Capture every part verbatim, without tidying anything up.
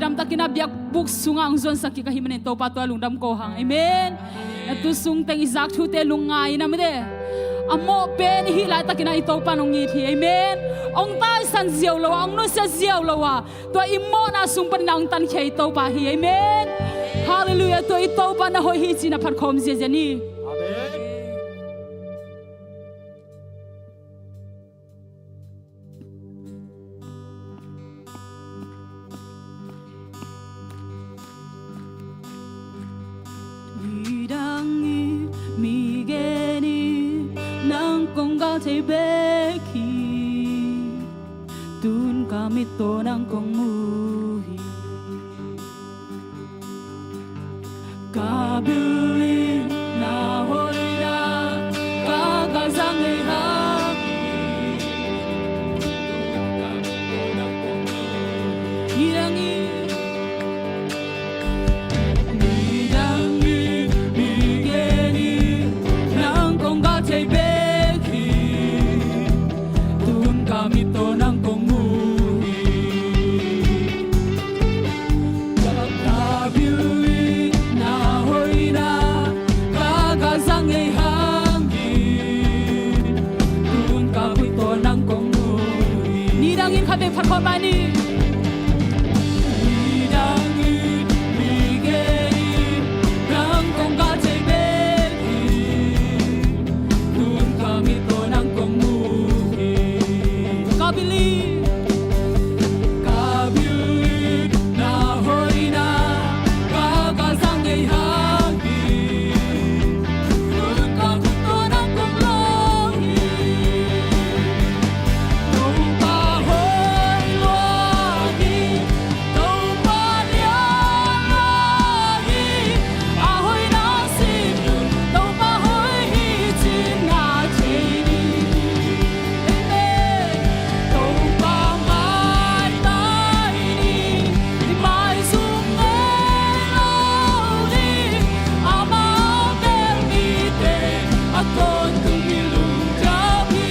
damtakin a biakbuk sungah hong zuansak kik ahih manin Topa tua lungdam ko hang. Amen. Na tu sung teng i zak thute lungngai in a mite, a mawh pen i hih laitakin a i Topa in hong it hi. Amen. Hong taisan ziau lo a, hong nusia ziau lo a, tua i mawhna sung panin a hong tankhia i Topa hi. Amen. Halleluiah. Tua i Topa na hoih hi ci-in a phatkhawm ziazia ni. Amen. Nidang in mi gen in nang kong gal thei bek hi. Tun ka mit tawh nang kong mu hi. Ka bil in na hoihna ka galzang ngei hang hi. Nidang in, nidang in mi gen in nang kong gal thei bek hi. Tun ka mit tawh nang kong mu hi. Ka bil in na hoihna ka galzang ngei hang hi. Tun ka mit tawh nang kong mu hi. Nidang in khat vei phatkhawm mai ni. Nidang in mi gen in nang kong gal thei bek hi. Tun ka mit tawh nang kong mu hi. Ka bil in, ka bil in na hoihna ka galzang ngei hang hi. Tun ka mit tawh nang kong lawng hi. Topa hoih lua hi. Topa lian lua hi. A hoihna sim leh Topa hoih hi cih na thei ding. Amen. Topa maitai ni, i maizum ngei lo ding. Ama bel mite a tawntung mi lungdam hi.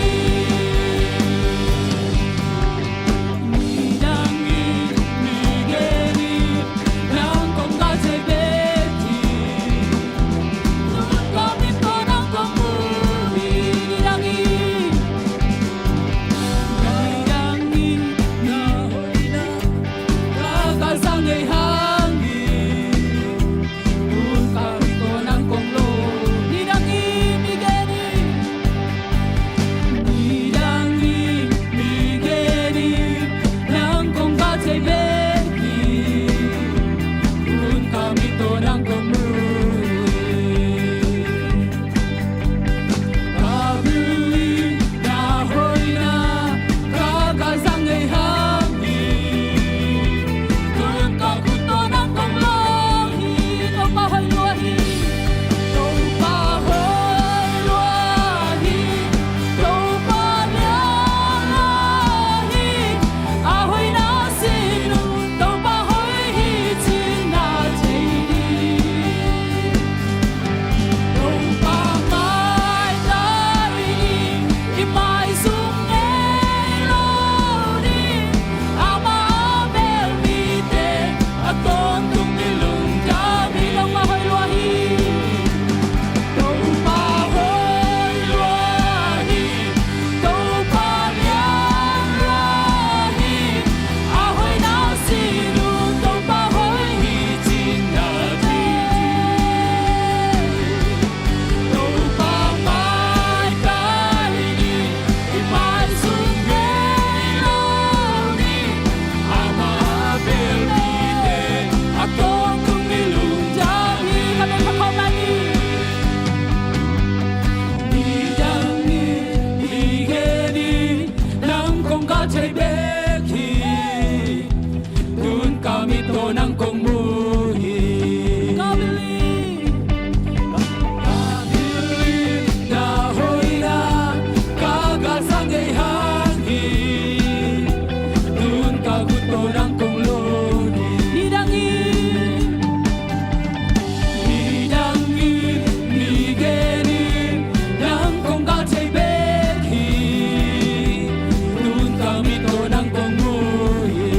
Nidang in mi gen in nang kong gal thei bek hi. Tun ka mit tawh nang kong mu hi. Nidang in, nidang in na hoihna ka galzang ngei hang hi. Tun ka mit tawh nang kong lawng hi. Nidang in mi gen in, nidang in mi gen in nang kong gal thei bek hi. Tun ka mit tawh nang kong mu hi. Ka bil in na hoihna ka galzang ngei hang hi. Tun ka khut tawh nang kong lawng hi. Topa hoih lua hi. Topa hoih lua hi. Topa lian lua hi. A hoihna sim leh Topa hoih hi cih na thei ding. Topa maitai ni, i maizum ngei lo ding. Ama bel mite a tawntung mi lungdam hi. Topa hoih lua hi. Topa hoih lua hi. Topa lian lua hi. A hoihna sim leh Topa hoih hi cih na thei ding. Topa maitai ni, i maizum ngei lo ding. Ama bel mite a tawntung mi lungdam hi. Ka bel phatkhawm mai ni. Nidang in mi gen in nang kong gal thei bek hi. Tun ka mit tawh nang kong mu hi. Ka bil in, ka bil in na hoihna ka galzang ngei hang hi. Tun ka khut tawh nang kong lawng hi. Nidang in, nidang in mi gen in nang kong gal thei bek hi. Tun ka mit tawh nang kong mu hi.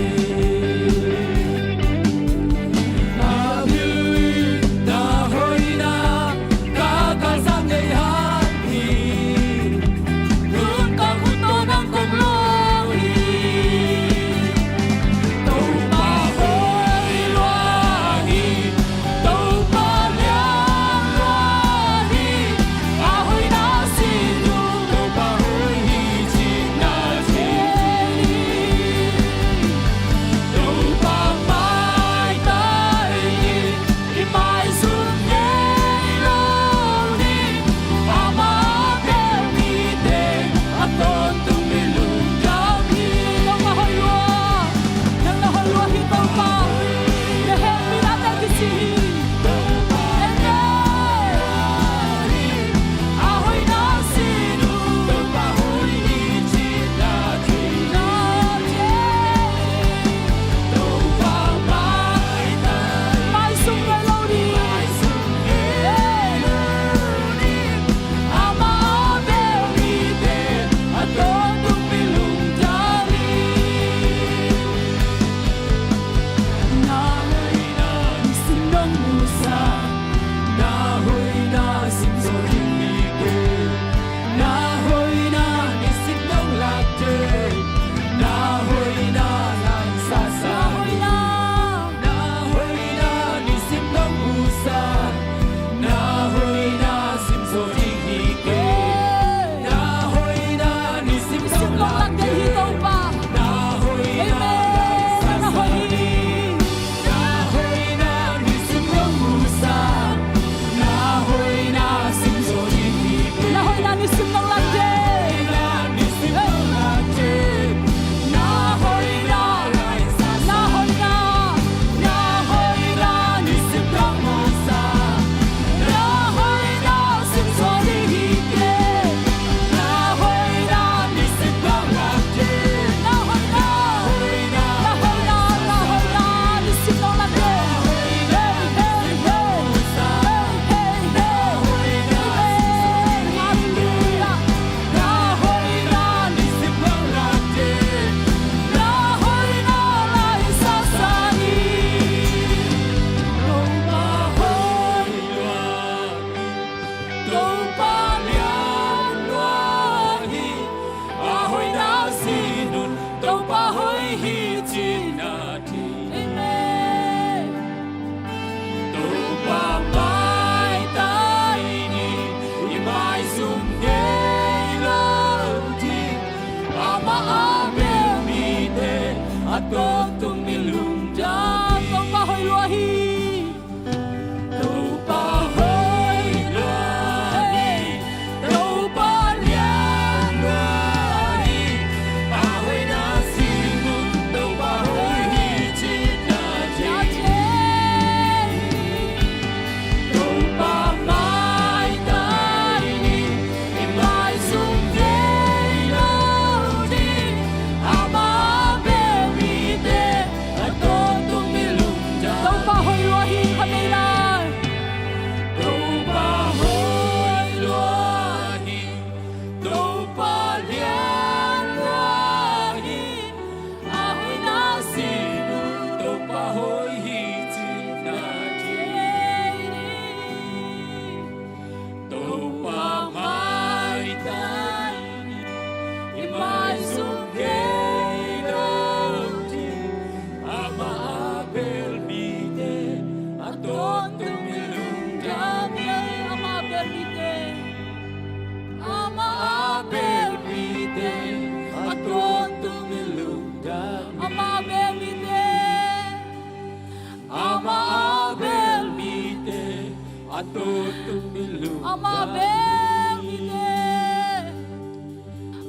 Amah bel mite.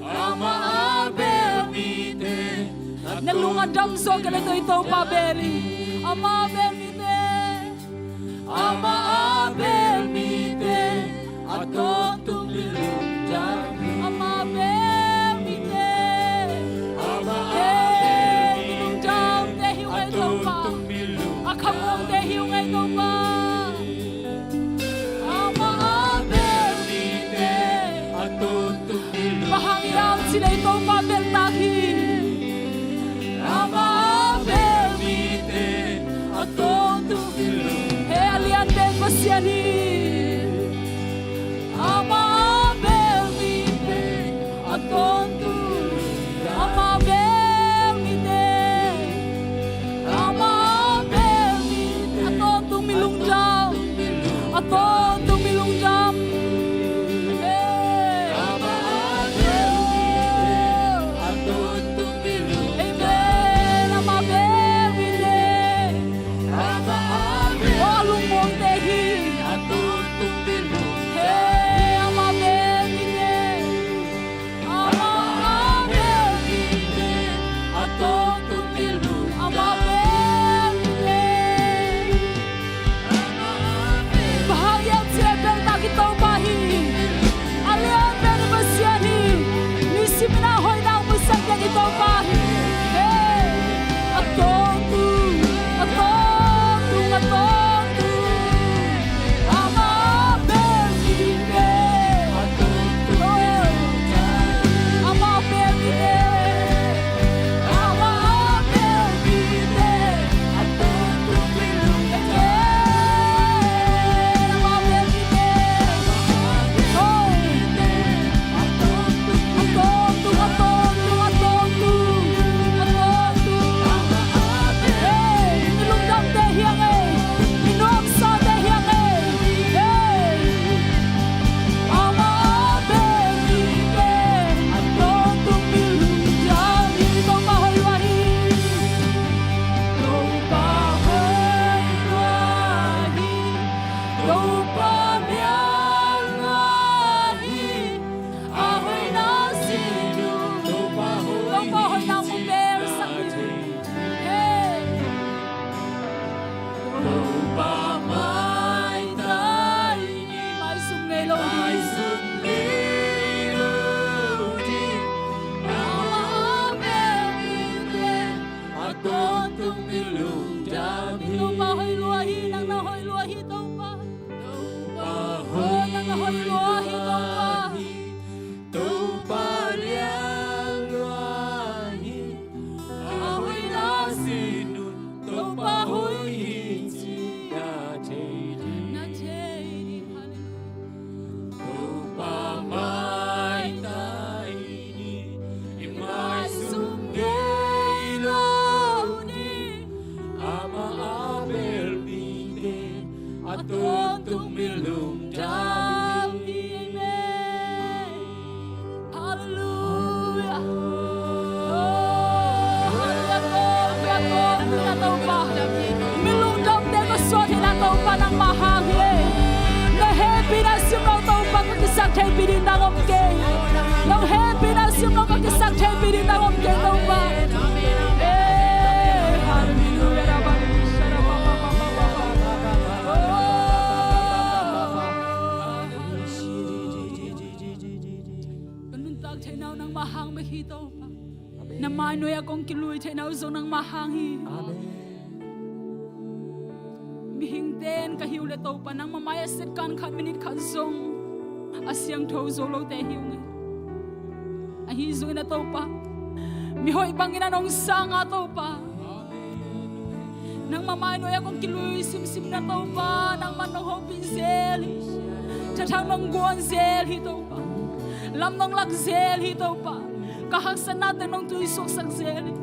Amah bel mite. Na lung a dam zaw kei leh tawh i Topa bel hi. Amah bel mite. Amah bel mite. A tawntung mi lungdam hi. Amah bel mite. Amah bel mite. He, mi lungdamte hi ung ei Topa. A khamuangte hi ung ei Topa. Amah bel mite. A tawntung mi lungdam. Bang hang hiam cih leh Topa beltak hi. Amah bel mite. A tawntung mi lungdam. He, a lian pen Pasian hi. Amah bel mite. A tawntung. Amah bel mite. Amah bel mite. A tawntung mi lungdam. A tawntung mi lungdam. Hey. Amen. Amah bel mite. Aw, a lungmuangte hi. He, amah bel mite. Amah bel mite. Amah bel mite. Bang hang hiam cih leh beltak i Topa hi. A lian pen i Pasian hi. Nisim in a hoihna hong musak ding i Topa hi. Hey. A tawntung, a tawntung, a tawntung. Amah bel mite. Amah bel mite. Amah bel mite. Topa hoih lua hi. Topa mial lua hi. A hoihna sin un. Topa hoihna hong belsak hi. Hey. Topa maitai ni. Maizum ngei lo ni. Maizum ngei lo ni. Amah bel mite. A tawntung mi lungdam hi. Topa hoih lua hi, nang na hoih lua hi Topa. Topa hoih, nang na hoih lua hi Topa. Topa lian lua hi. A hoihna sin un. Topa hoih hi ci na thei ding. Na thei ding. Hallelujah. Topa maitai ni, i maizum ngei lo ni. Amah a bel mite, a tawntung mi lungdam hi. Amen. Hallelujah. Oh, hallelujah. Topa, Topa. Mi lungdamte ka suah theihna Topa nangmah hang hi. Na hehpihna sim lo Topa ka kisaktheihpih ding nang om kei. Nong hehpihna sim lo ka kisaktheihpih ding nang om kei Topa. Eh, hallelujah. Ka nuntak theihna uh nangmah hang bek hi Topa. Amen. Na mainuai ah kong kilui theihna uh zong nangmah hang hi. Amen. Mihingte in ka hi uh leh Topa, nangmah mai-ah setkan khat minit khat zong a siangtho zo lote hi ung ei. Ahi zongin a Topa, mihoih bangin a nong sang a Topa. Nangmah mainuai ah kong kilui simsim na Topa, nangmah nong hopih zel hi. Thathang nong guan zel hi Topa. Lam nong lak zel hi Topa. Ka haksatnate nong tuisuaksak zel hi.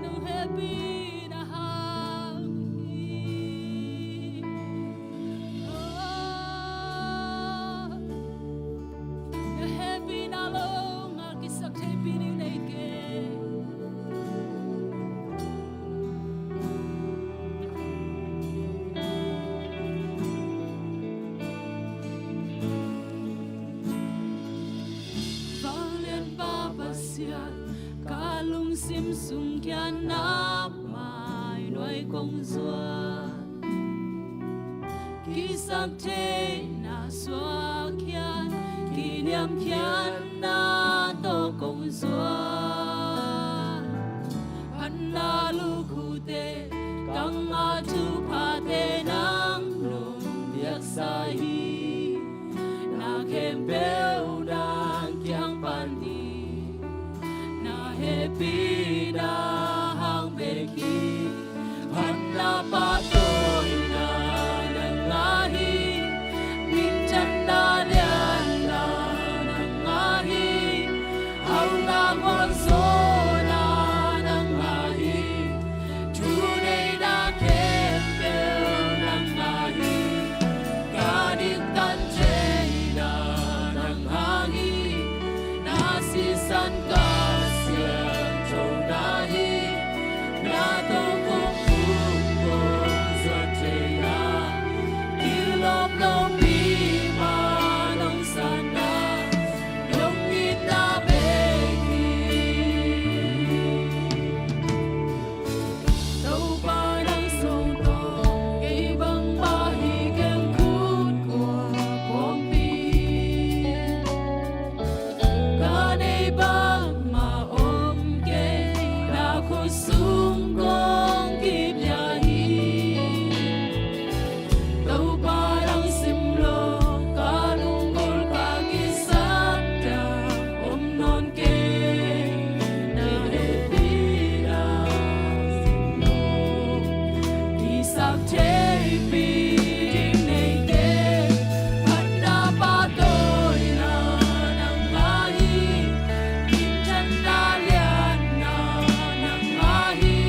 Nong hehpihna hang hi. Na hehpihna lo ngal kisaktheihpih ding nei kei. Sim sung khian na mai nuai kong zuan, kisap theihna suak khian, kiniam khian na tawh kong zuan. Phatna lukhute kang a thuphate nang nong piaksa hi. Na khempeuh nang kiang pan hi. Na hehpihna hang bek hi. Phatna pahtawina nang ngah hi. Minthanna lianna nang ngah hi. Hauhna mualzawhna nang ngah hi. Thuneihna khempeuh nang ngah hi. Ka diktat theihna nang ngah hi. Na sisan ka siangthona hi. Na tawh kong khum kong zuan theihna, i lawp lopi ma nong sanna, nong itna bek hi. Topa nang sung tawh kei bangmah hi keng, khut kua pawlpi. Ka neih bangmah om kei, na khut sung kong kipia hi. Topa nang simloh, ka lunggulh ka kisap ta om nawn kei. Na hehpihna simloh, kisap theihpih ding nei kei. Phatna pahtawina nang ngah hi. Minthanna lianna nang ngah hi.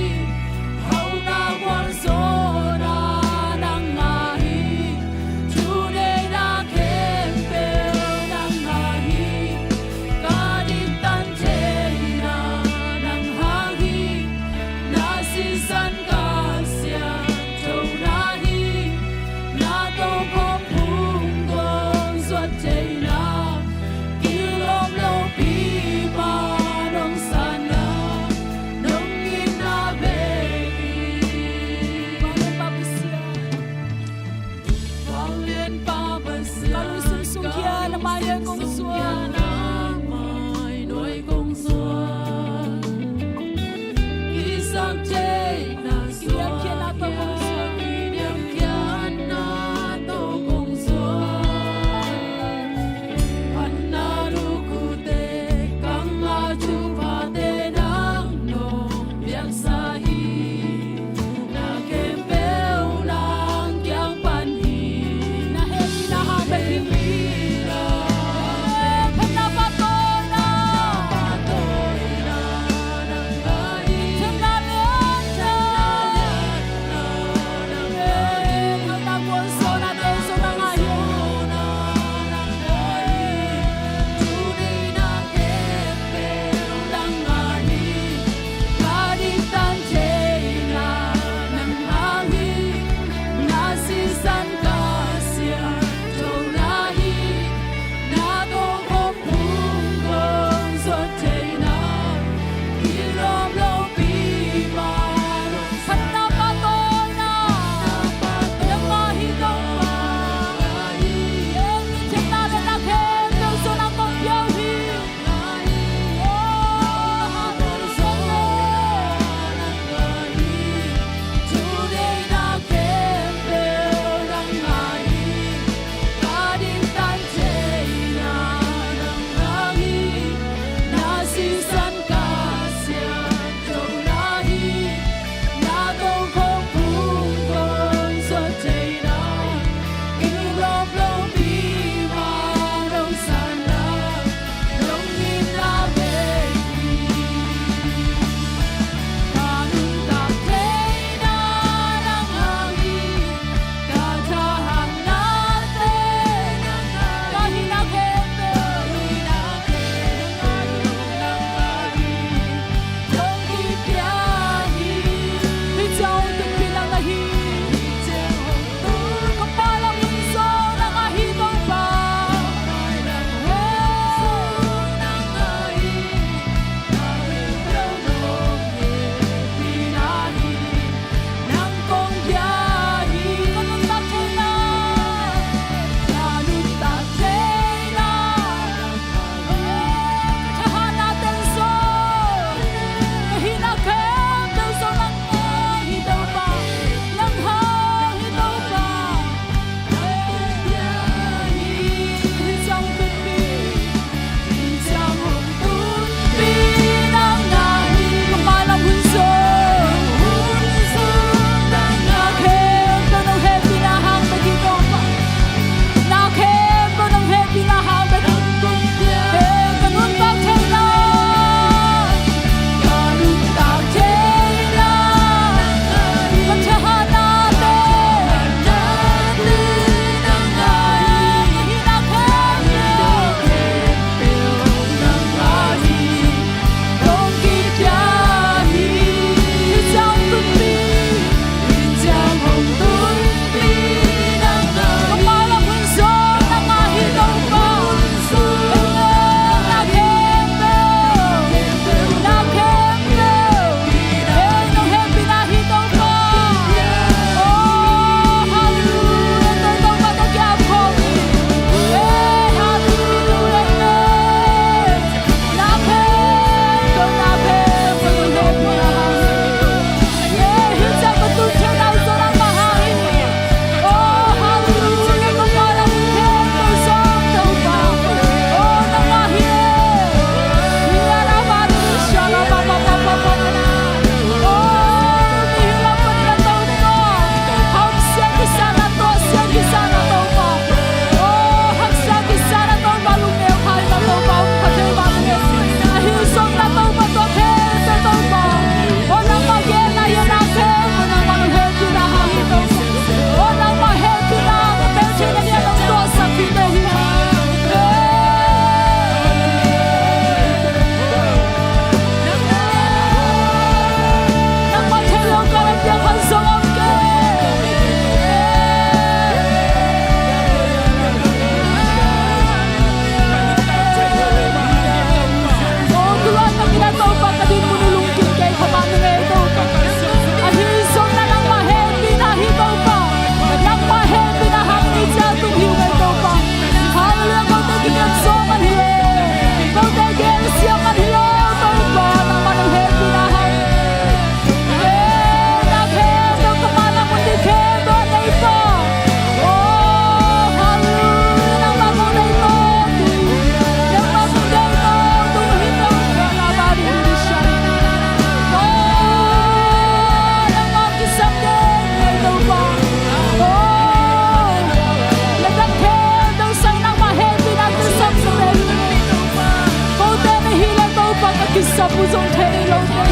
Mu zong thei lo te,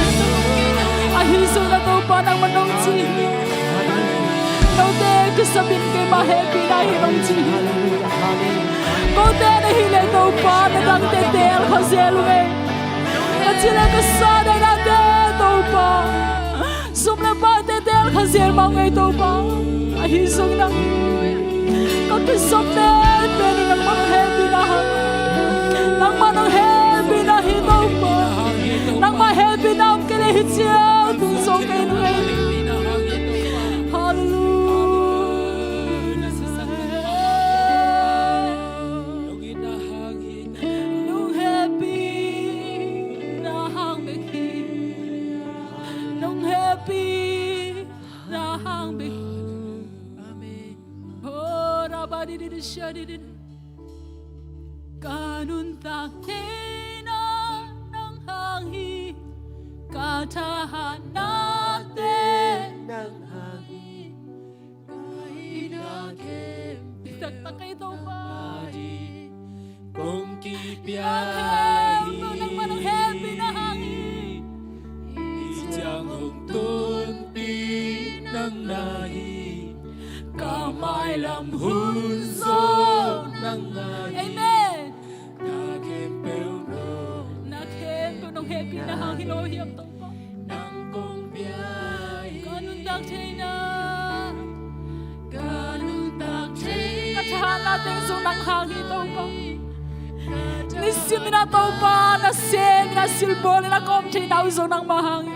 ahi zong na Topa nangmah nong ci hi. Note kisam in keima hehpihna hi nong ci hi. Kote na hih leh Topa na dangte teel kha zel ung ei. Ka ci le ka sa daihnate Topa, sum le paite teel kha zel mah ung ei Topa. Ahi zong nang ka kisam pen pen nangmah nong hehpihna hang, nangmah nong hehpihna hi Topa. Nangmah hehpihna om kei leh hih ciang tung zo kei nung ei. Hallelujah. Nong hehpihna hang bek hi. Nong hehpihna hang bek hi. Amen. Oh, rabadididishadidid. Ka nuntak theihna nang hang hi. Ka thahatnate nang hang hi. Ka hihna khempeuh taktak ei Topa. Kong kipia hi. Nangmah nong hehpihna hang hi. Hih ciang hong tunpih nang na hi. Ka mailam hun zong nang na hi. Amen. Na khempeuh nong, na khempeuh nong hehpihna hang hi lo hiam Topa? Nang kong pia hi. Ka nuntak theihna, ka nuntak theihna, ka thahatna teng zong nang hang hi Topa. Nisimin ah Topa, nasem in ah silbawl in ah ka om theihna uh zong nangmah hang hi.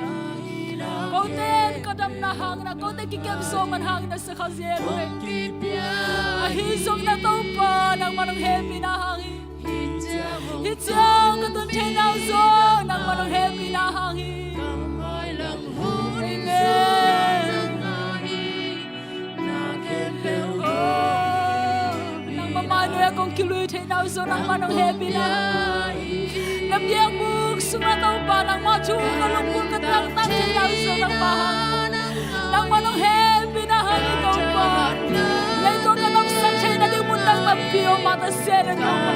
Kote in ka damna hang in ah, kote kikem zawh man hang in ah sia kha zel uh ei. Ahi zong na Topa nangmah nong hehpihna hang hi. Hih ciang ka tun theihna uh zong nangmah nong hehpihna hang hi. Amen. Oh, nangmah mainuai ah kong kilui theihna uh zong nangmah nong hehpihna hang hi. Na biakbuk sungah Topa nangmah thu ka lungkul ka tuaktak theihna uh zong nangmah hang hi. Nangmah nong hehpihna hang hi Topa. Leitung ka nopsak theihna ding mun dang tampi om mah ta se le Topa,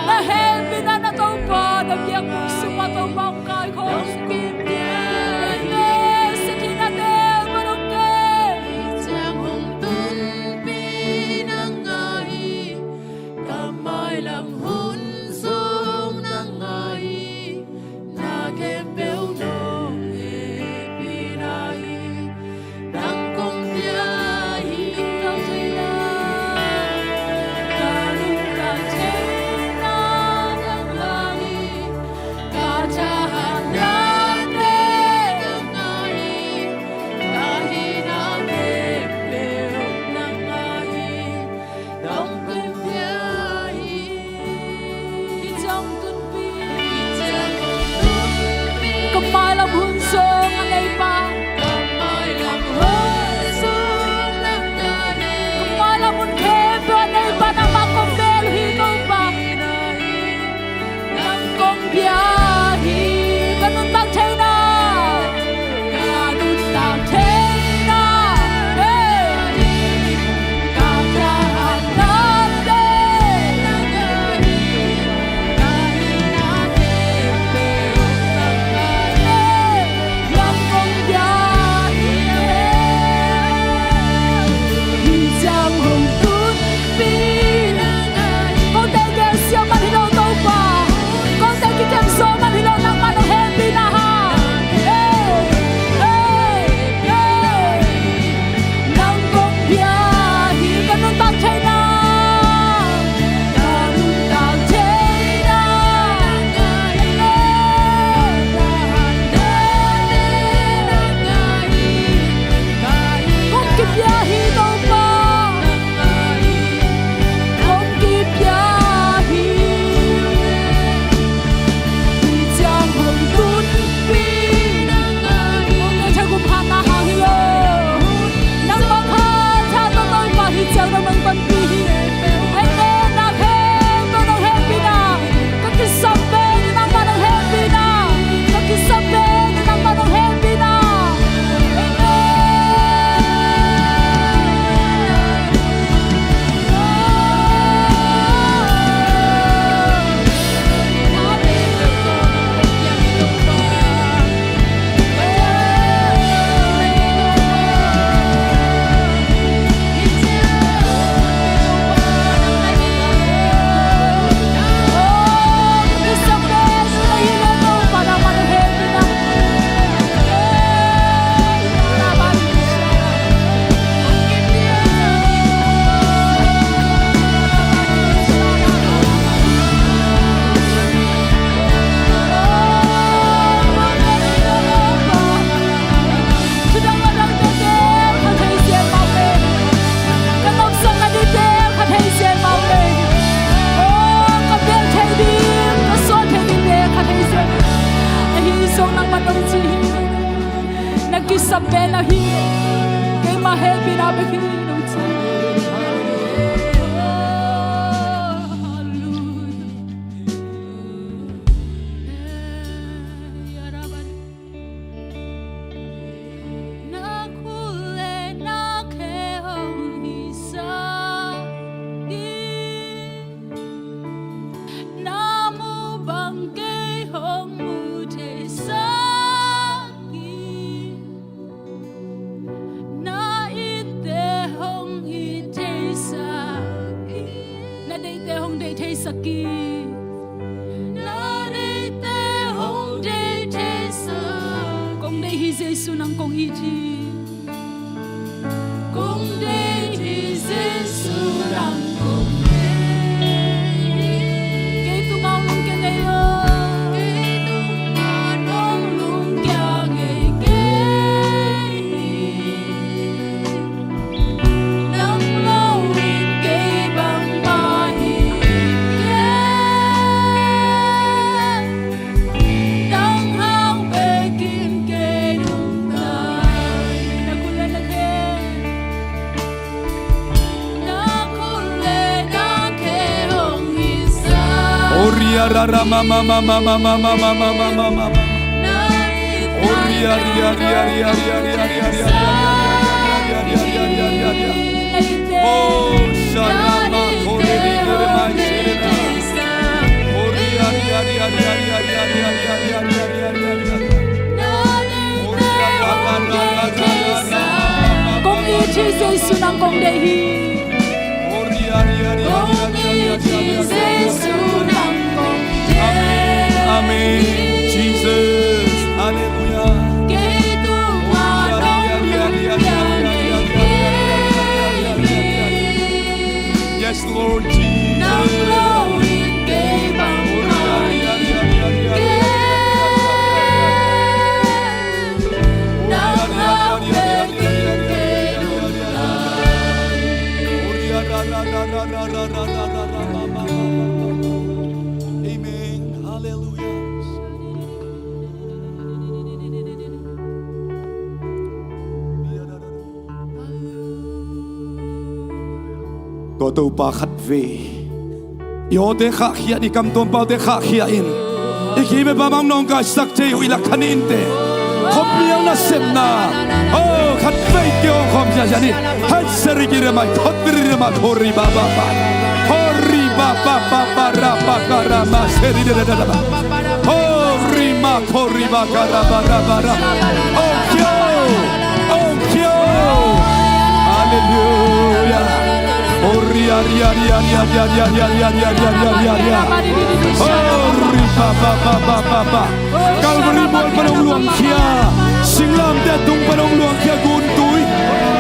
na hehpihna na Topa na biakbuk sungah Topa hong kaikhawm. Amen. Sia theihnate hong kei. Hih ciang hong tunpih nang na hi. Ka mailam hun zong nang na hi. Na khempeuh nong hehpih Sam pen ahi. Keima hehpihna bek hi nong ci. Na khut le na khe hong hisak hi. Na muh bang kei hong mu theisak hi. Na itte hong it theisak hi. Na deihte hong deih theisak hi. Na deihte hong deih theisak. Kong deih hi Jesu, nang kong it hi. Kong deih hi Jesu, nang kong deih hi. Kei tungah hong lungkia ngei lo. Kei tungah hong lungkia ngei kei hi. Nang lo in kei bangmah hi kei. Nang hang bekin kei nungta hi. Na khut le na khe. Na khut le na khe hong hisak. Oria rara mama mama mama mama mama. Oria ria ria ria ria ria ria ria ria ria ria ria ria ria ria ria. Oh, sharama kore ri kere mai shere na. Oria ria ria ria ria ria ria ria ria ria ria ria ria. Kong it hi Jesu, nang kong deih hi. Kong it hi Jesu, nang kong deih hi. Amen. Jesus. Hallelujah. Kei tungah hong lungkia ngei kei hi. Yes, Lord Jesus. Nang lo in kei bangmah hi kei. Nang hang bekin kei nungta hi. Amen. Hallelujah. Tua Topa khatvei i awte khahkhia in, i kamtuam paute khahkhia in, i kim i pam hong nawngkaisak thei uh i lak kha ni inteh. Khuamial nasepna, oh, khatvei kei hong khawm ziahziah ni. Hanseri kiremai khotbiri rema khori ba ba ba. Khori ba ba ba ba ra ba ka ra ma seri de de de de ba. Khori ma khori ba ka ra ba ra ba ra. Ong khia o, ong khia o. Hallelujah. Khori a ri a ri a ri a ri a ri a ri a ri a ri a ri a ri a. Khori ba ba ba ba ba ba. Calvary mual pan hong luangkhia, singlamteh tung pan hong luangkhia, guntui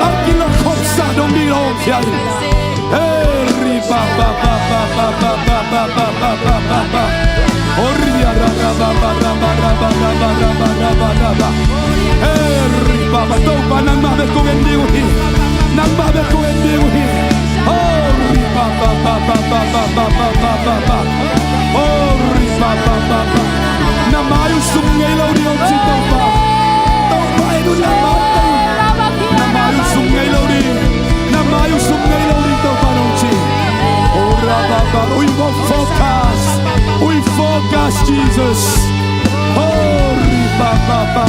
a kilak khoksa dong ding hong khia in. Heri ba ba ba ba. Hori a ra ra ba ba ra ba ra ba ra ba ra ba ra ba. Heri ba ba, Topa nangmah bek kong en ding uh hi. Nangmah bek kong en ding uh hi. Hori ba ba ba. Hori ba ba ba ba. Na mai uh sum ngei lo ding hong ci Topa. Topa en un na mai uh. Na mai uh sum ngei lo ding. Na mai uh sum ngei lo ding Topa nong ci. Hori ba ba. We will focus. We focus Jesus. Hori ba ba ba.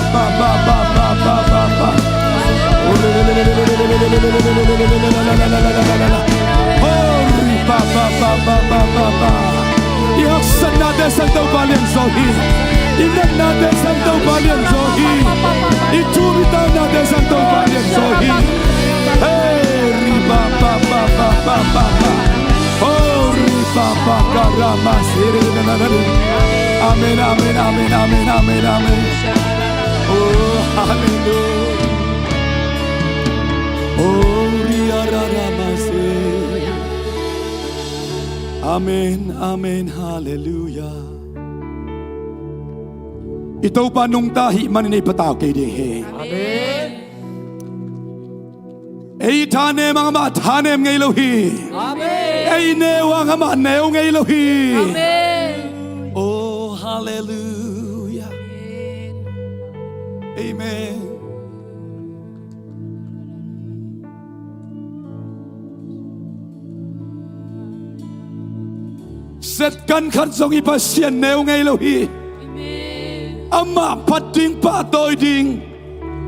Hori ba ba ba. I haksatnate sang Topa lianzaw hi. I natnate sang Topa lianzaw hi. I thum i tawnate sang Topa lianzaw hi. Heri ba ba ba. Hori ba ba ka ra ma siri na na na. Amen, amen, amen, amen, amen, amen. Oh, hallelujah. Hori a ra ra ma siri. Amen, amen, hallelujah. I Topa nungta ahih manin ei patau kei ding hi. Amen. Ei thanem ang amah thanem ngei lo hi. Amen. Ei neu ang amah neu ngei lo hi. Amen. Oh, hallelujah. Amen. Setkan khat zong i Pasian neu ngei lo hi. Amah phat ding, pahtawi ding,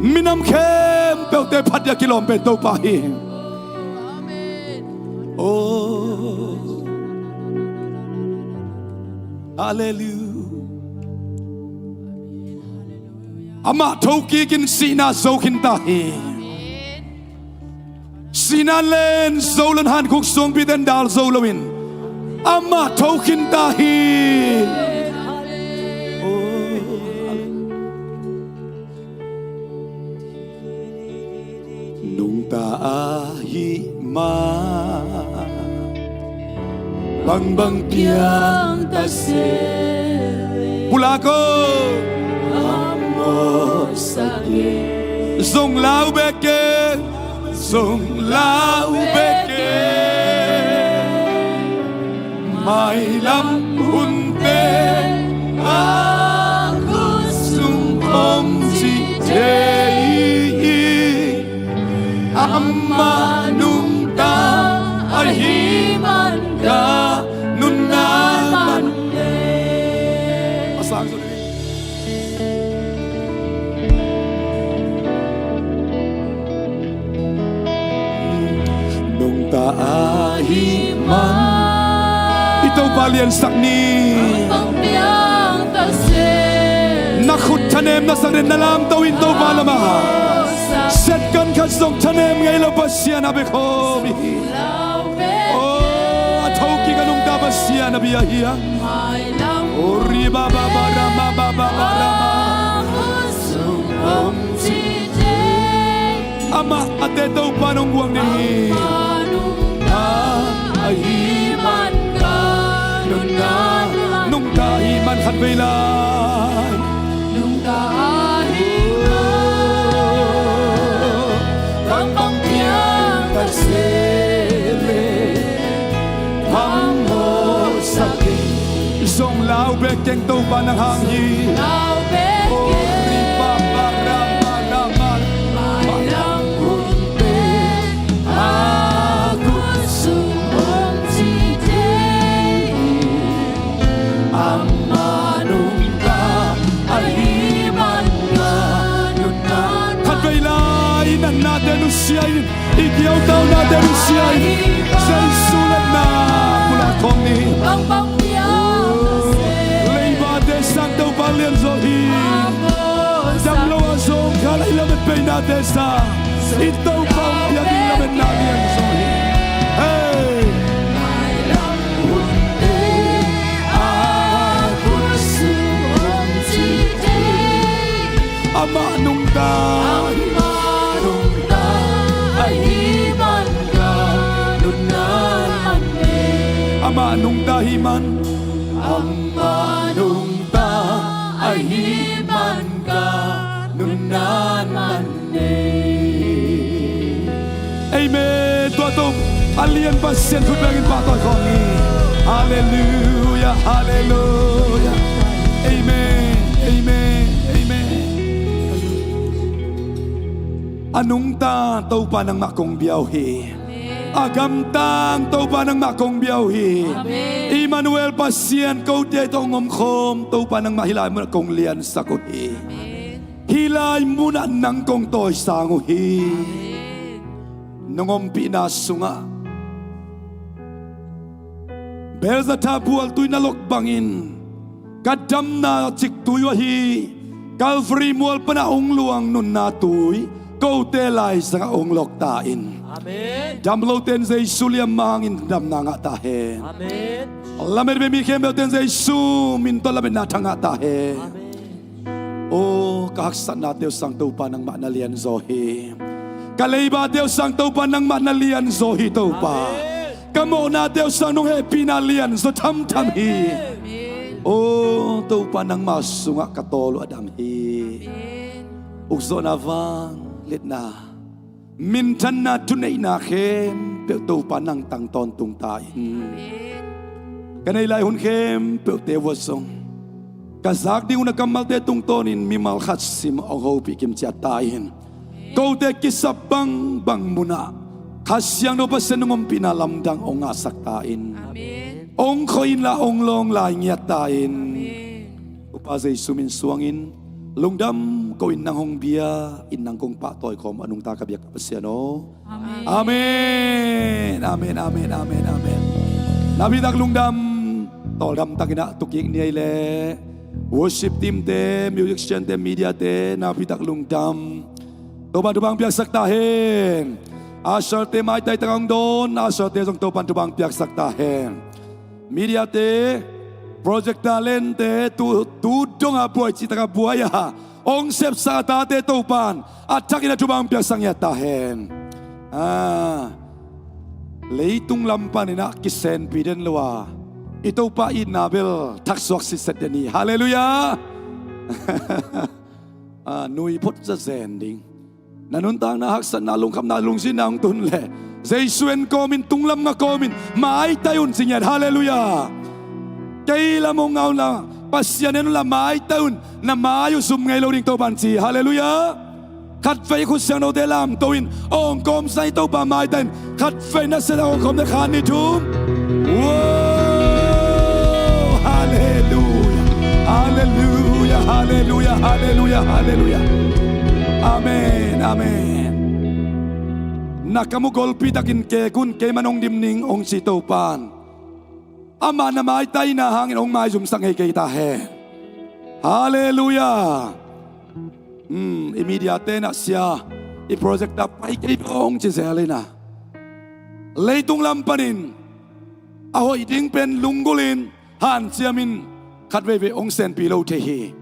minam khempeuhte phat ding a kilawm pen Topa hi. Oh, halleluiah. Amah thokikin sihna zo khin ta hi. Sihna len zo lo in, hankhuk suangpite in dal zo loin amah tho khin ta hi. Nungta ahih man bangbang piang ta se. Pulak aw. Zong lau bek keng, zong lau bek keng. Mailam hunte a khut sung om cih thei hi. Amah nungta ahih man ka nunna man. A sang zo ding. Nungta ahih man. I Topa liansak ni. Na khut thanem na sak ding, na lamto in Topa lamah. Setkan khat zong thanem ngei lo Pasian a bia khawm hi. Oh, a thokik a nungta Pasian a bia hi hang. Oh, ri ba ba ba ra ma ba ba ba ra ma. Amah a te Topa nong guang ding hi. Amah nungta ahih man ka nunna. Nungta ahih man khat vei lai. Nungta ahih man. Bangbang piang ka se le. Bang mawhsak in. Zong lau bek keng, Topa nang hang hi. Lau bek keng. Oh, ri ba ba ra ma ra ma. Mailam hunte a khut sung om cih thei hi. Amah nungta ahih man ka nunna. Khat vei lai, i natnate nusia in, i giautaunate nusia in, Jesu letna pulak khawm ni. Leibate sang Topa lianzaw hi. Damlo a zong kha lai lamet peinate sang i Topa hong piak ding lametna lianzaw hi. Hey! Amah nungta. Amah nungta ahih man ka nunna man hi. Amah nungta ahih man. Amah nungta ahih man ka nunna man hi. Amen. Tua tawh a lian Pasian khut bengin pahtawi khawm ni. Halleluiah, halleluiah. Amen, amen, amen. A nungta Topa nangmah kong bia uh hi. A gamtang Topa nangmah kong bia uh hi. Amen. Immanuel Pasian kote tawh hong omkhawm Topa nangmah hih lai munah kong liansak uh hi. Amen. Hih lai munah nang kong tawisang uh hi. Amen. Nong ompihna sungah Belzatha bualtui na lok bangin ka damna ciktui uh ahi Calvary mual panah hong luang nunna tui kote laizangah hong lok ta in. Amen. Damlote in Jesu liammangin damna ngah ta hen. Amen. Lamet vemi khempeuhte in Jesu min tawh lametna thangah ta hen. Amen. Aw, ka haksatnate uh sang Topa nangmah na lianzaw hi. Ka leibate uh sang Topa nangmah na lianzaw hi Topa. Amen. Ka mawhnate uh sang nong hehpihna lianzaw thamtham hi. Amen. Aw Topa nangmah sungah ka tawl uh a dam hi. Amen. Ukzawhna, vangliatna, minthanna, thuneihna khempeuh Topa nang tang tawntung ta in. Amen. Ka neih lai hun khempeuhte uh ah zong ka zak ding hun a kammalte tungtawnin mimal khat sim hong hopih kimciat ta in. Amen. Kote kisap bangbang munah Kha Siangtho Pasian nong ompihna lamdang hong ngahsak ta in. Amen. Ong khoi inla ong lawng lai ngiat ta in. Topa Jesu min suangin lungdam ko in, nang hong bia in, nang kong pahtawi khawm a nungta ka biak Pasian aw. Amen, amen, amen, amen, amen. Nakpi tak lungdam, tawldam takin ah tukik ni ei leh worship team te, musician te, media te, nakpi tak lungdam. Topan thupha piaksak ta hen. Usher te maitai taka hong dawn, usher te zong Topan thupha piaksak ta hen. Media te, projector lente, tu, tu dong a buai cih taka buai a hong sepsak a tate Topan a thakin a thupha piaksak ngiat ta hen. Ah, leitung lam panin ah kisenpi den lo a, i Topa itna bel thaksuak sitset den hi. Halleluiah. Ah, nui phot zazen ding. Na nuntakna haksatna, lungkhamna, lungzinna hong tun leh Jesu en kawmin, tunglam nga kawmin maitai un ci ngiat. Halleluiah. Kei lam hong nga unla, Pasian en unla maitai un, na mai uh zum ngei lo ding Topan ci. Halleluiah. Khatvei khut siangthote lamto in, awng kawmsang i Topa maitai in. Khatvei na siat a awng kawm te, khat, nih, thum. Wow! Halleluiah. Halleluiah. Halleluiah. Halleluiah. Halleluiah. Amen. Amen. Na kam uh golpi takin kek un, keiman hong dim ning hong ci Topan. Amah na maitaina hangin hong maizumsak ngei kei ta hen. Halleluiah. Hmm, i media te na sia, i projector pai kei hong ci zel in a, leitung lam panin a hoih ding pen lunggulhin hanciamin khatveivei hong senpi lo thei hi.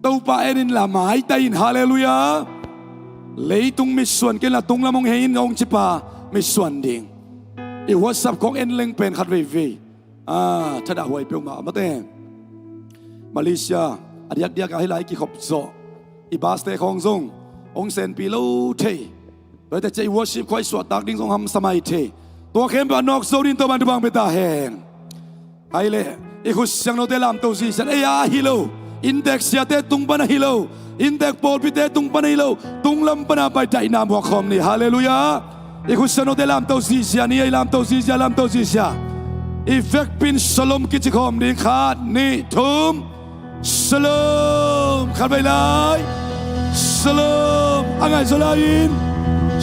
Topa en inla maitai in. Halleluiah. Leitung mitsuan kei inla tunglam hong hei in hong cipa mitsuan ding. I WhatsApp khong en leng pen khatveivei, ah, thadah huai peuhmah mate. Malaysia a diakdiak a hih lai kikhop zawh i bus te khawng zong hong senpi lo thei. Tua hi ta ciah i worship khuai suahtak ding zong hamsa mai thei. Tua khempeuh a nawk zo ding Topan thupha pia ta hen. Ai leh i khut siangthote lamto zizia in, ei a hi lo, inntek siate tung pan a hi lo, inntek pawlpite tung pan a hi lo, tunglam pana pai daihna muak khawm ni. Halleluiah. I khut siangthote lamto zizia ni, ei lamto zizia, lamto zizia. I vekpi in shalom kici khawm ding, khat, nih, thum. Shalom. Khatvei lai. Shalom. A ngai zaw lai-in.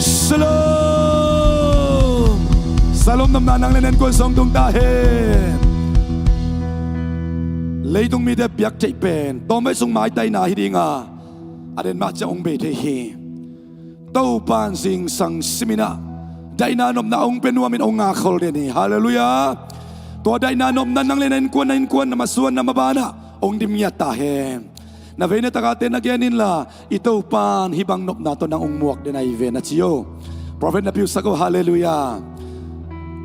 Shalom. Shalom nopna nang le na innkuan sung tung ta hen. Leitung mite biak theih pen tawmvei sung maitaina hi ding a, a den mah ciang hong bei thei hi. Topan zingsang simin ah daihna nopna hong pia nuamin hong ngakkhol den hi. Halleluiah. Tua daihna nopna nang le na innkuan, na innkuan, na masuan, na maban ah hong dim ngiat ta hen. Na vei na tak a te na gen inla, i Topan hih bang nopna tawh nang hong muak den ahi ve, na ci o. Prophet na piusak o. Halleluiah.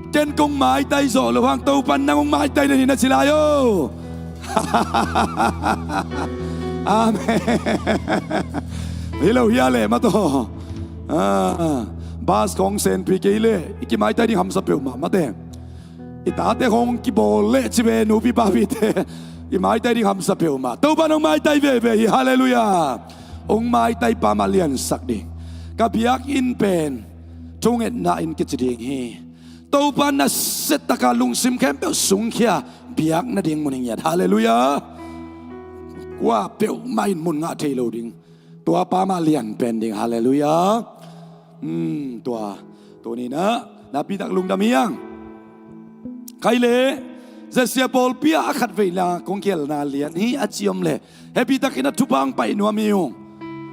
Ken kong maitai zawh loh hang Topan nang hong maitai den hi, na ci lai o. Amen. Hi lo hia leh mate aw. Ah, bus khong senpi kei leh i kimaitai ding hamsa peuhmah mate. I tate khong kibawl leh ci ve, nupi papite, i maitai ding hamsa peuhmah. Topan hong maitai veve hi. Halleluiah. Hong maitaipa mah liansak ding. Ka biakinn pen thungetna inn kici ding hi. Topa na siat taka lungsim khempeuh sungkhia biak nading mun hi ngiat. Halleluiah. Kua peuhmah in mun ngah thei lo ding. Tuapa mah lian pen ding. Halleluiah. Hmm, tua, tuni-in ah nakpi tak lungdam hi hang. Khai leh, zia sia pawlpi ah a khatvei la kong kihelna lian hi a ci om leh, hehpih takin ah thupha hong pai nuam hi ung.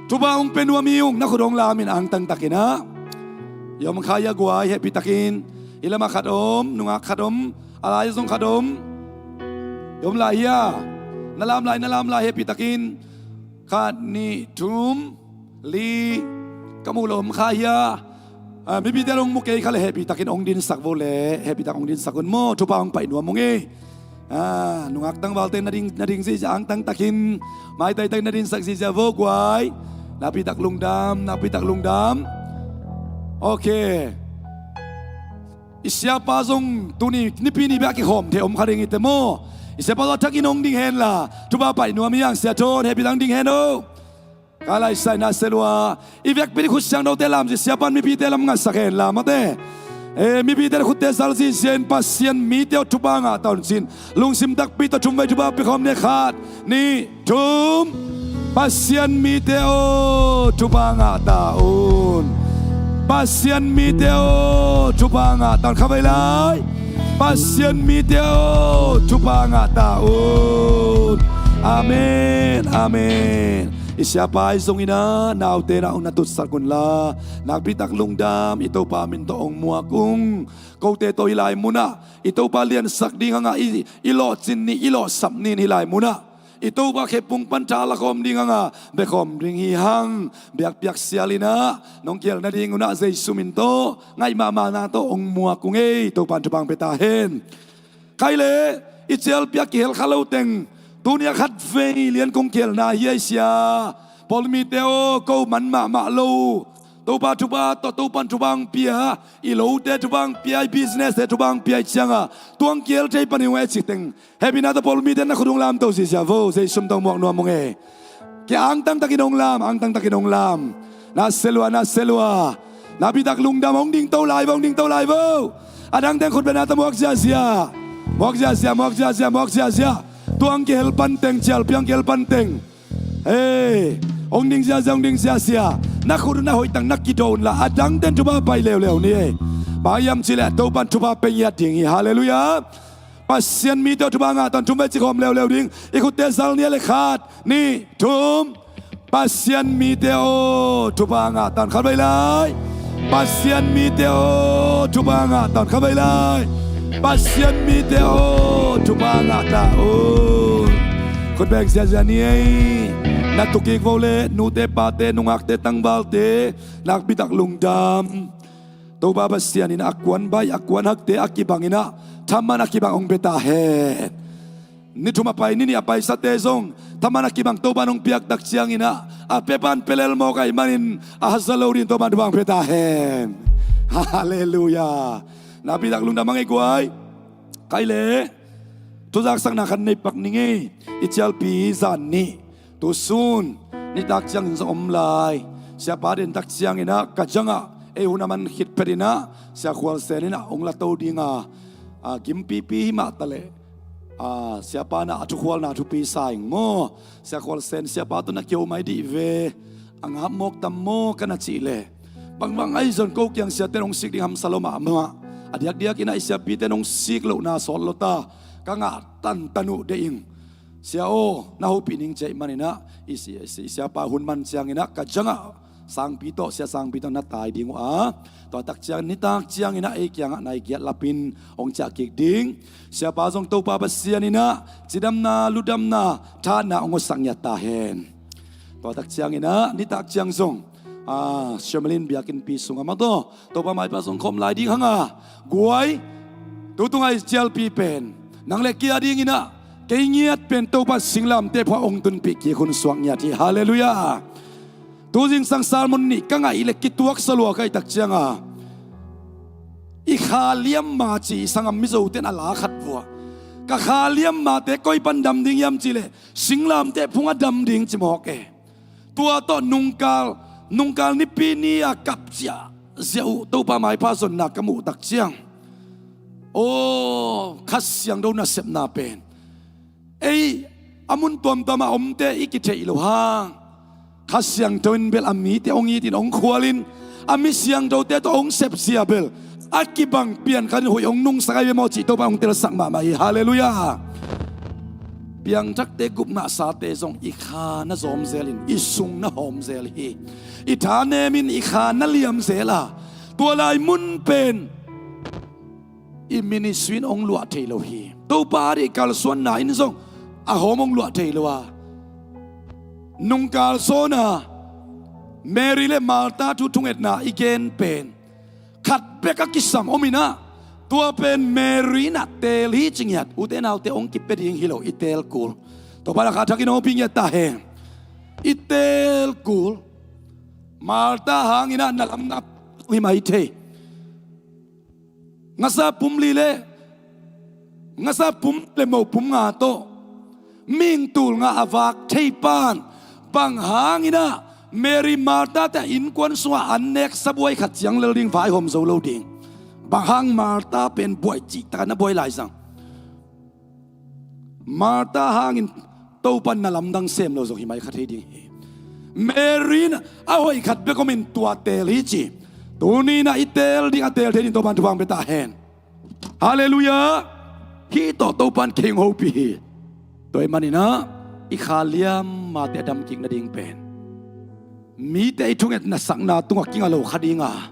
Thupha hong pia nuam hi ung. Na khut hong lamin angtang takin ah. I om kha hia guai, hehpih takin. Hih lamah khat om, nungak khat om, a lai zong khat om. I om lai hia? Na lam lai, na lam lai, hehpih takin. Khat, nih, thum, li. Ka muh lo om kha hia? Ah, mipite hong mu kei kha leh hehpih takin hong dinsak vo leh, hehpih tak hong dinsak un maw, thupha hong pai nuam ung ei. Ah, nungak tangvalte na ding, na ding zihziah angtang takin, maitai takin na dinsak zihziah vo guai. Nakpi tak lungdam, nakpi tak lungdam. Ok. I siapa zong tuni nipi ni bek a kikhawm thei om kha ding hi te maw. I siapa zong a thakin hong ding henla, thupha pai nuam hi hang, sia Thawn, hehpih tak ding hen o. Ka laisai na selua, i vekpi in khut siangthote lamzia, siapa in mipite lam ngasak hen la mate. E, mipite na khutte zal zizia in, Pasian mite aw, thupha ngah ta un, ci-in lungsim takpi tawh thumvei thupha pia khawm ni. Khat, nih, thum. Pasian mite aw, thupha ngah ta un. Pasian mite aw, thupha ngah ta un. Khavei lai. Pasian mite aw, thupha ngah ta un. Amen, amen. I siapa ahi zongin ah, naute na hong na tutsak unla, nakpi tak lungdam, i Topa min tawh hong muak ung. Kote tawh hih lai munah i Topa liansak ding hangah, i, i lawhcin ni, i lawhsap ni in hih lai munah i Topa khephung pan tha lakhawm ding hangah, bekhawm ding hi hang. Biakpiak sial in ah, nong kihel nading unah Jesu min tawh, ngaih mahmahna tawh hong muak ung ei. Topa in thupha hong pia ta hen. Khaile, i cialpi a kihel kha lo teng, tuni a khatvei lian kong kihelna hi ei sia. Pawlmite aw, ko man mahmah lo. Topa thupha tawh, Topa in thupha hong pia, i lote thupha hong pia, i business te thupha hong pia, i ciangah tua hong kihel thei pan hi ung ei ci teng, hehpihna tawh pawlmite na khut hong lamto zizia vo. Jesu min tawh muak nuam ung ei. Kia angtang takin hong lam, angtang takin hong lam. Na selua, na selua. Nakpi tak lungdam, hong dingto lai vo, hong dingto lai vo. A dang teng khut beng na ta, muak ziazia. Muak ziazia, muak ziazia, muak ziazia. Tua hong kihel pan teng, cialpi hong kihel pan teng. Hei, hong ding ziazia, hong ding ziazia. Na khut na hoih tak na kido unla, a dang teng thupha pai leuleu ni ei. Bang hiam cih leh Topa in thupha pia ngiat ding hi. Halleluiah. Pasian mite aw, thupha ngah ta un. Thumvei ci khawm leuleu ding. I khutte zal ni a le, khat, nih, thum. Pasian mite aw, thupha ngah ta un. Khatvei lai. Pasian mite aw, thupha ngah ta un. Khatvei lai. Pasian mite aw, thupha ngah ta un. Khut beng ziazia ni ei. Na tu kik vo le, nute pate, nungakte tangvalte, nakpi tak lungdam. Topa Pasian in a kuan baih, a kuan hakte a kibang in ah, thaman a kibang hong pia ta hen. Ni thum a pai, ni nih a paisate zong thaman a kibang Topa in hong piak tak ciangin ah, a pepan pelel mawk ahih manin a haza lo dingin Topa in thupha hong pia ta hen. Halleluiah. Nakpi tak lungdam hang ei guai. Khaile, thuzaksakna khat nei pak ning ei. I cialpi zan nih, tu sun, nitak ciangin zong om lai. Siapa den tak ciangin ah, ka zangah ei hun a man khit phet in ah, Sia Khual Sen in ah hong la to ding a, a, gimpipi hi mah ta leh, a, siapa in ah a thukhualna thupi sa ing maw. Sia Khual Sen, siapa tawh na kio mai dih ve. A ngap mawk tam maw ka na cih leh, bangbang ahi zong ko kiang siate in hong sik ding hamsa lo mahmah. A diakdiak in ah i siapite in hong sik lohna sawt lo ta, ka ngah tantan uh deh ing. Sia aw, na hopih ning ci ahih manin ah, i si-, i si-, i siapa hun man ciangin ah ka zangah sangpi tawh, sia sangpi tawh na tai ding uh a, tua tak ciang, nitak ciangin ah ei kiangah nai giat lapin hong ciah kik ding. Siapa zong Topa Pasian in ah cidamna, ludamna, thahatna hong hawsak ngiat ta hen. Tua tak ciangin ah, nitak ciang zong, a, Shermalin biakinnpi sungah mah tawh Topa maipha zong khawm lai ding hang a, guai, tu tunga i cialpi pen nang le kei a dingin ah, kei ngiat pen Topa in singlamteh phungah hong tunpih kik hun suak ngiat hi. Halleluiah. Tu zingsang sermon nih ka ngaih leh kituak sa lua ka hih tak ciang a, i kha liamma ci, i sanggam Mizote in a la khat vuah, ka kha liammate koi pan dam ding hiam cih leh, singlamteh phungah dam ding ci mawk e. Tua tawh nungkal, nungkal Nipi ni a kap ziahziah uh Topa maipha zonna ka muh tak ciang, aw, Kha Siangtho nasepna pen ei a mun tuamtuam a omte i kitheih loh hang, Kha Siangtho in bel a mite hong itin, hong khualin, a mi siangthote tawh hong sepzia bel a kibang pian khat in huih hong nungsak ahi ve maw cih Topa in hong telsak mahmah hi. Halleluiah. Piangthakte, gupnasate zong i kha na zawmzelin, i sung na hawmzel hi. I thanemin i kha na liamzel a, tua lai mun pen i ministry in hong luah thei lo hi. Topa ading kalsuanna in zong a hawm hong luah thei lo a, nungkal zawn a Mary le Martha thu thungetna i gen pen khat bek a kisam om in ah, tua pen Mary in ah teel hi ci ngiat. Ute naute, hong kipia ding hi lo, i teel kul. Topa in a kha thakin hong ompih ngiat ta hen. I teel kul. Martha hangin ah na lamna hi mai thei. Ngasa pum li le, ngasa pum le mopum nga tawh, mihing tul nga a vak thei pan, bang hangin ah Mary, Martha te innkuan sungah an nek sabuai khat ciang lel ding, vaihawm zo lo ding? Bang hang Martha pen buai cihtak a na buai lai zang. Martha hangin Topan na lamdang sem lo zong hi mai kha thei ding hi. Mary in a hoih khat bek omin tua teel hi ci. Tuni in a i teel ding a teel thei ding Topan thupha pia ta hen. Halleluiah. Hih tawh Topan kei hong hopih hi. Tua ahih manin a i kha liam mate a damkik nading pen mite i thungetna sakna tungah kinga lo kha ding a,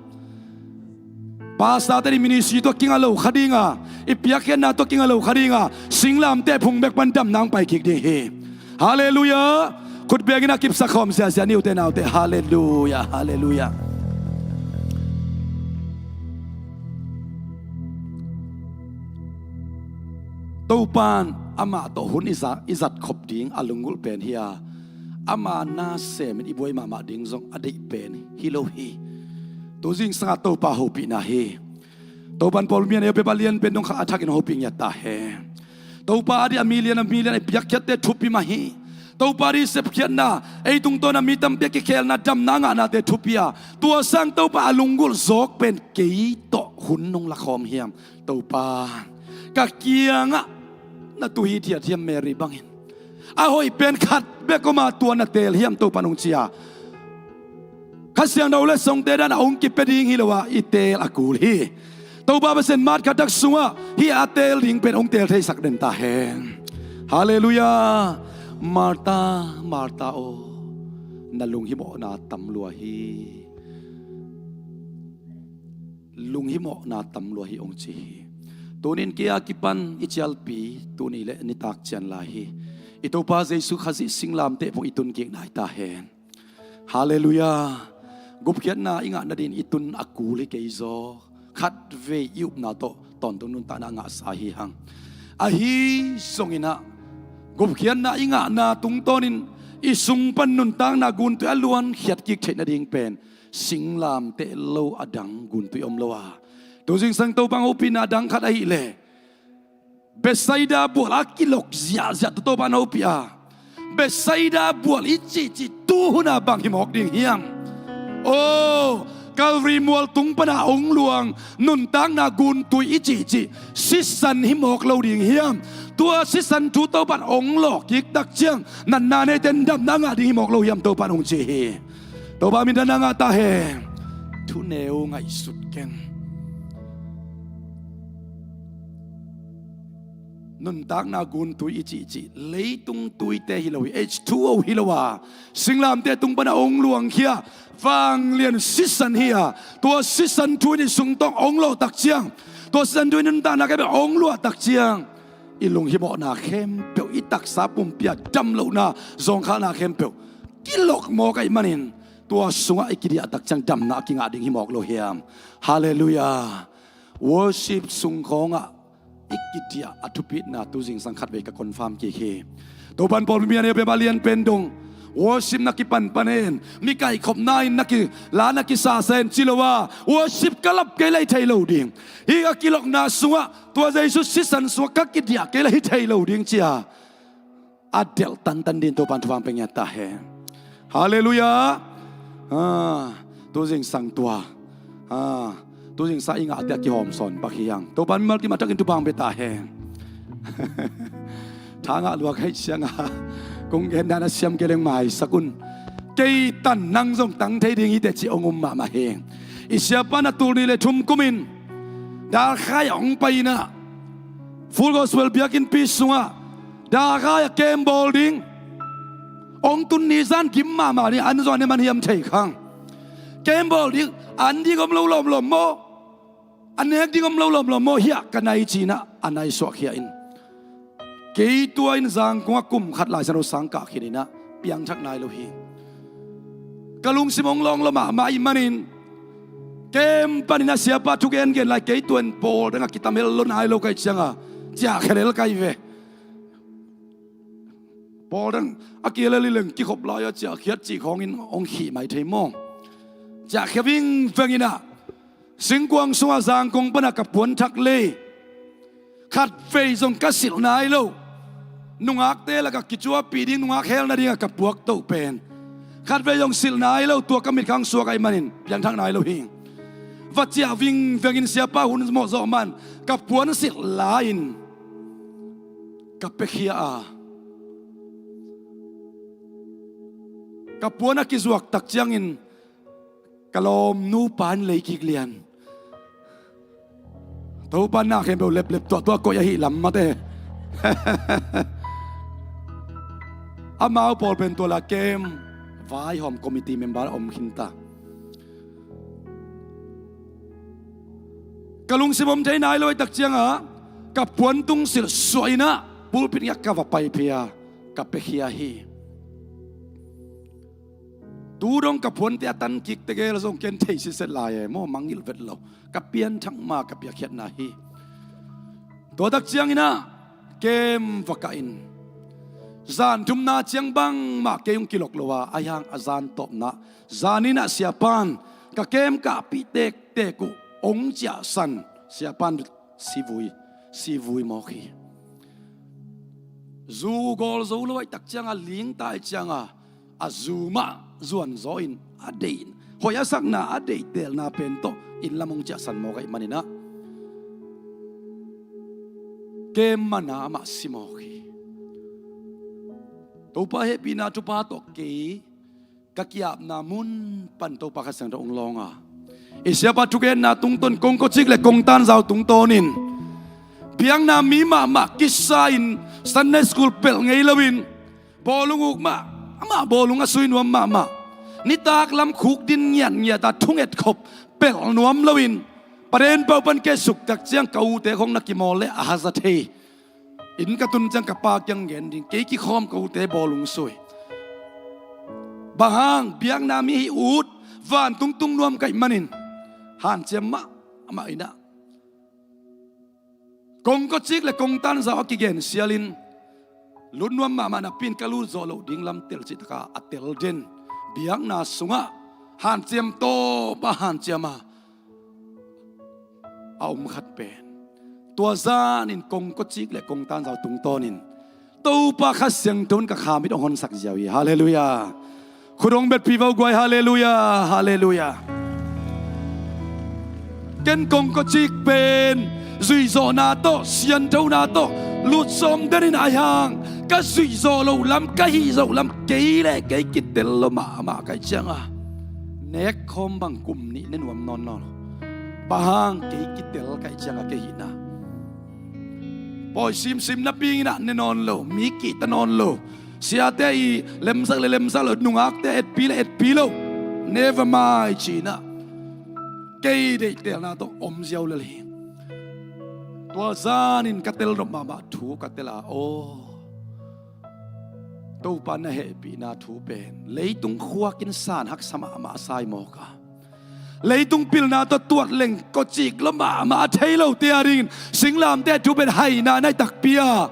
pastorte i ministry tungah kinga lo kha ding a, i piakkhiatna tungah kinga lo kha ding a, singlamteh phung bek pan damna hong pai kik ding hi. Halleluiah. Khut bengin a kipsak khawm ziahziah ni ute naute. Halleluiah, halleluiah. Topan amah tawh hun i za-, i zat khop ding a lunggulh pen hi a, ama na semin i buai mahmah ding zong a deih pen hi lo hi. Tu zingsangah Topa hopihna hi. Topan Paul mian a pia a lian pen dong kha a thakin hopih ngiat ta hen. Topa ading a milian a milian a i piakkhiatte thupi mah hi. Topa ading sepkhiatna ei tungtawn a mi tampi a kikhelna damna a ngahnate thupi a, tua sang Topa a lunggulh zawk pen kei tawh hun nong lakhawm hiam? Topa, ka kiangah na tu hithiat hiam Mary bangin? A hoih pen khat bek om a, tua na teel hiam Topan hong ci a, Kha Siangtho letsongte dan a hong kipia ding hi lo a, i teel a kul hi. Topa Pasian matkhatak sungah hih a teel ding pen hong teel theisak den ta hen. Halleluiah. Martha, Martha aw, na lunghimawhna tam lua hi. Lunghimawhna tam lua hi hong ci hi. Tunin kei a kipan i cialpi tuni le nitak ciang lai hi. I Topa Jesu Khazih singlamteh phung i tun kik nai ta hen. Halleluiah. Gupkhiatna i ngah nadin i tun a kul hi kei zaw. Khatvei i upna tawh tawntung nuntakna a ngahsa hi hang. Ahi zongin ah gupkhiatna i ngahna tungtawnin i sung pan nuntakna guntui a luankhiat kik theih nading pen singlamteh lo a dang guntui om lo a, tu zingsang Topa hong hopihna a dang khat ahih leh Bethsaida bual a kilok ziahziah tawh Topa hong hopih a, Bethsaida bual i cihcih tuhuna bang hi mawk ding hiam? Aw, Calvary mual tung pana hong luang nuntakna guntui i cihcih sisan hi mawk lo ding hiam? Tua sisan thu Topan hong lawk kik tak ciang natna neite in damna ngah ding hi mawk lo hiam Topan hong ci hi. Topa min damna ngah ta hen. Thuneu ngaihsut ken. Nuntakna guntui i cihcih leitung tuite hi lo hi, H two O hi lo a, singlamteh tung pana hong luangkhia vanglian sisan hi a, tua sisan thu in i sungtawng hong lawh tak ciang, tua sisan thu in nuntakna khempeuh hong luah tak ciang, i lunghimawhna khempeuh, i taksa pumpi a damlohna zawngkhalna khempeuh kilok mawk ahih manin tua sungah i kidiah tak ciang damna a kingah ding hi mawk lo hiam? Halleluiah. Worship sung khawngah i kidiah a thupitna tu zingsang khatvei ka confirm kik hi. Topan Paul mian a pia a lian pen dong worship na kipanpan hen, mi kaikhopna in na ki, la na kisasa hen ci lo a, worship ka lap kei leh hi thei lo ding. Hih a kilokna sungah tua Jesu sisan sungah ka kidiah kei leh hi thei lo ding ci a, a delh tantan ding Topan thupha pia ngiat ta hen. Halleluiah. Ah, tu zingsang tua, ah, tu zingsang i ngahte a kihawm sawn bak hi hang. Topan mimal kim a thakin thupha pia ta hen. Thangah luak hei siangah kong gendan a siam kei leng maisak un. Kei tan nang zong tang thei ding hi teh ci hong um mahmah hi. I siapa na tul nih le thum kumin Dalkhai ah hong pai in ah Full Gospel biakinnpi sungah Dalkhai ah camp bawl ding hong tun ni zan gim mahmah ni, an zong an i man hiam thei khang. Camp bawl ding, an ding om lo lawmlawm maw, a nek ding om lo lawmlawm maw, hiah ka nai ci in ah a nai suahkhia in. Kei tua in Zangkong ah kum khat Lai Siangtho sang kah khin in ah piangthak nai lo hi. Ka lungsim hong lawng lo mahmah ahih manin camp panin a siapa thu gengen lai, kei tua in pawl dang a kitam hel lo nai lo ka hih ciangah ciahkhia lel ka hi ve. Pawl dang a kihel leh leng kikhop lai-a ciahkhiat cih khawngin hong khih mai thei maw? Ciahkhia vingveng in ah singkuang sungah Zangkong panah ka puanthak lei. Khatvei zong ka silh nai lo. Nungakte lakah kicuahpih ding, nungak hel nadingah ka puaktoh pen khatvei zong silh nai lo, tua ka mitkhang suak ahih manin piangthak nai lo hi. va ciah vingvengin siapa hun mawh zawh man ka puan silh la-in ka piakhia a, ka puan a kizuak tak ciangin ka lawmnu pa in lei kik lian. Topa na khempeuh leplep tuahtuah koih ahi lam mate. Amau pawl pen tua la kem vaihawm committee member a om khinta. Ka lungsim om thei nai lo tak ciangah ka puantung silh suah inah pulpit ngah ka va paiphia ka piakhia hi. Tu dong ka puante a tan kik tegel zong ken thei siset lai e maw, mangngilh vet lo. Ka pianthak ma ka piakkhiatna hi. Tua tak cianginah kem va kah in zan thumna ciang bangmah kei hong kilok lo a, ahi hang a zan tawpna zaninah siapan ka kem kahpih tektek uh hong ciahsan siapan sivui sivui mawk hi. Zu gawl zo lo aih tak cianga lingta aih cianga a zu mah zuanzaw in a deih hoih a sakna a deihtelna pen tawh inn lam hong ciahsan mawk aih maninah kem mana amah si mawk hi. Topa hehpihna thupha tawh kei ka kiapna mun pan Topa Kha Siangtho hong lawnga i siapa thugenna tungtawn kongkocik le kongtanzau tungtawnin biakna mi mahmah kisa-in Sunday school pelh ngei loin bawlung uk mah amah bawlung a sui nuam mahmah nitak lam khukdin ngiatngiata thunget khop pelh nuam loin Paden pau pan kei suktak ciang ka ute khong na kimawl le a haza thei. Inn ka tun ciang ka pa kiang gen ding kei kikhawm ka ute bawlung sui. Bang hang biakna mi hi ut vantung tung nuam kaih manin hanciam mah amah inah kongkocik le kongtanzau a kigen sialin lut nuam mahmah napi in ka lut zawh loh ding lam tel cihtaka a tel den biakna sungah hanciam tawpa hanciama a om khat pen tua zanin kongkocik le kongtanzau tungtawnin Topa Kha Siangtho in ka khamit hong honsak ziau hi. Halleluiah. Khut hong betpih vo guai. Halleluiah. Halleluiah. Ken kongkocik pen zuihzawhna tawh sianthona tawh lutsawm denin aihang ka zuihzawh loh lam ka hihzawh lam kei le kei kitel lo mahmah kaih cianga nekkhawm bang kum nih ne nuam nawn nawn lo. Bang hang kei kitel kaih cianga kei hihna pawi simsim napi inah ne nawn lo mi kihta nawn lo. Siate i lemsak le lemsak lo nungakte etpi le etpi lo. Never mind cinah kei deihtelna tawh om ziau lel hi. Tua zanin ka tel nop mahmah thu ka tel a aw Topa na hehpihna thu pen leitung khuakin san haksa mahmah a sai mawk a leitung pilna tawh tuat leng kocik lo mahmah a thei lote a dingin singlamte thu pen haina nai takpi a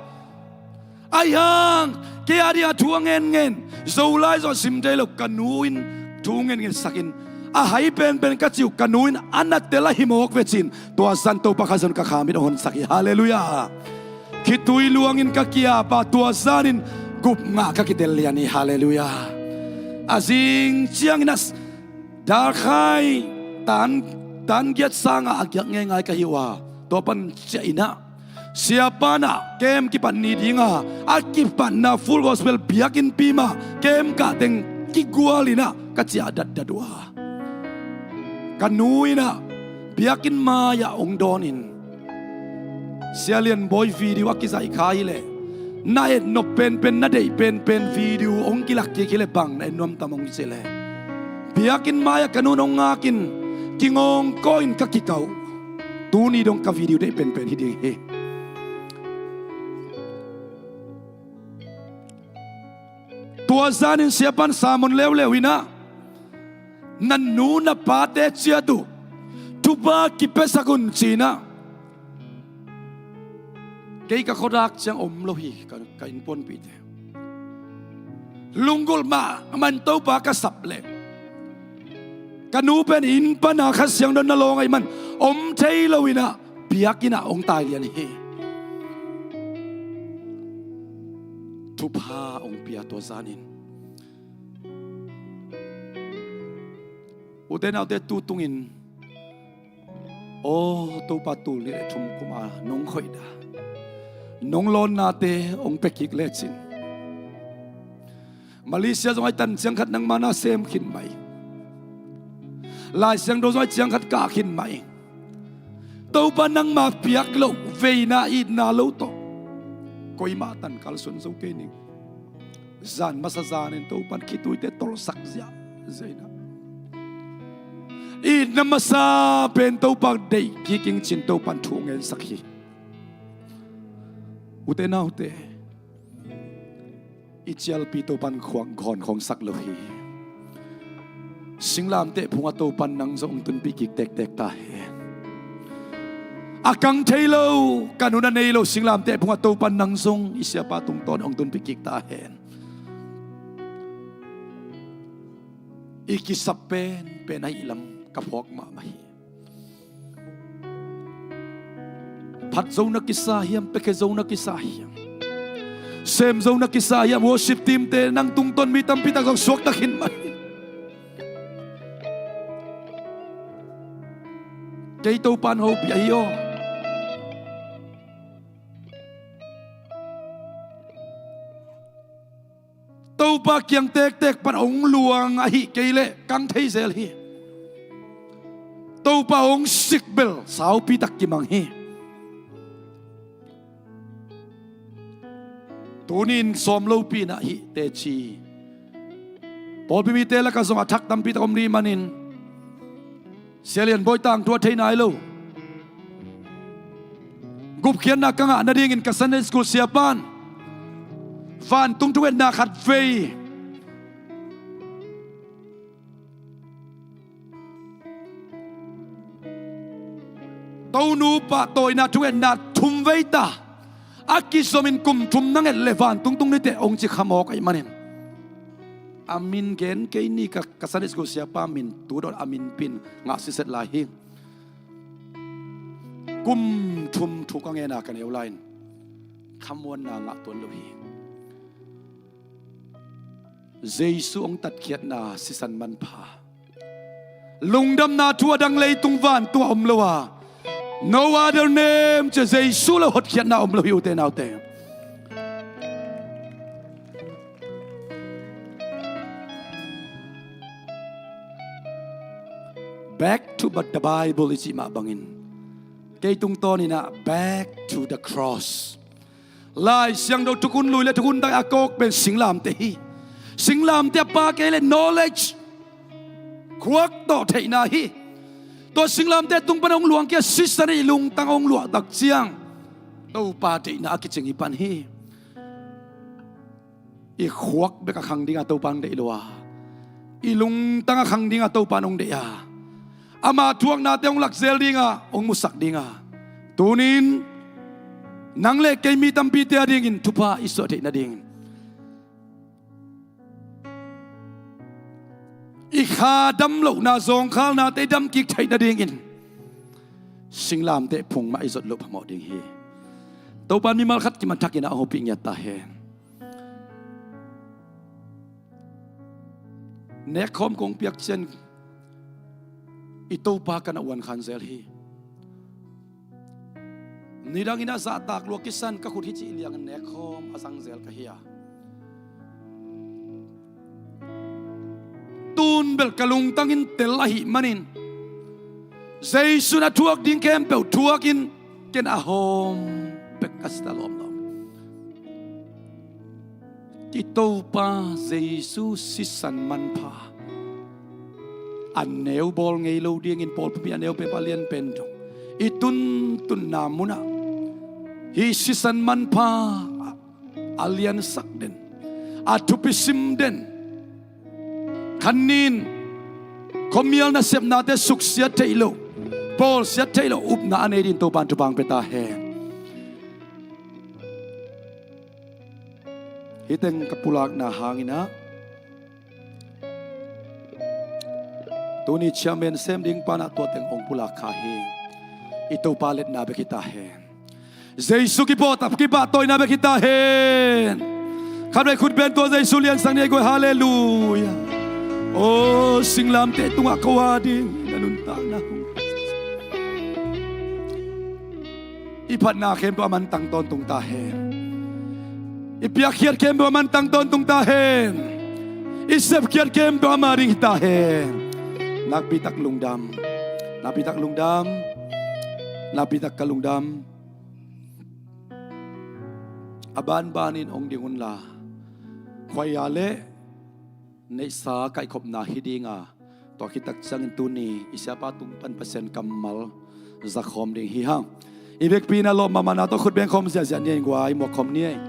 aihang kei a dinga thu a ngenngen zolai zawh sim thei lo ka nu in thu ngenngen sakin a hai penpen ka ciu ka nu in a na tel ahi mawk vecin tua zan Topa Kha Siangtho ka khamit hong honsak hi. Halleluiah. Khitui luangin ka kiapa tua zanin gup ngah ka kitel lian hi. Halleluiah. A zing ciangin a darkhai tan tan giat sangah a giak ngeingai ka hi uh a tua pan ciah inah siapa nah kem kipat ni dinga a kipatna Full Gospel biakinnpi mah kem kahteng kigual inah ka ciah datdat uh a ka nu inah biakinn mai-ah hong dawnin Sia Lian Bawi video a kizaih kha hileh na et nop penpen na deih penpen video hong kilak kik hileh bang na et nuam tam hong ci leh biakinn mai-ah ka nun hong ngakin kingawngkaw in ka kikauh. Tuni dong ka video deih penpen hi ding hi. Tua zanin siapan samon leuleu inah na nu na pate ciat uh thupha kipiasak un cinah kei ka khuadak ciang om lo hi ka innpuanpihte. Lunggulh mahmah in Topa ka sap leh ka nu pen inn pana Kha Siangtho na lawng ahih man om thei lo inah biakinn ah hong tai lian hi. Thupha hong pia tua zanin ute naute tu tungin Aw Topa, tul nih le thum kum a nong khoihna, nong lawnnate hong pia kik lecin, Malaysia zong a i tan ciang khat nangma na sem khin mah hi. Lai Siangtho zong a i ciang khat kah khin mah hi. Topa, nangma piak loh veina itna lo tawh koimah tan kalsuan zo kei ning. Zan masa zanin Topa'n khituite tolhsak ziahziah in ah, itna masa pen Topa deih kik ing cin Topa'n thu ngensak hi. Ute naute, i cialpi Topa'n khuak ghawn khawngsak lo hi. Singlamteh phungah Topa'n nang zong hong tunpih kik tektek ta hen. A kang thei lo, kan hun a nei lo singlamteh phungah Topa'n nang zong i siapa tungtawn hong tunpih kik ta hen. I kisap penpen ahih lam ka phawk mahmah hi. Phat zo na kisa hiam, piakhia zo na kisa hiam, sem zo na kisa hiam, worship team-te nang tungtawn mi tampi tak zong suakta khin mah hi. Kei Topa'n hopih ahi aw. Topa kiang tektek pan hong luang ahih kei leh kang thei zel hi. Topa hong sik bel saupi tak kimang hi. Tuni-in sawm lopi-in ah hih teci pawlpi mite lakah zong a thak tampi tak om rih manin, Sia Lian Bawi Tang thu a thei nai lo. Gupkhiatna ka ngah nadingin ka Sunday school siapa'n vantung thungetna khat vei, Tonu pahtawina thungetna thum vei ta, a kizomin kum thum na nget leh vantung tung ni teh hong ci kha mawk ahih manin, a min gen kei ni. Ka, ka Sunday school siapa min tu dawn a min pin ngah siset lai hi. Kum thum thu ka ngen a ka neu lai-in khamuanna ngah tuan lo hi. Jesu hong tatkhiatna sisan manpha, lungdamna thu a dang leitung vantungah om lo a, no other name ci-a Jesu lo hotkhiatna om lo hi, ute naute. Back to but the Bible i cih mah bangin, kei tungtawnin ah back to the cross. Lai Siangtho thukhun lui le thukhun dai a kawk pen singlamteh hi. Singlamteh a pha kei leh knowledge, khuak tawh theihna hi. Tua singlamteh tung pan hong luang kia sisan i lungtang hong luah tak ciang Topa deihna a kicing hi pan hi. I khuak bek a khang dinga Topa hong deih lo a, i lungtang a khang dinga Topa hong deih a, ama thuaknate hong lakzel dinga hong musak dinga, tuni-in nang le kei mi tampite adingin thupha i suah theih nadingin, i kha dam lohna zawngkhalnate i dam kik theih nadingin singlamteh phung mah i zot loh phamawh ding hi. Topa'n mimal khat kim a thakin a hopih ngiat ta hen. Nekkhawm kong piak ciang i Topa ka na uankhan zel hi. Nidangin a zahtak lua kisan ka khut hi cih liangin nekkhawm a zang zel ka hi a, tun bel ka lungtangin tel ahih manin Jesu in a thuak ding khempeuh thuakin ken a hawm bek ka si ta lawmlawm. I Topa Jesu sisan manpha a neu bawl ngei lo dingin Pawlpi a neu peuh a lian pen dong i tuntunna munah hih sisan manpha a liansak den, a thupi sim den, khanin khuamial nasepnate suksiat theih loh, bawlsiat theih loh upna a nei dingin Topa'n thupha hong pia ta hen. Hih teng ka pulakna hangin ah, tuni chairman sem ding pa'n ah tua teng hong pulak kha hi. I Topa letna bek hi ta hen. Jesu kipahtawi, kipahtawina bek hi ta hen. Khatvei khut beng tawh Jesu liansak ni ei guai, halleluiah. Aw singlamteh tungah ko a ding na nuntakna hong I phatna khempeuh a man tang tawntung ta hen. I piakkhiat khempeuh a man tang tawntung ta hen. I sepkhiat khempeuh ama ding hi ta hen. Nakpitak lungdam. Nakpitak lungdam. Nakpitak ka lungdam. A banbanin ong ding unla, khuaia le neihsa kaihkhopna hi dinga, tua khit tak ciangin tuni i siapa tung pan Pasian kammal zakhawm ding hi hang. I vekpi-in a lawp mahmahna tawh khut beng khawm ziahziah ni ei, guai, muak khawm ni ei.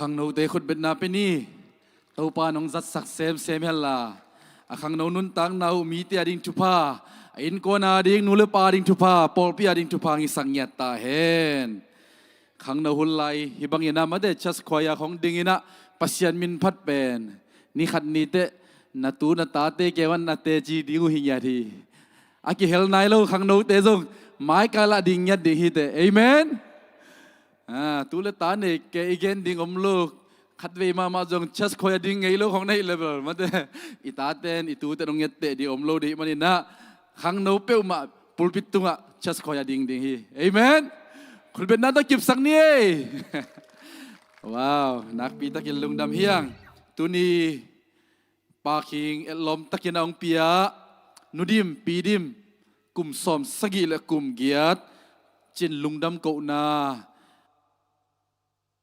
Khangnote khutbetna pe ni. Topa nong zatsak semsem henla, a khangno nuntakna uh mite a ding thupha, a innkuan a ding, nu le pa a ding thupha, pawlpi a ding thupha hong hisak ngiat ta hen. Khangno hun lai hi bangin ah mate church choir khawng dingin ah Pasian min phat pen ni khat ni teh na tu na tate keu an na teci ding uh hi ngiat hi. A kihel nai lo khangnote zong mai kai lah ding ngiat ding hi teh. Amen. Ah, tu le ta nei kei i gen ding om lo. Khatvei mahmah zong church choir a ding ngei lo khawng na hih leh bel mate i taten i tuten hong ngiatteh ding om lo ding hih manin ah khangno peuhmah pulpit tungah church choir a ding ding hi. Amen. Khutbetna tawh kipsak ni ei. Wow, nakpi takin lungdam hi hang. Tuni Pa Khing etlawm takin a hong pia Nu Dim, Pi Dim, kum sawm sagih le kum giat cin lungdam kohna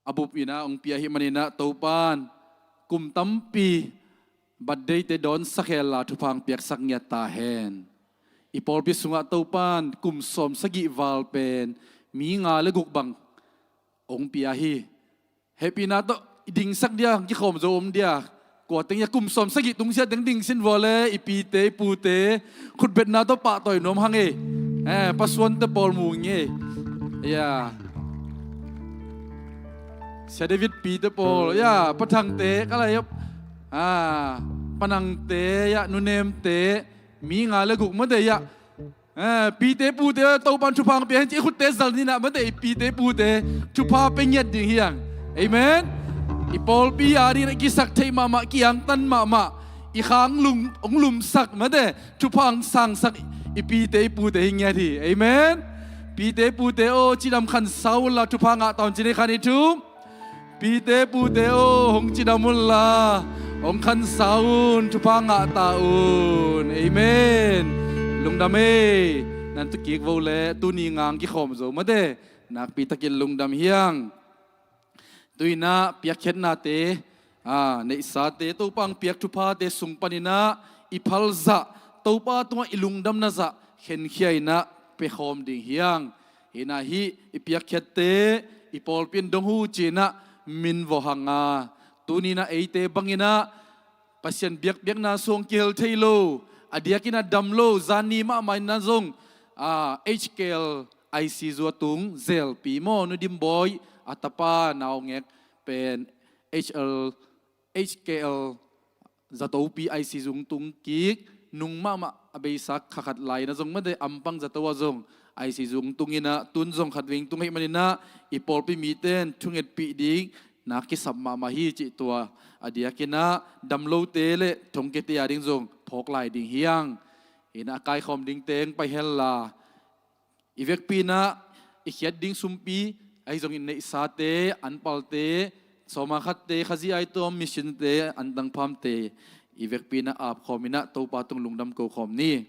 a bup in ah hong pia hi manin ah Topan kum tampi birthday-te dawnsak henla thupha hong piaksak ngiat ta hen. I pawlpi sungah Topan kum sawm sagih val pen mi nga le guk bang hong pia hi. Hehpihna tawh i dingsak dia, kikhawm zo om dia. Kua teng ia kum sawm sagih tungsiah teng ding sin vua le i pite i pute khutbetna tawh pahtawi nuam hang ei. Eh, Pa Suante pawl mu ngei. Ia, Sia David pite pawl, ia, Pa Thangte ka lai, ah, Pa Nangte, ia, Nu Nemte, mi nga le guk mate ia. Eh, pite pute Topan thupha hong pia hen ci i khutte zal ni nah mate i pite pute thupha pe ngiat ding hi hang. Amen. I pawlpi a dingin a kisak theih mahmah, kiangtan mahmah, i khang lung hong lumsak mate thupha hong sangsak i pite i pute hi ngiat hi. Amen. Pite pute aw, cidam khansau unla thupha ngah ta un ci ni khan i thu. Pite pute aw, hong cidam unla hong khansa un, thupha ngah ta un. Amen. Lungdam ei. Nan tu kik vo le tuni ngang kikhawm zo mate nakpi takin lungdam hi hang. Tu-in ah piakkhiatnate, ah, neihsate, Topa hong piak thuphate sung panin ah i phalzah, Topa tungah i lungdamna zah khenkhia in ah pekhawm ding hi hang. Hi nah hih i piakkhiatte i pawlpi in dong uh ci-in ah min vawh hang a, tuni-in ah eite bangin ah Pasian biakpiakna sung kihel thei lo, a diakin ah dam lo, zan ni mahmah in ah zong, ah, H K L I C U a tung zelpi maw, Nu Dim Bawi a tapa naungek pen H L, H K L zatopi I C U hong tung kik, nung mahmah a beisa kha khat lai-in ah zong mate ampang zato ah zong I C U hong tung in ah, tun zong khatvei hong tung hi manin ah i pawlpi mite in thungetpih ding na kisap mahmah hi cih tua a diakin ah dam lote le thongkiate a ding zong phawk lai ding hi hang. Hi nah a kaikhawm dingte hong pai henla, i vekpi in ah i khiat ding sumpi ahi zongin neihsate, anpalte, sawma khatte, Khazih aituam, mission-te, antang phamte i vekpi in ah apkhawm in ah Topa tung lungdam ko khawm ni.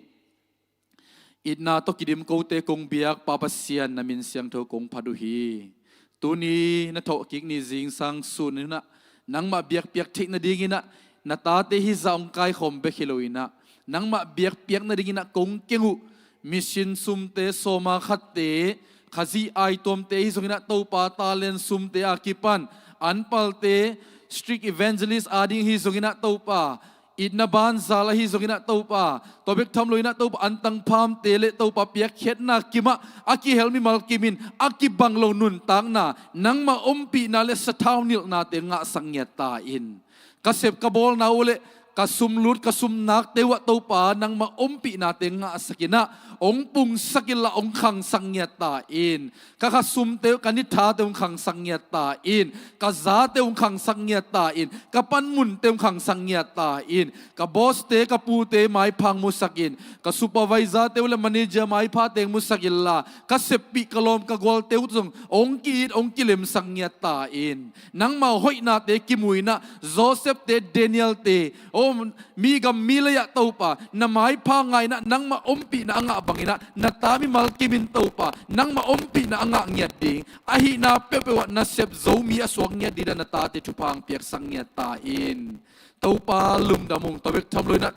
Itna tawh kidim kote kong biak Pa Pasian, na min siangtho kong phat uh hi. Tuni na thawhkik ni zingsang sun in ah nangmah biakpiak theih nadingin ah na tate hizah hong kaikhawm bek hi lo in ah nangmah biakpiak nadingin ah kong keng uh mission sumte, sawma khatte, Khazih aituamte hi zongin ah Topa, talent sumte a kipan anpalte, street evangelist a ding hi zongin ah Topa, itna banzal ahi zongin ah Topa, tua bek tham lo in ah Topa, antang phamte le Topa, piakkhiatna kimah a kihel mimal kimin a kibang lo nuntakna, nangmah ompihna le sathau nilhnate ngahsak ngiat ta in. Ka sep ka bawlna uh le ka sumlut ka sumnakte uh ah Topa, nangmah ompihnate ngahsak in ah hong pungsak inla hong khangsak ngiat ta in. Ka khasumte uh, ka nithate uh hong khangsak ngiat ta in. Ka zate uh hong khangsak ngiat ta in. Ka panmunte uh hong khangsak ngiat ta in. Ka bawste, ka pute maipha hong musak in. Ka supervisor-te uh le manager maiphate hong musak inla, ka seppih, ka lawm, ka gualte uh zong hong ki-it, hong kilemsak ngiat ta in. Nangmah hoihnate kimu in ah Joseph-te, Daniel-te, aw, mi gam mi lei-ah Topa, na maipha ngah in ah nangmah ompihna a ngah bangin ah na ta mimal kimin Topa, nangmah ompihna a ngah ngiat ding, ahihna peuhpeuh ah na sep zo mi a suak ngiat ding in ah na tate thupha hong piaksak ngiat ta in. Topa lungdam ung. Tua bek tham lo in ah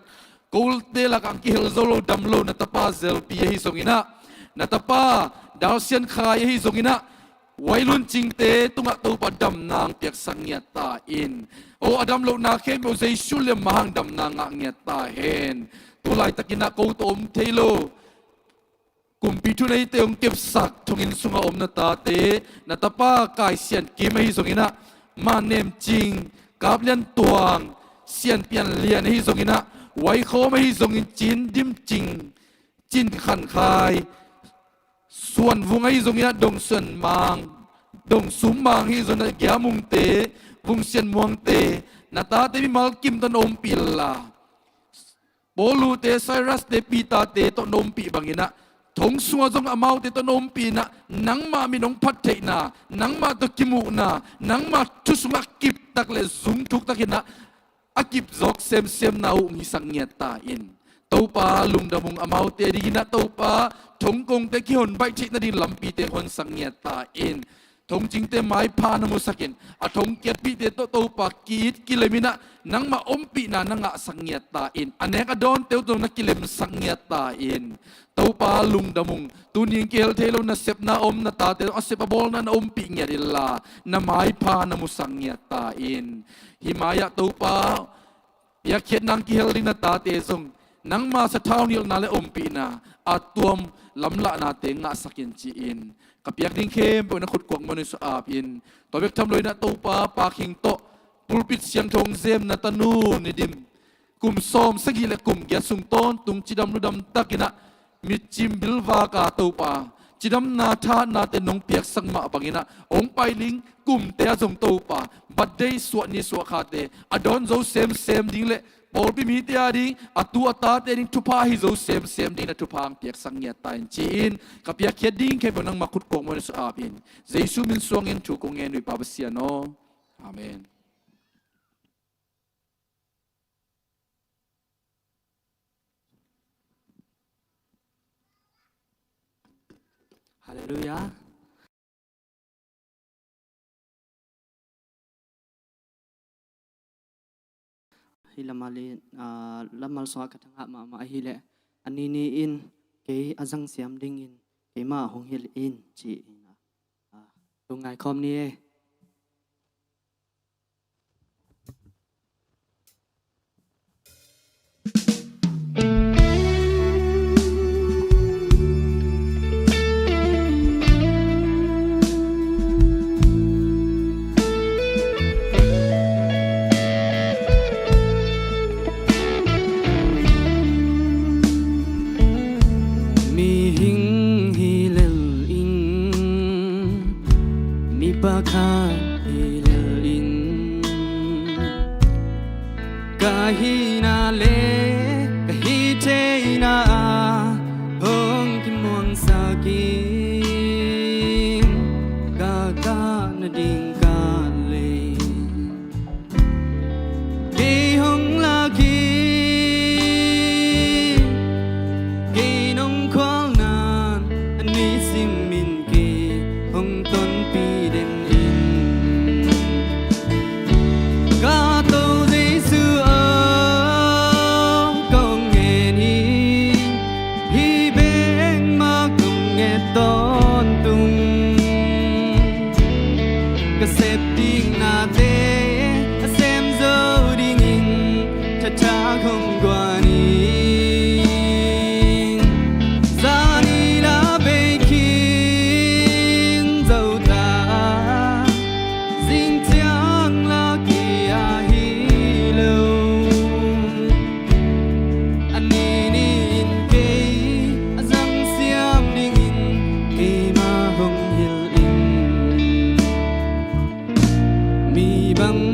kote lakah hong kihel zo lo, dam lo na tapa Zelpi ahi zongin ah, na tapa Dalsian Khai ahi zongin ah, Huai luncingte tungah Topa damna hong piaksak ngiat ta in. O, a dam lohna khempeuh Jesu liamma hang damna ngah ngiat ta hen. Tu laitakin ah ko tawh om thei lo, kumpi thuneite hong kepsak thonginn sungah om na tate, na tapa Kai Sian Kim ahi zongin ah, Ma Nem Cing, Kap Lian Tuang, Sian Pian Lian ahi zongin ah, Huai Khawm ahi zongin Cin Dim Cing, Cin Khan Khai, Suan Vung ahi zongin ah Dong Suan Mang, Dong Sum Mang ahi zongin ah Gia Mungte, Vung Sian Muangte, na tate mimal kim tawh na ompih inla, Paul Lu te, Silas te, Peter te tawh na ompih bangin ah, thong sungah zong amaute tawh na ompih in ah, nangmah min hong phat theihna, nangmah tawh kimuhna, nangmah thu sungah kiptak le zung thuktakin ah, a kip zawk semsemna uh hong hisak ngiat ta in. Topa lungdam ung, amaute dingin ah Topa thongkongte kihon baih theih nading lampite honsak ngiat ta in. Thongcingte maipha na musak in, a thong kiatpihte tawh Topa ki-it kilem in ah, nangmah ompihna na ngahsak ngiat ta in. A nek a dawnte uh tawh na kilemsak ngiat ta in. Topa lungdam ung, tuni in kihel thei lo nasepna om na tate tawh a sep a bawlna na ompih ngiat inla, na maipha na musak ngiat ta in. Hih mai-ah Topa, piakkhiatna hong kihel ding na tate zong nangma sathau nilhna le ompihna a tuam lamlahnate ngahsak in ci-in, ka piak ding khempeuh na khut kuak muanhuai sungah ap in. Tua bek tham loin ah Topa, Pa Khing tawh pulpit siangtho hong zem na tanu Ni Dim, kum sawm sagih le kum giat sung tawntung cidam ludam takin ah, mitcim bilvak a Topa, cidamna thahatnate nong piaksak mah bangin ah, hong pai ding kumte ah zong Topa, birthday suah ni suah khate a dawn zo semsem ding le pawlpi mite a ding, a tu a tate ding thupha ahi zo semsem ding na thupha hong piaksak ngiat ta in ci-in, ka piakkhiat ding khempeuh nangma khut kuak muanhuai sungah ap in. Jesu min suangin thu kong ngen uh hi, Pa Pasian aw. Amen. Halleluiah. Hih lammal in, ah, lammal sungah ka thangah mahmah ahih leh, a ni ni-in kei a zangsiam dingin keimah hong hilh in ci-in, ah, lungngai khawm ni e. Mihing hi lel in, mipa khat hi lel in, ka hihna le ka hih theihna ah hong kimuangsak in, ka kah nading kah lei. Kei hong lak in, kei nong khual nan, a nisim in kei hong tonpih den in. Ka Topa Jesu aw, kong ngen hi, hih bek mah kong nget tawntung. Ka sep ding nate a sem zo dingin thathak hong guan in. Zani la bei khin zo ta, zing ciang la kei ahi lo. A ni ni-in kei a zangsiam dingin keimah hong hilh in. Mi bang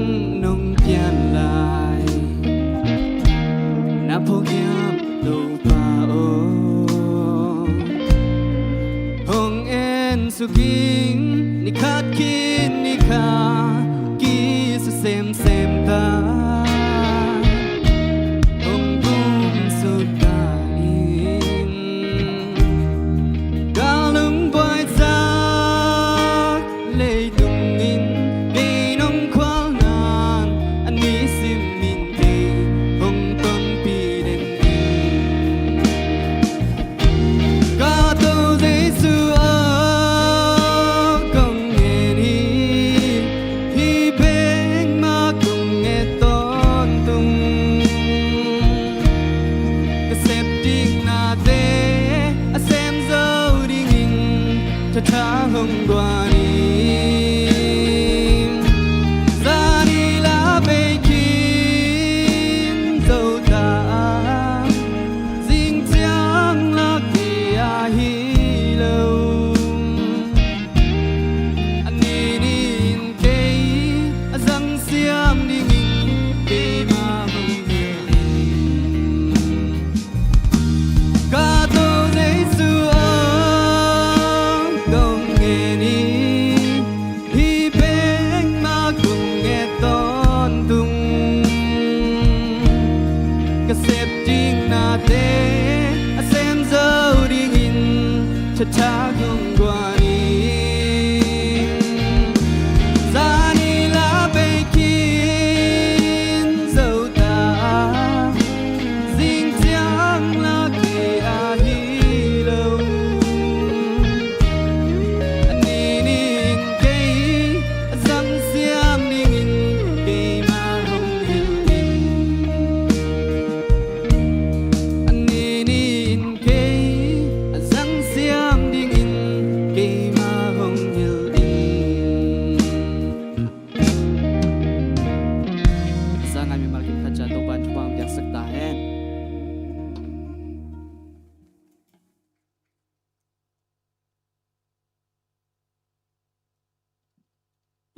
nong pian lai, na phuak hiam Topa aw? Hong en suk in, ni khat khit ni khat kisa semsem ta, hong pum suk ta in. Ka lungbuai sak leitung in kei nong khual nan, a nisim in kei hong tonpih den in. Ka Topa Jesu aw, kong Tha hong guan in, zani la bei khin zo ta a, zing ciang lak hi a hi lo. A ni ni in kei a zang siam dingin keima hong hilh in. Ka Topa Jesu aw, kong ngen hi, hih bek mah kong nget tawntung. Ka sep ding nate a sem zo dingin Topa kong guan in. Zani la bei khin zo ta a, zing ciang lak hi a hi lo. A ni ni in kei a zang siam dingin keima hong hilh in. A ni ni in kei a zang siam dingin keima hong hilh in. Za ngai mimal khat ciat Topa'n thupha hong piaksak ta hen.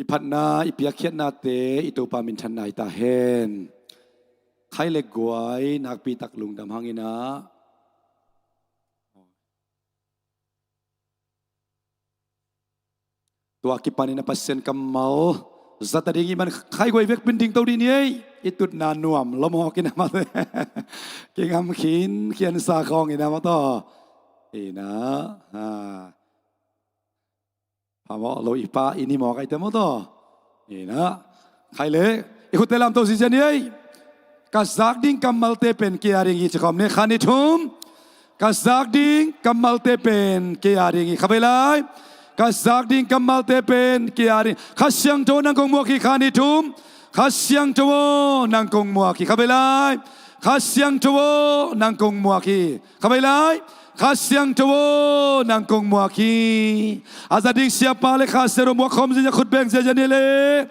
I phatna, i piakkhiatnate i Topa minthanna hi ta hen. Khai le guai nakpi tak lungdam hangin ah, tua kipanin a Pasian kammal zat a ding i man khai guai vekpin dingto dih ni ei. I tutna nuam lomawk in a mate. Kingam khin khiansa khawng in a maw taw. Ina. Ha. Phamawh lo i pa i ni mawk aite maw taw. Ina. Khai le i khutte lamto ziazia ni ei. Ka zak ding kammalte pen kei a ding hi ci khawm ni. Khat, nih, thum. Ka zak ding kammalte pen kei a ding hi. Kha vei lai. Ka zak ding kammalte pen kei a ding. Kha Siangtho nang kong muak hi. Khat, nih, thum. Kha Siangtho aw nang kong muak hi. Kha vei lai. Kha Siangtho aw nang kong muak hi. Kha vei lai. Kha Siangtho aw nang kong muak hi. A zat ding siapa le kha siapa muak khawm ziazia, khut beng ziazia ni le.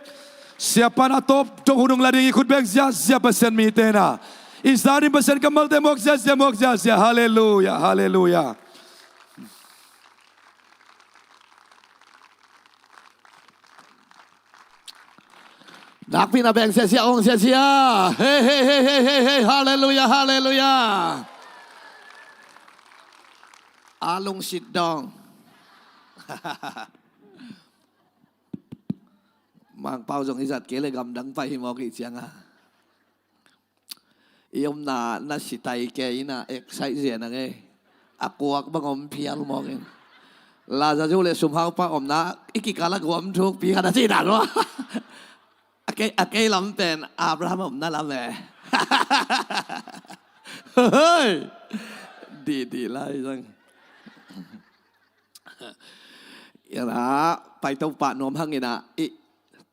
Siapa in a tawp dong hun hong la ding hi. Khut beng ziazia Pasian mite na. I zak ding Pasian kammalte muak ziazia, muak ziazia. Halleluia, halleluia. Nakpi na beng ziazia, ong ziazia. Hei, hei, hei, hei, hei, hei. Halleluia, halleluia. A lungsit dong. Mangpau zong i zat kei le gamdang pai hi mawk i cianga. I omna na sitai kei ina excite zia na ngei. A kuak bang om phial mawk in. Lazarus le sumhaupa omna i kikal a guam thuk pi khat a ci dan maw. A kei, a kei lam pen Abraham omna lam e. Hoi. Di, di lai zang. Ina, pai Topa nuam hang ina, i,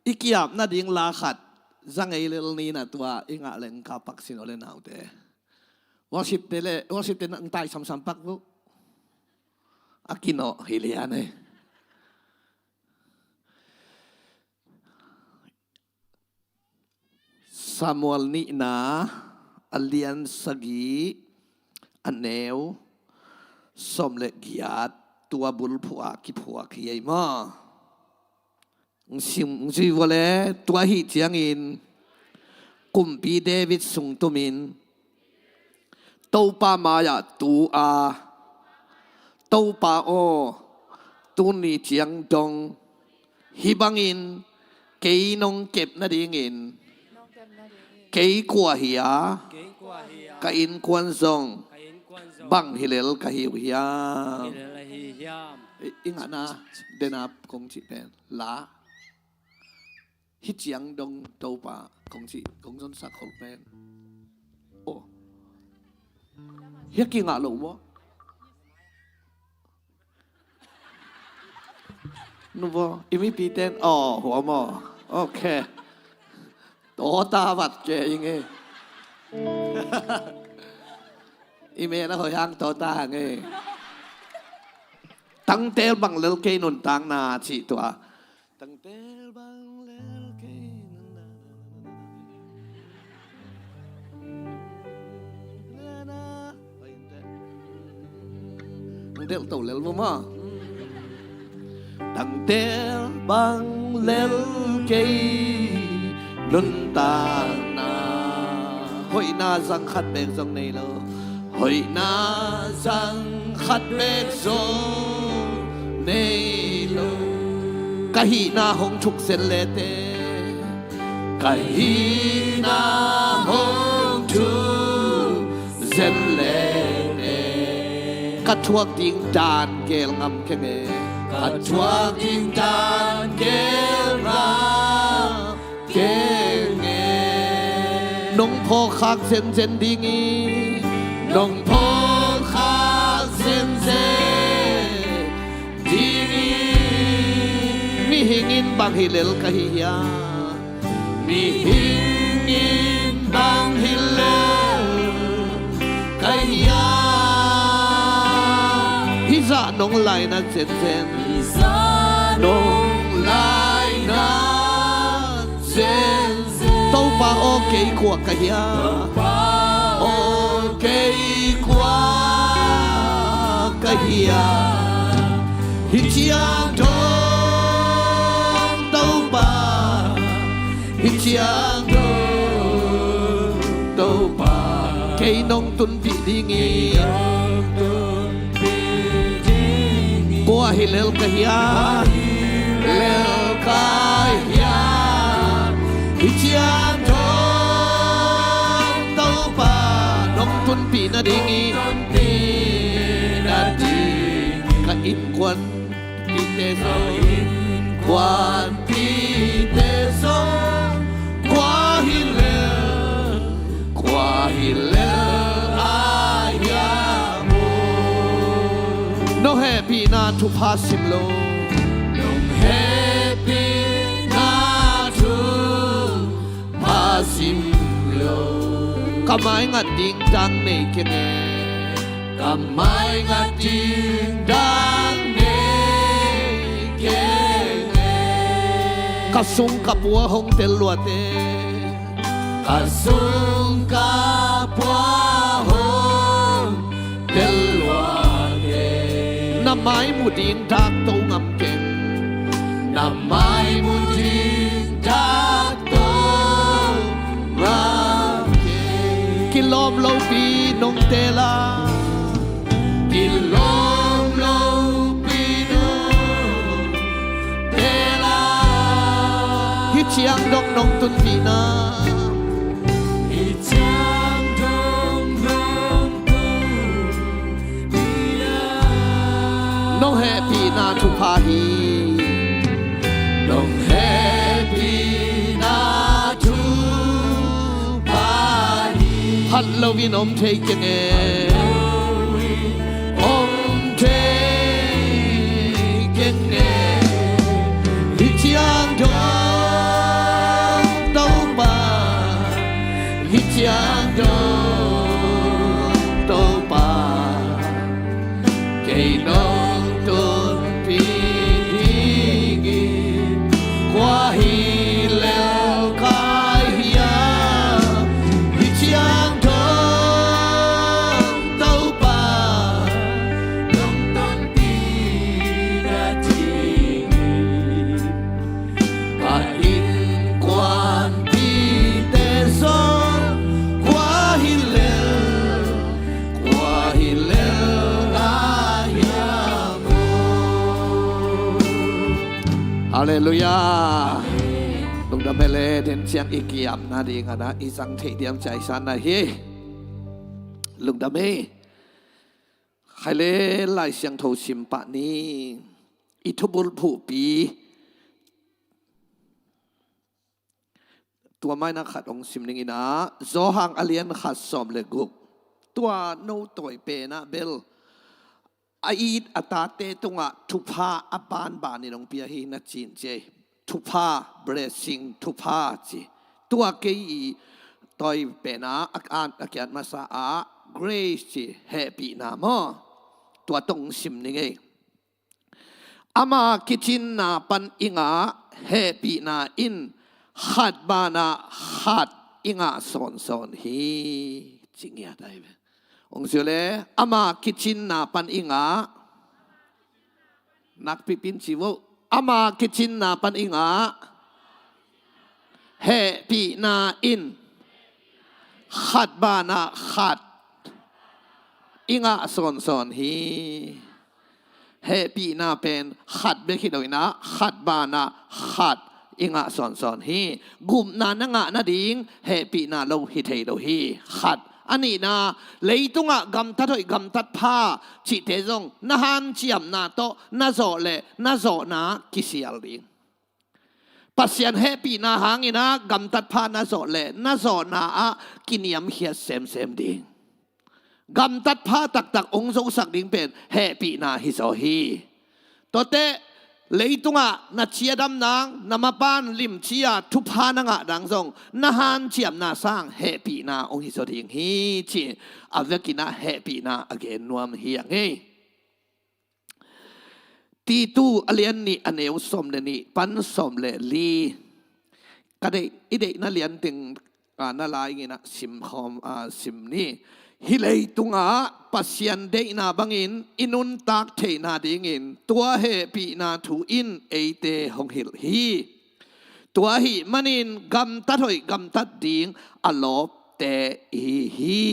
i kiap nading la khat, za ngei lel ni na tua, i ngah leng ka pak sin o le naute. Worship te le, worship te nang tai samsam pak bu. A kino hi lian e. Samuel nihna a lian sagih a neu sawm le giat, tua bulphuh a kiphuak hi ei maw. Ng sim, ng zui vua le tua hi ciangin kumpi David sung tumin Topa mai-ah tu a, Topa aw, tuni ciang dong hih bangin kei nong kep nadingin kei kua hi a, ka innkuan zong bang hi lel ka hi uh hiam? I, i ngahna denap kong cih pen la. Hih ciang dong Topa kong cih, kong zonsak khol pen. Oh. Hih a kingah lo maw? Nu baw, i mipi ten. Oh, hua maw. Ok. Tawta vat ke i ngei. I meh na hoi hang tawta hang ei. Tangtel bang lel kei nuntakna cih tua. Tangtel bang lel kei nuntakna. Ang delh to lel maw maw. Tangtel bang lel kei nuntakna. Hoihna zang khat bek zong nei lo. Hoihna zang khat bek zong nei lo. Ka hihna hong thuk zen lete. Ka hihna hong thuk zen lete. Ka thuak ding dan gel ngam keng e. Ka thuak ding dan gel ngam keng e. Nong phawkkhak zenzen ding hi. Nong phawkkhak zenzen ding hi. Mihing in bang hi lel ka hi hiam? Mihing in bang hi lel ka hi hiam? Hih zah nong lainat zenzen. Hih zah nong lainat zenzen. Topa aw, kei kua ka hiam? Topa aw, kei kua ka hiam? Hih ciang dong Topa, hih ciang dong Topa, kei nong tunpih ding hi. Kua hi lel ka hiam? Lel ka hiam? Hih ciang dong Topa, nong tunpih nading hi. Ka innkuanpihte zong, innkuanpihte zong, kua hi lel, kua hi lel a hiam aw? Nong hehpihna thupha sim lo. Nong hehpihna thupha sim lo. Ka maingat ding dang nei keng e. Ka maingat ding dang nei keng e. Ka sung ka pua hong tel luat e. Ka sung ka pua hong tel luat e. Na mai mu ding dak to ngam keng. Na mai mu ding dak to ngam keng. Kilawm lopi nong teel a. Kilawm lopi nong teel a. Hih ciang dong nong tunpihna. Hih ciang dong nong tunpihna. Nong hehpihna thupha hi. Nong hehpihna thupha hi. Phat loin om thei keng e. Om thei keng e. Hih ciang dong Topa, hih ciang dong Topa, kei nong tunpih ding hi. Kua hi lel ka hiam? Hih ciang dong Topa, nong tunpih nading hi. Ka innkuanpihte zong, kua hi lel, kua hi lel a hiam aw? Halleluiah. Lungdam hi le. Den ciang i ki-apna ding a na i zang theih diam ci-a i san na hi. Lungdam hi. Khai le, Lai Siangtho sim pah ni. I thubulphuhpi. Tua mah in a khat hong sim ning in a, Johan a lian khat sawm le guk. Tua no tawi pen ah bel a it a tate tungah thupha a banbanin hong pia hi na cin ci ei. Thupha, blessing, thupha ci. Tua kei i tawi pen ah a, a kiat masa ah grace ci, hehpihna maw. Tua tawh hong sim ning ei. Ama kicinna pan i ngah hehpihna in khat banah khat i ngah sawnsawn hi, ci ngiat ahi ve. Hong ci uh le, ama kicinna pan i ngah, nakpipin ci uh, ama kicinna pan i ngah hehpihna in khat banah khat i ngah sawnsawn hi. Hehpihna pen khat bek hi lo in ah, khat banah khat i ngah sawnsawn hi. Gupna na ngah nading hehpihna lo hi thei lo hi. Khat. A nihna, leitungah gamtat hoih gamtat pha cihte zong na hanciamna tawh na zawh le na zawhna kisial ding. Pasian hehpihna hangin ah gamtat pha na zawh le na zawhna ah kiniamkhiat semsem ding. Gamtat pha taktak hong zosak ding pen hehpihna hi zaw hi. Tuate leitungah na ciadam nang, na mapan limci-a thupha na ngah nang zong na hanciamna sang hehpihna hong hi zaw ding hi, ci a vekin ah hehpihna a gen nuam hi a ngei. Titu a lian nih a neu sawm le nih pan sawm le li. Ka deih, i deihna lian teng, a, na lai-in ah sim khawm, a, sim ni. Hih leitungah Pasian deihna bangin i nuntak theihna dingin tua hehpihna thu in eite hong hilh hi. Tua ahih manin gamtat hoih gamtat ding a lawpte i hi hi.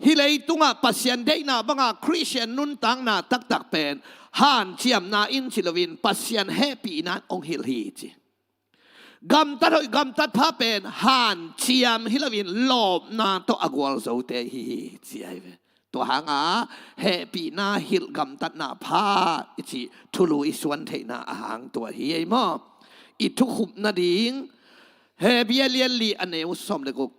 Hih leitungah Pasian deihna banga Khristian nuntakna taktak pen hanciamna in ci loin Pasian hehpihna in hong hilh hi ci. Gamtat hoih gamtat pha pen hanciam hi loin lawpna tawh a gualzote hi hi ci ahi ve. Tua hanga hehpihna hilh gamtatna pha i cih thulu i suan theihna a hang tua hi ei maw? I thukhup nading Hebru a lian li a neu sawm le guk.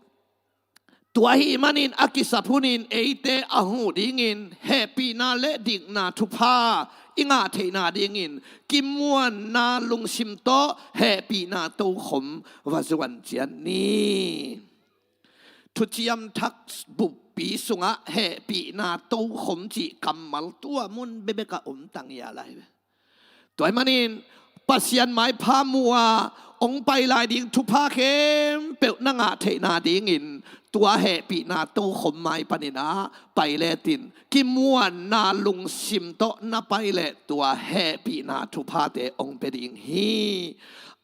Tua ahih manin a kisap hunin eite a huh dingin hehpihna le dikna thupha i ngah theihna dingin kimuanna lungsim tawh hehpihna tokhom va zuan ciat ni. Thuciam Thak buppi sungah hehpihna tokhom cih kammal tua mun bekbekah om tang hi a lai ve. Tua ahih manin Pasian maipha mu-a hong pai lai ding thupha khempeuh na ngah theihna dingin tua hehpihna tokhom mai panin ah pai letin kimuanna lungsim tawh na pai leh tua hehpihna thuphate hong pia ding hi.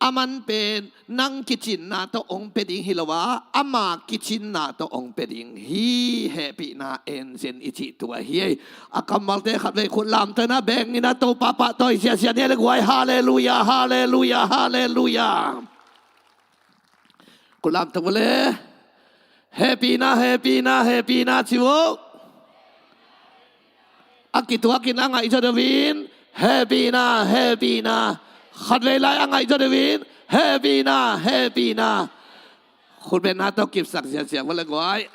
A man pen nang kicinna tawh hong pia ding hi lo a, ama kicinna tawh hong pia ding hi. Hehpihna en zen i cih tua hi. A kammalte khatvei khut lamto in ah beng in ah Topa pahtawi ziahziah ni le guai. Halleluia, halleluia, halleluia. Khut lamto le. Hehpihna, hehpihna, hehpihna ci uh. A kituakin a ngaih zaw deuh in, hehpihna, hehpihna. Khatvei lai a ngaih zaw deuh in, hehpihna, hehpihna. Khutbetna tawh kipsak ziahziah va le guai.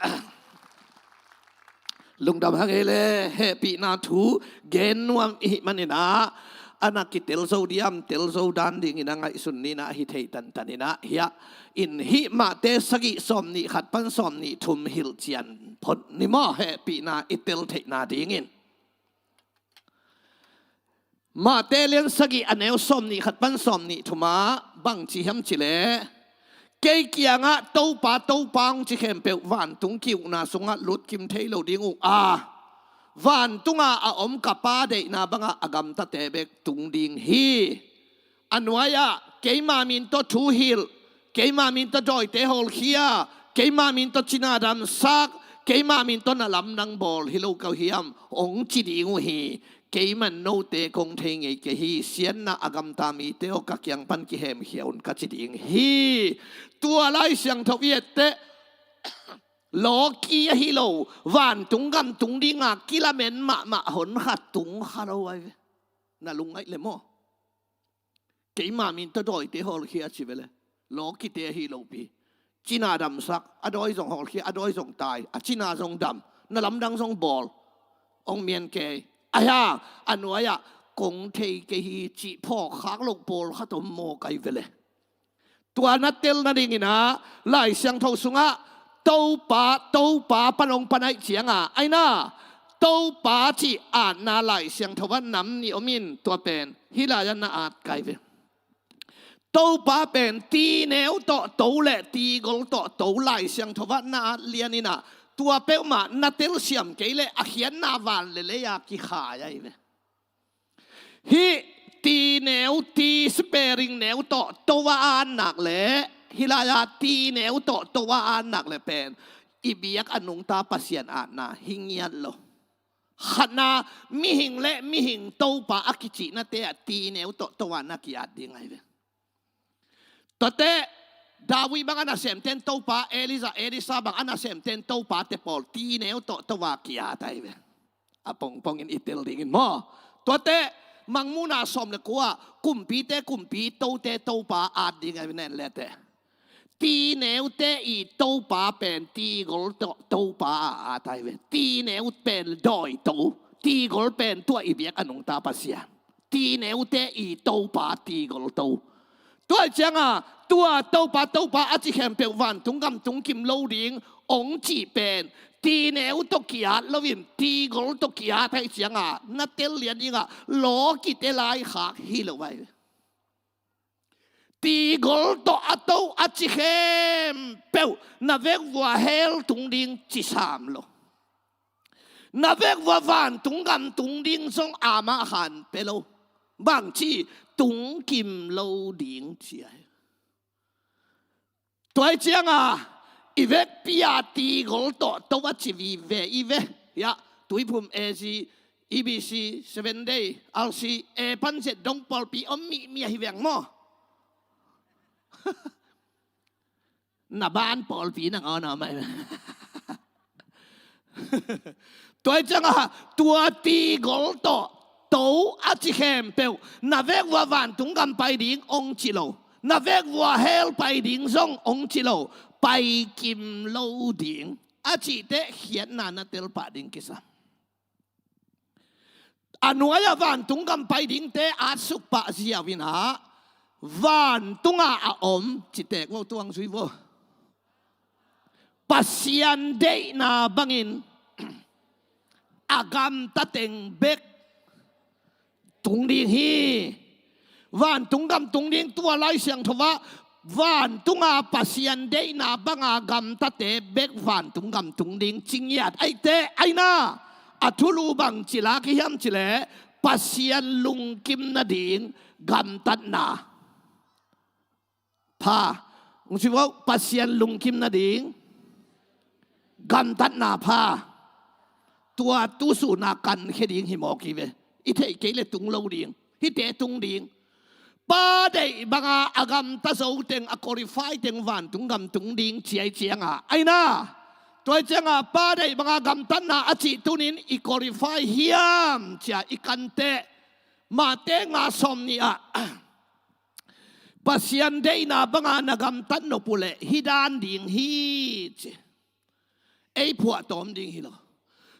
Lungdam hang ei le, hehpihna thu gen nuam i hih manin ah a na kitel zo diam, tel zo dan dingin a ngaihsun ni in ah hi thei tantan in ah hiah in hih Mate sagih sawm nih khat pan sawm nih thum hilh cian phot ni maw, hehpihna i tel theihna dingin. Mate lian sagih a neu sawm nih khat pan sawm nih thum ah bang ci hiam cih leh, kei kiangah Topa, Topa hong ci khempeuh vantung ki-ukna sungah lutkim thei lo ding uh a, vantunga a om ka Pa deihna bangah a gamtate bek tung ding hi. A nuai-ah keima min tawh thu hilh, keima min tawh dawite hawlkhia, keima min tawh cina damsak, keima min tawh na lamdang bawl hi lo ka uh hiam, hong ci ding uh hi. Keiman note kong thei ngei kei hi. Siatna a gamta mite aw, ka kiang pan kihemkhia un ka ci ding hi. Tua Lai Siangtho i et teh lawki ahi lo, vantung gam tung dinga kilamen mahmah hon khat tung kha lo ahi ve. Na lungngaih le maw? Keima min tawh dawite hawlkhia ci ve le, lawkite ahi lopi. Cina damsak, a dawi zong hawlkhia, a dawi zong tai, a cina zong dam, na lamdang zong bawl. Hong mian kei. Ahi hang a nuai-ah kong thei kei hi cih phawk khak loh pawlkhat om maw kai ve le. Tua na tel nadingin ah Lai Siangtho sungah Topa, Topa pan hong panaih cianga, aina, Topa cih atna Lai Siangtho ah nam nih om in, tua pen hih lai-ah na at kei ve. Topa pen tineu tawh to le tigol tawh to Lai Siangtho ah na at lian in ah, tua peuhmah na telsiam kei leh a khiatna van le lei-a kikhai ahi ve. Hih tineu, ti, sparing neu tawh to a at nak leh, hih lai-a tineu tawh to a at nak leh pen i biak a nungta Pasian atna hi ngiat lo. Khatna, mihing le mihing topa a kicihnate ah tineu tawh to a na ki-at ding ahi ve. Tuate, David bang a nasemten topa, Elijah, Elisha bang a nasemten topate pawl tineu tawh to a ki-at ahi ve. A pongpongin i tel dingin maw. Tuate, Mangmuhna sawm le kua, kumpite kumpi, tote topa at ding ahi ve, na en le teh. Tineute i topa pen tigol tawh topa a at ahi ve. Tineu pen dawito, tigol pen tua i biak a nungta Pasian. Tineute i topa tigol to. Tua ciangah tua topa, topa a ci khempeuh vantung gam tung kim lo ding hong cih pen tineu tawh ki-at loin tigol tawh ki-at ahih ciangah na tel lian dingah lawkite laikhak hi lo ahi ve. Tigol tawh a to a ci khempeuh na vekvua hell tung ding ci sam lo. Na vekvua vantung gam tung ding zong amah khan pe lo. Bangci, tung kim lo ding ci ahi. Tua ahih ciangah i vekpi-a tigol tawh to a ci vive i ve. Yah, Tuiphum A G, E B C, Seven Day, R C, A pan zet dong pawlpi om mihmi ahi veng maw. Na ban pawlpi nangawn a om ahi. Tua ahih ciangah tua tigol tawh to a ci khempeuh na vekvua vantung gam pai ding hong ci lo. Na vekvua hell pai ding zong hong ci lo. Pai kim lo ding a cihte khiatna na tel pah ding kisam. A nuai-ah vantung gam pai dingte atsuk pah ziau in ah, vantungah a om, ci tek vo, tuang zui vo. Pasian deihna bangin a gamta teng bek tung ding hi. Vantung gam tung ding, tua Lai Siangtho ah vantunga Pasian deihna banga gamtate bek vantung gam tung ding ci ngiat. Ahih teh, aina, a thulu bangci lak hi hiam cih leh Pasian lungkim nading gamtatna pha. Hong ci vo, Pasian lungkim nading gamtatna pha. Tua tu sun a kankhia ding hi mawk hi ve. I theih kei leh tung lo ding. Hihte tung ding. Pa deih banga a gamta zo teng, a qualify teng vantung gam tung ding ci ahih ciangah, aina, tua ahih ciangah pa deih banga gamtatna a cih tunin i qualify hiam ci-a i kan teh, Mate nga sawmnih ah, Pasian deihna banga na gamtat nop uh leh hih dan ding hi, ci. Ei phuahtawm ding hi lo.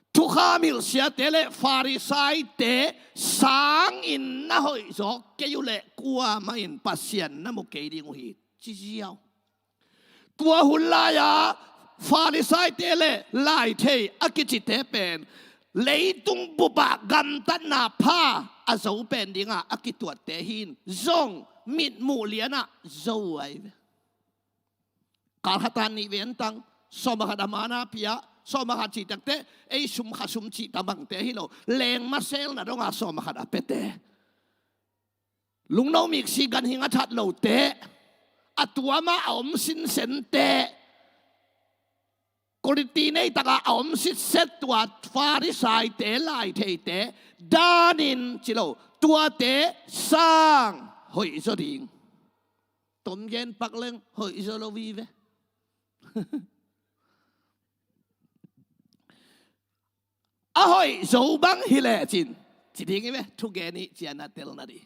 Thukham hilh siate le Farisaite sangin na hoih zawk kei uh leh kuamah in Pasian na mu kei ding uh hi, ci ziau. Tua hun lai-a Farisaite le laithei a kicite pen leitung bupah gamtatna pha a zo pen dingah a kituatte hi in, zong mitmuh lianah zo ahi ve. Kal khat a nih ve, antang sawm a khat a mana pia, sawm a khat cih takteh ei sum kha sum cih tabangte hi lo, lengma selna dongah sawm a khat a piate, lungno miksi ganhing a that lote, a tuamah a om sinsente, quality nei takah a om sitset tua Farisaite, laitheite danin ci lo, tuate sang hoih zaw ding. Tom gen pak leng hoih zaw lo vive. A hoih zo bang hi lecin ci ding hi ve, thugen hi ci-a na tel nading.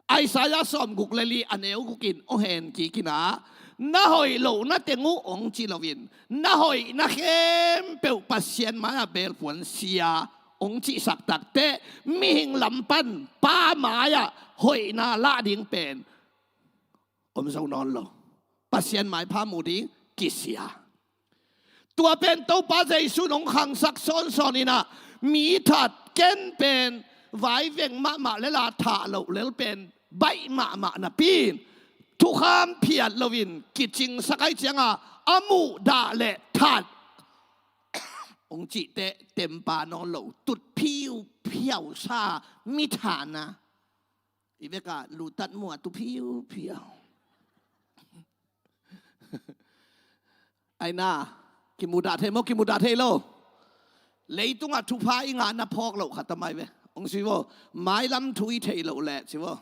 Isaiah sawmguk le li a neu guk in hong hen kik in ah, na hoih lohna teng uh hong ci loin, na hoihna khempeuh Pasian mai-ah belpuan sia hong cihsak takteh, mihing lam pan Pa mai-ah hoihna lah ding pen om zo nawn lo. Pasian maipha mu ding kisia. Tua pen Topa Jesu in hong khangsak sawnsawn in ah, Mi that ken pen vaiveng mahmah lel a, thah loh lel pen baih mahmah napi in thukham phiat loin kicingsak ahih cianga a muhdah le that hong cihte tempa nawn lo, tut phiuphiau sa mi thana. I vek a lutat mua tu phiuphiau. Aina, kimudah thei maw, kimudah thei lo? Leitungah thupha i ngah na phawk loh khat a mai ve. Hong si vo, mailam thu i theih loh leh ci vo,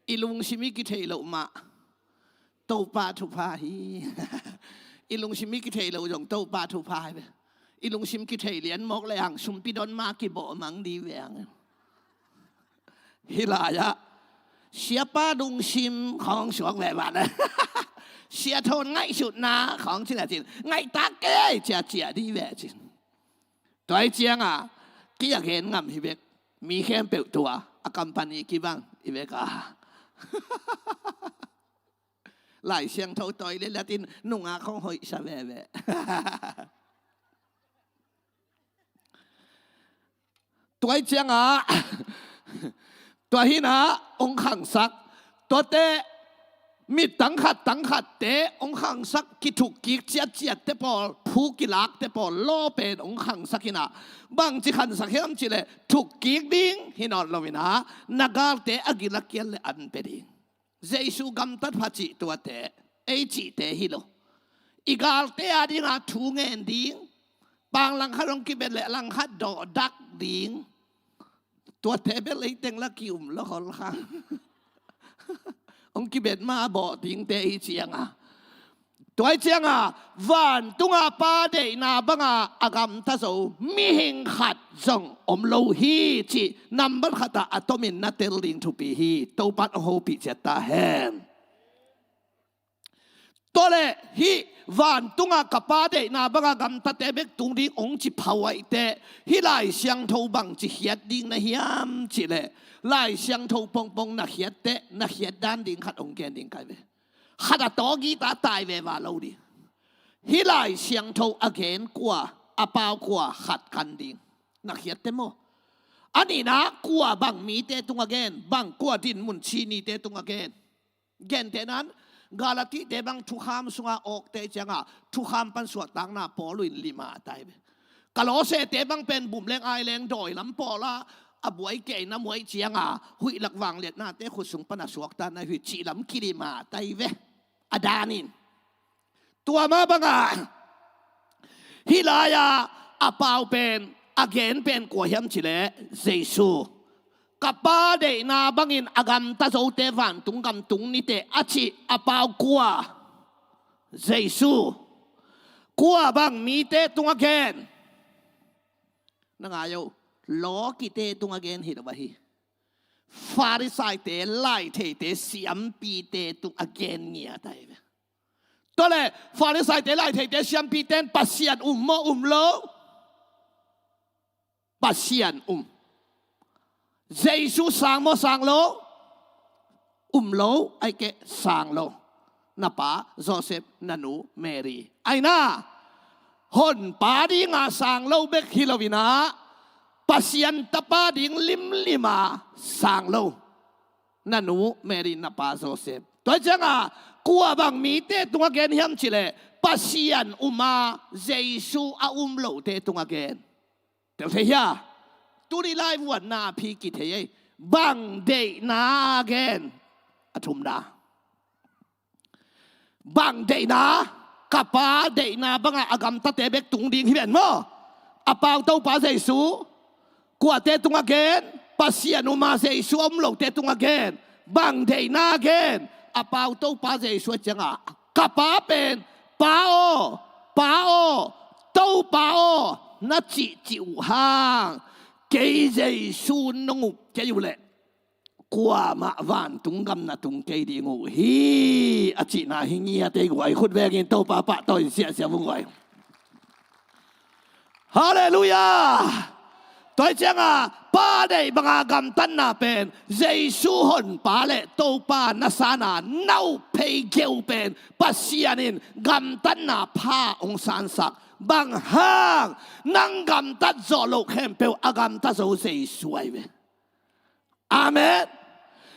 i lungsim i kitheih loh mah Topa thupha hi. I lungsim i kitheih loh zong Topa thupha hi ve. I lungsim kitheih lian mawk le ang sumpi don ma kibawh mang di ve ang. Hih lai-ah siapa lungsim khawng suak ve mah na. Sia Thawn ngaihsutna khawng cin a cin, ngaihtak kei ciacia di ve cin. Tua hi cianga kei a gen ngam hi bek. Mi khempeuh tua a company kibang hi bek a. Lai Siangtho tawi le latin nunga khawng hoihsa veve. Tua hi cianga tua hina hong khangsak, tuate mit tangkhat tangkhatte hong khangsak, kithukkik ciatciatte pawl, phu kilakte pawl, law pen hong khangsak hina. Bangci khangsak hiam cihleh thukkik ding hi nawn lo hina, na galte a gil a kial le an pe ding. Jesu gamtat pha cih tuate, ei cihte hi lo. I galte a dinga thu ngen ding, pang langkhat hong kibet le langkhat dawhdak ding. Tuate bel ei teng la ki-um lo hol kha. Hong kibet ma bawh dingte hi cianga. Tua hi cianga vantunga Pa deihna banga a gamta zo mihing khat zong om lo hi cih nambat khatah a tomin na tel ding thupi hi. Topan hong hopih ciat ta hen. Tua leh hih vantunga ka Pa deihna banga gamtate bek tung ding hong ci pha uh ahih teh, hih Lai Siangtho bangci khiat ding na hiam cihleh, Lai Siangtho pongpong na khiat teh, na khiat dan ding khat hong gen ding kai ve. Khat a tawgita tai veva lo ding. Hih Lai Siangtho a gen kua, a pau kua, khat kan ding. Na khiat teh maw? A nihna kua bang mite tung a gen, bang kua dinmun ci nite tung a gen. Gentehnan Galatite bang thukham sunga awkte cianga thukham pan suahtakna Paul in lima a tai ve. Kolosete bang pen bum leng ai leng dawi lam pawla a buai keina muai cianga huih lak vangliatnate khut sung pan a suakta na huih cih lam kilima tai ve. A danin tua mah banga hih lai-a a pau pen a gen pen kua hiam cihleh Jesu. Ka Pa deihna bangin a gamta zote vantung gam tung niteh a cih a pau kua? Jesu. Kua bang mite tung a gen? Na ngai uh, lawkite tung a gen hi lo ahi. Farisaite, laitheite, siampite tung a gen ngiat ahi ve. Tua leh Farisaite, laitheite, siampite in Pasian um maw um lo? Pasian um. Jesu sang maw sang lo? Um lo, ahih keh sang lo. Na pa Joseph, na nu Mary. Aina, Honpa dinga sang lo bek hi lo inah, Pasian Tapa ding limlima sang lo. Na nu Mary, na pa Joseph. Tua hi cianga kua bang mite tung a gen hiam cihleh, Pasian um a Jesu a um lote tung a gen. Tel thei hia? Tuni lai vuanna a phi kithei ei. Bang deihna a gen? A thumna. Bang deihna? Ka Pa deihna banga a gamtate bek tung ding hi ven maw? A pau Topa Jesu. Kuate tung a gen? Pasian um a Jesu a um lote tung a gen. Bang deihna a gen? A pau Topa Jesu a cianga, ka Pa pen, Pa aw, Pa aw, Topa aw, na cihcih uh hang kei Jesu nong up kei uh leh kuamah vantung gam na tung kei ding uh hi, a cihna hi ngiat ei guai. Khut vengin Topa pahtawi in siahsiah vung guai. Halleluiah. Tua hi cianga Pa deih banga gamtatna pen Jesu Honpa le Topa na sana na up phei geu pen Pasian in gamtatna pha hong sansak. Bang hang? Nang gamtat zawh loh khempeuh a gamta zo Jesu ahi ve. Amen.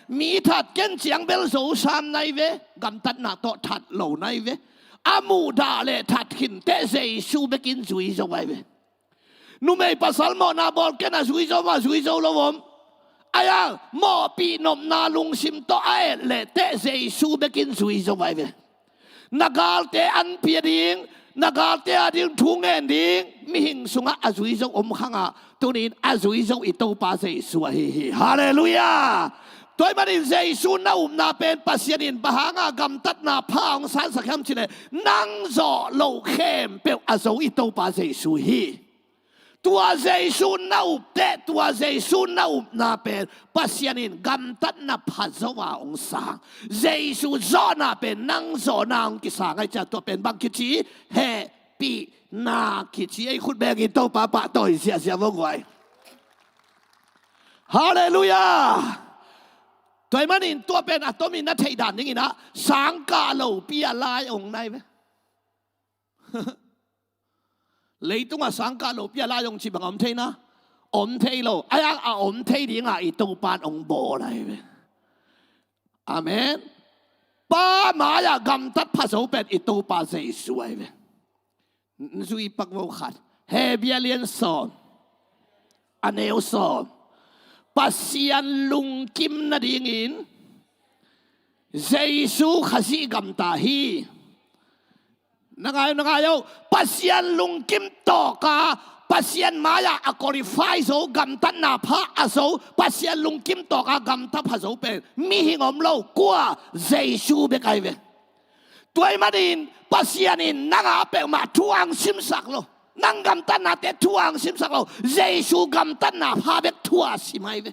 Mi that ken ciang bel zo sam nai ve, gamtatna tawh that lo nai ve. A muhdah le that khinteh Jesu bekin zui zo ahi ve. Numei pasal mawhna bawl ken a zui zo maw, a zui zo lo om. Ahi hang mawhpih nopna lungsim tawh a et lehteh Jesu bekin zui zo ahi ve. Na galte an pia ding, na galte a ding thu ngen ding mihing sungah a zui zo om khangah, tunin a zui zo i Topa Jesu ahi hi. Halleluiah. Tua ahih manin Jesu na upna pen Pasian in bang hangah gamtatna pha hong sansak hiam cih leh, nang zawh loh khempeuh a zo i Topa Jesu hi. Tua Jesu na upteh, tua Jesu na upna pen Pasian in gamtatna pha zo a hong sang. Jesu zawhna pen nang zawhna hong kisang ahi ciang, tua pen bang kici? Hehpihna kici. Ei, khut bengin Topa pahtawi ziahziah vo guai. Halleluiah. Tua ahih manin tua pen a tomin na theih dan dingin ah, sangkah lopi a lai hong nai ve. Leitungah sangkah lopi a lai hong cih bang a om thei na? Om thei lo. Ahi hang a om thei dingah i Topa in hong bawl ahi ve. Amen. Pa mai-ah gamtat pha zo pen i Topa Jesu ahi ve. N zui pak vo khat. Hebru lian sawm, a neu sawm. Pasian lungkim nadingin Jesu Khazih gamta hi. Na ngai, na ngai o. Pasian lungkim tawka, Pasian mai-ah a qualify zo, gamtatna pha a zo, Pasian lungkim tawka gamta pha zo pen mihing om lo, kua? Jesu bek ahi ve. Tua ahih manin Pasian in nang a peuhmah thu hong simsak lo. Nang gamtatnate thu hong simsak lo. Jesu gamtatna pha bek thu a sim ahi ve.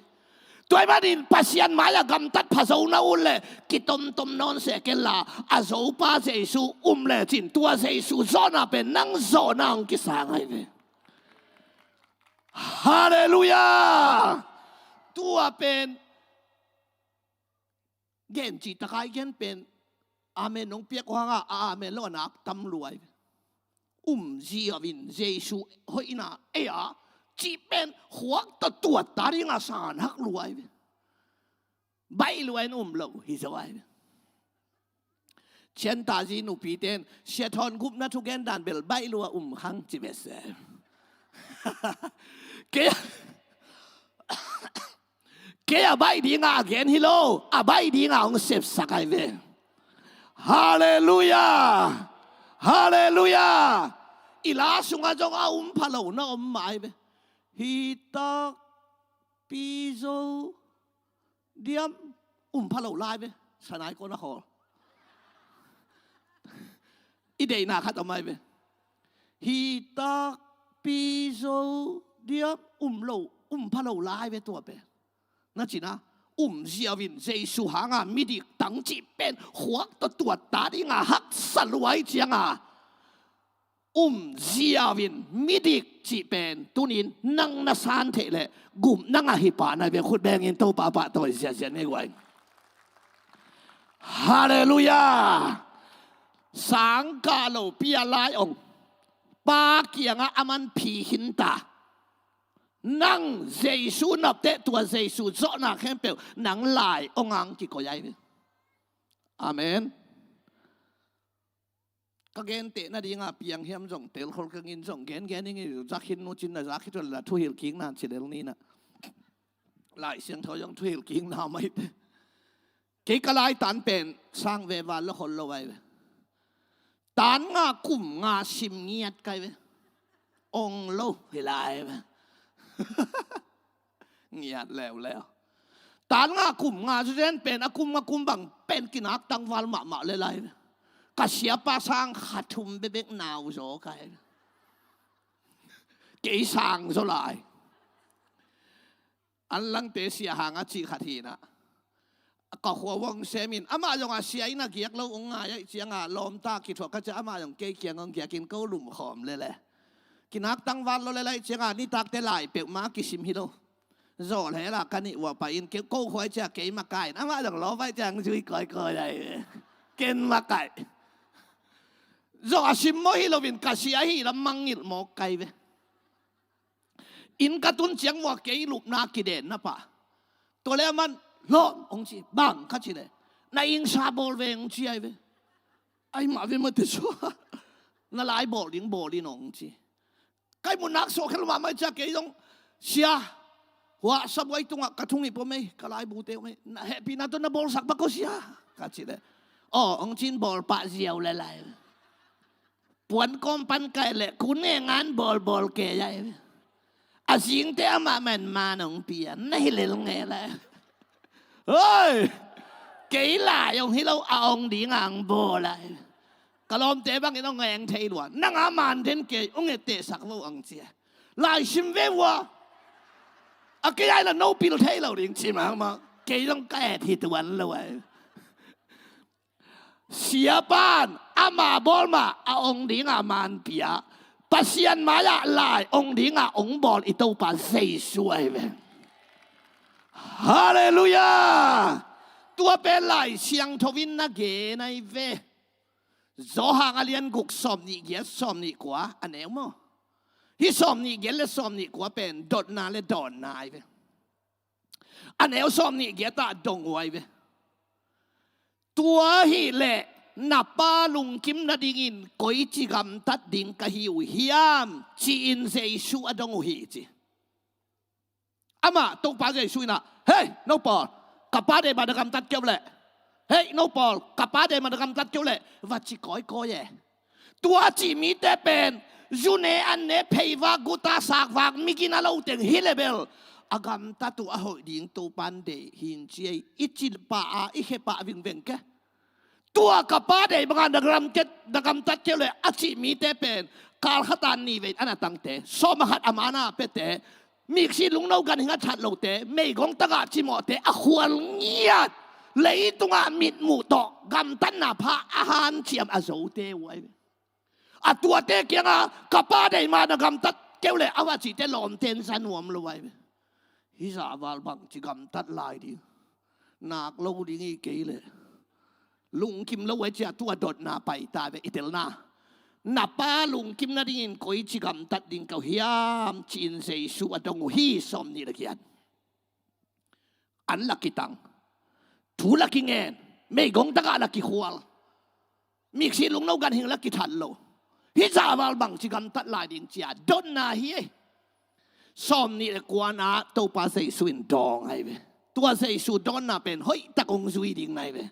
Tua ahih manin Pasian mai-ah gamtat pha zo na ut leh kitomtom nawn se ken la, a zopa Jesu um lecin tua Jesu zawhna pen nang zawhna hong kisang ahi ve. Halleluiah. Tua pen gen cih taka i gen pen, amen nong piak uh hangah a amen lo a nak tam lua ahi ve. Um ziau in Jesu hoihna ei a cih pen khuak tawh tuat ta dingah san hak lua ahi ve. Baih lua in um lo hi zo ahi ve. Ciantazi nupite in Sia Thawn gupna thugen dan bel baih lua um khang ci ve se. Kei Kei a baih dingah a gen hi lo, a baih dingah hong sepsak ahi ve. Halleluiah. Halleluiah. I la sungah zong a um pha lo na om mah ahi ve. Hi takpi zo diam, um pha lo lai ve. Sanai kona khawl. I deihna khat om ahi ve. Hi takpi zo diam, um lo, um pha lo lai ve tua pen. Na cina, um ziau in Jesu hanga midik tang cih pen khuak tawh tuat ta dinga haksa lua ahih cianga, um ziau in midik cih pen tunin nang na san theih leh gupna ngah hi pah na ve. Khut bengin Topa pahtawi ziazia ni guai. Halleluiah. Sangkah lopi a lai ong, Pa kiangah a man phi khin ta. Nang Jesu napteh, tua Jesu zawhna khempeuh nang lai ong ang kikoih ahi ve. Amen. Ka genteh nadinga piang hiam zong telkhol ka ngin zong gengen ing i, za khin nu cin na za khit ua la thuhilh kikna cilel ni na. Lai Siangtho zong thuhilh kikna mai te. Kei ka laitan pen sang ve val lo khol lo ahi ve. Tan nga kum nga sim ngiat kai ve. Ong lo hi lai ve. Ngiat leuleu. Tan nga kum nga zu zen pen a kum a kum bang pen kinak tangval mahmah le lai ve. Ka siapa sang kha thum bebek nau zaw kai ve. Kei sang zaw lai. An langte sia hang a cih khat hi na. Ka khua vong semin amah zong a sia in a giak lo ong ngai aih cianga lawmta kithuak ka cia amah zong kei kiang ong giakin ko lum khawm lele. Kinak tangval lo lele aih cianga nitakte lai peuhmah kisim hi lo. Zawh hela ka nih ua pai in ko khuai cia kei makaih in amah zong lawp aih ciang zui kawikawi aih. Ken makaih. Zong a simmawh hi loin ka sia hi lam mangngilh mawk kai ve. Inn ka tun ciang vua kei lupna kidenna pah. Tua le aman lawm hong ci, bang ka ci le, na ingsa bawl ve hong ci ai ve. Ai mah ve mate sua. Na lai bawl ding bawl in hong ci. Kai mun nak sawh khel mahmah cia kei zong sia. Hua sabuai tungah ka thung hi pom ei, ka lai bute hong ei. Na hehpihna tawh na bawlsak bak ko sia. Ka ci le. Aw, hong cin bawl pah ziau le lai. Puan kawm pan kai le kun nge ngan bawlbawl ke ya. A zingte amah man man hong pia na hi lel nge lai. Hoi! Kei lai hong hi lo a hong ding ang bawl lai. Ka lawmte bangin hong eng thei lua. Nang a man den kei hong ettehsak lo ang cia. Lai sim ve vua. A kei ai la no pil thei lo ding ci mahmah. Kei zong ka et hi tuan lo ai. Siapan ama bawl mah a ong dinga manpia Pasian mai-ah lai ong dinga ong bawl i Topa Jesu ahi ve. Halleluiah. Tua pen Lai Siangtho in na gen ahi ve. Johan a lian guk sawm nih giat sawm nih kua a neu maw? Hih sawm nih giat le sawm nih kua pen dotna le dawnna ahi ve. A neu sawm nih giat ah dong uh ahi ve. Tua hi leh na pa lungkim nadingin koici gamtat ding ka hi uh hiam? Ci-in Jesu a dong uh hi ci. Amah Topa Jesu inah, hei no pawl, ka pa deih mah na gamtat keuh leh, hei no pawl, ka pa deih mah na gamtat keuh leh, va ci kawikawi e. Tua cih mite pen zu ne an ne, pheivak guta sakvak, migin a lo teng hi le bel a gamtat uh a hoih ding Topan deih hi in ci ei. I cih pah a i khe pah vingveng ke. Tua ka pa deih banga na gamtat, na gamtat keuh leh a cih mite pen kal khat a ni vei a na tangte, sawm a khat a mana pete, miksi lungno ganhing a that lote, meigong tagah cimawhte, a khual ngiat, leitungah mitmuh tawh gamtatna pha a hanciam a zote uh ahi ve. A tuate kiangah ka pa deih mah na gamtat keuh leh a va cihte lawmte in za nuam lo ahi ve. Hih zahval bangci gamtat lai ding, nak lo ding hi kei leh. Lungkim lo ahi ciah tua dotna paita ve i telna. Na pa lungkim nadingin koici gamtat ding ka uh hiam? Ci-in Jesu a dong uh hi. Sawm nih le giat. An la kitang, thu la kingen, meigong tagah la kikhual, miksi lungno ganhing la kithat lo. Hih zahval bangci gamtat lai ding cia dotna hi ei. Sawm nih le kuana Topa Jesu in dawng ahi ve. Tua Jesu dawnna pen hoihtak ong zui ding na hi ve.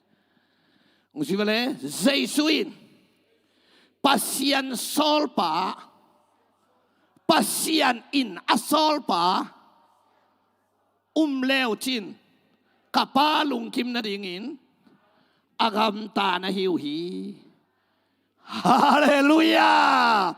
Ong zui vele. Jesu in Pasian sawlpa, Pasian in a sawlpa um leucin ka pa lungkim nadingin a gamta na hi uh hi. Halleluiah.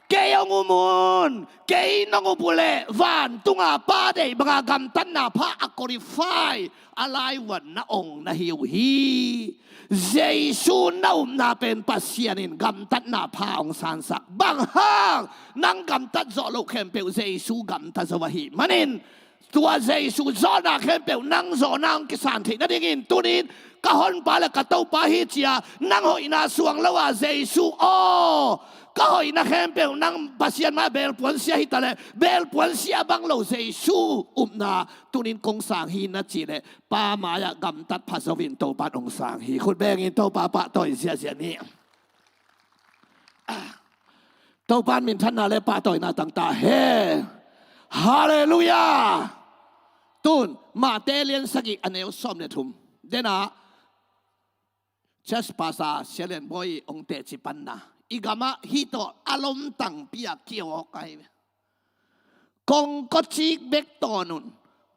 Kei hong um un, kei nong up uh leh vantunga pa deih banga gamtatna pha a qualify a laivuan na ong na hi uh hi. Jesu na upna pen Pasian in gamtatna pha hong sansak. Bang hang? Nang gamtat zawh loh khempeuh Jesu gamta zo ahih manin tua Jesu zawhna khempeuh nang zawhna hong kisan theih nadingin tunin ka honpa le ka Topa hi cia nang hoihna suang lo a Jesu aw, ka hoihna khempeuh nang Pasian mai belpuan sia hi ta leh belpuan sia bang lo Jesu upna tunin kong sang hi na cih leh pa mai-ah gamtat pha zo in Topa in hong sang hi. Khut bengin Topa pahtawi ziahziah ni. Topa in minthanna le pahtawina tang ta hen. Halleluiah. Tun Mate lian sagih a neu sawm le thum denah Church Pastor Sia Lian Bawi hong teci panna, i gamah hih tawh a lomtangpi a kiawk ahi ve. Kongkawcik bek tawn un.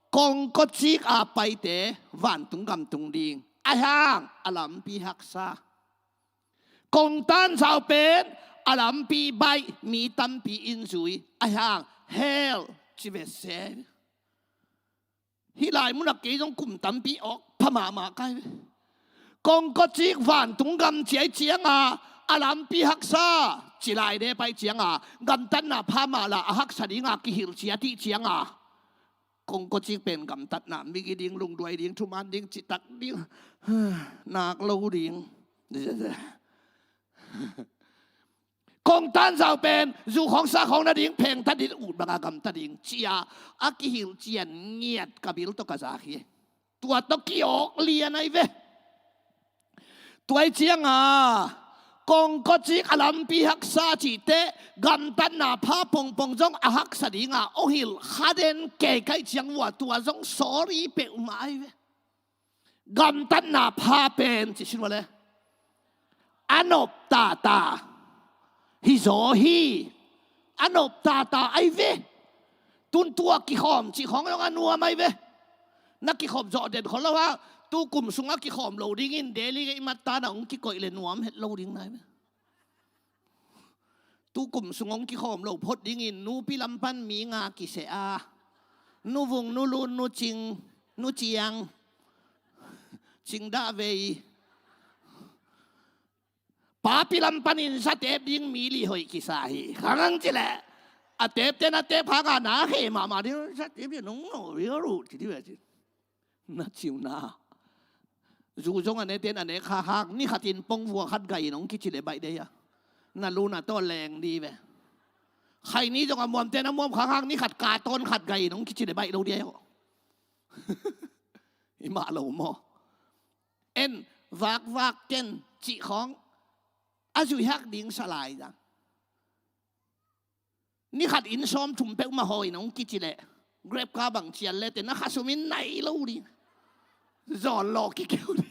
Kongkawcik a paite vantung gam tung ding, ahi hang a lampi haksa. Kongtanzau pen a lampi baih, mi tampi in zui, ahi hang hell ci ve se. Hih lai munah kei zong kum tampi awk pha mahmah kai ve. Kongkawcik vantung gam ciai cianga a lampi haksa, ci lai de pai cianga gamtatna pha mah la a haksa dinga kihilh ciat ih cianga, kongkawcik pen gamtatna, migi ding, lungduai ding, thuman ding, citak ding, nak lo ding. Kong tanzau pen zu khawng sa khawng nading phengta ding, ut banga gamta ding ci-a a kihilh cian ngiat ka bil tawh ka zak hi. Tua tawh ki-awk lian ahi ve. Tua hi cianga kongkocik a lampi haksa cihte gamtatna pha pongpong zong a haksa dinga hong hilh kha den kei ka hih ciang vua tua zong sorry peuhmah ahi ve. Gamtatna pha pen ci sin vua le a nop tata hi zaw hi. A nop tata ahi ve. Tun tua kikhawm cih khawng zong a nuam ahi ve. Na kikhop zawh den khol lo ha. Tu kum sungah kikhawm lo dingin daily gei matta na hong kikoih le nuam het lo ding nai ve. Tu kum sung hong kikhawm lo phot dingin nupi lam pan mi nga kiseh a, nu vung, nu lun, nu cing, nu ciang, cing dah vei. Papi lam panin sa tep ding mi li hoih kisa hi. Khangang cileh a tepte na tep hanga na he mahmah ding sa tep ding nong no rio ru ci ding ve ci. Na ciu na zu zong a neten a nek kha hak ni khatin pongvua khat gai nong kici le baih dei a. Na lu na tawh leng di ve. Khaini zong a muamte na muam kha hak ni khat ka tawn khat gai nong kici le baih lo di a. I mah lo maw? En vakvak ken cih khawng a zuihak ding sa lai zang. Ni khat inn sawm thum peuhmah hawi nong kici leh Grab ka bang cian leh te na kha sumin nai lo ding. Zawn law kikeu ding.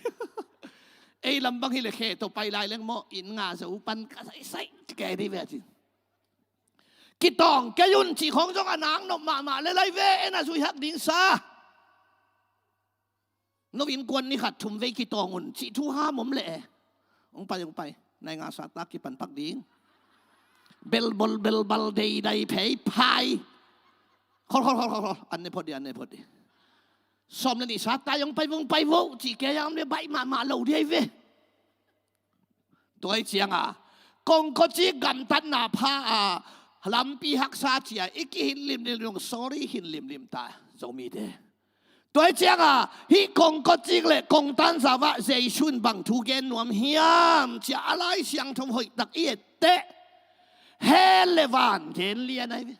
Ei lam bang hileh khe tawh pai lai leng maw inn nga zo pan ka saisai ci kei dih ve a cin. Kitawng kei un cih khawng zong a nang nop mahmah le lai ve en a zuihak ding sa. No innkuan ni khat thum vei kitawng un cih thu ham om leh e. Hong pai hong pai nai nga sa tak kipan pak ding. Belbol belbal deidai phei phai. Khol khol khol khol khol an ne phot di an ne phot di. Sawm le nih sa tai hong pai vo hong pai vo cih kei a om le baih mahmah lo di ahi ve. Tua hi cianga kongkocik gamtatna pha a lampi haksa cia i kihin limlim dong sorry hin limlim ta Zomite. Tua hi cianga hih kongkocik le kongtan zava Jesu in bang thu gen nuam hiam cia a Lai Siangtho hoihtak i etteh hell le van gen lian ahi ve.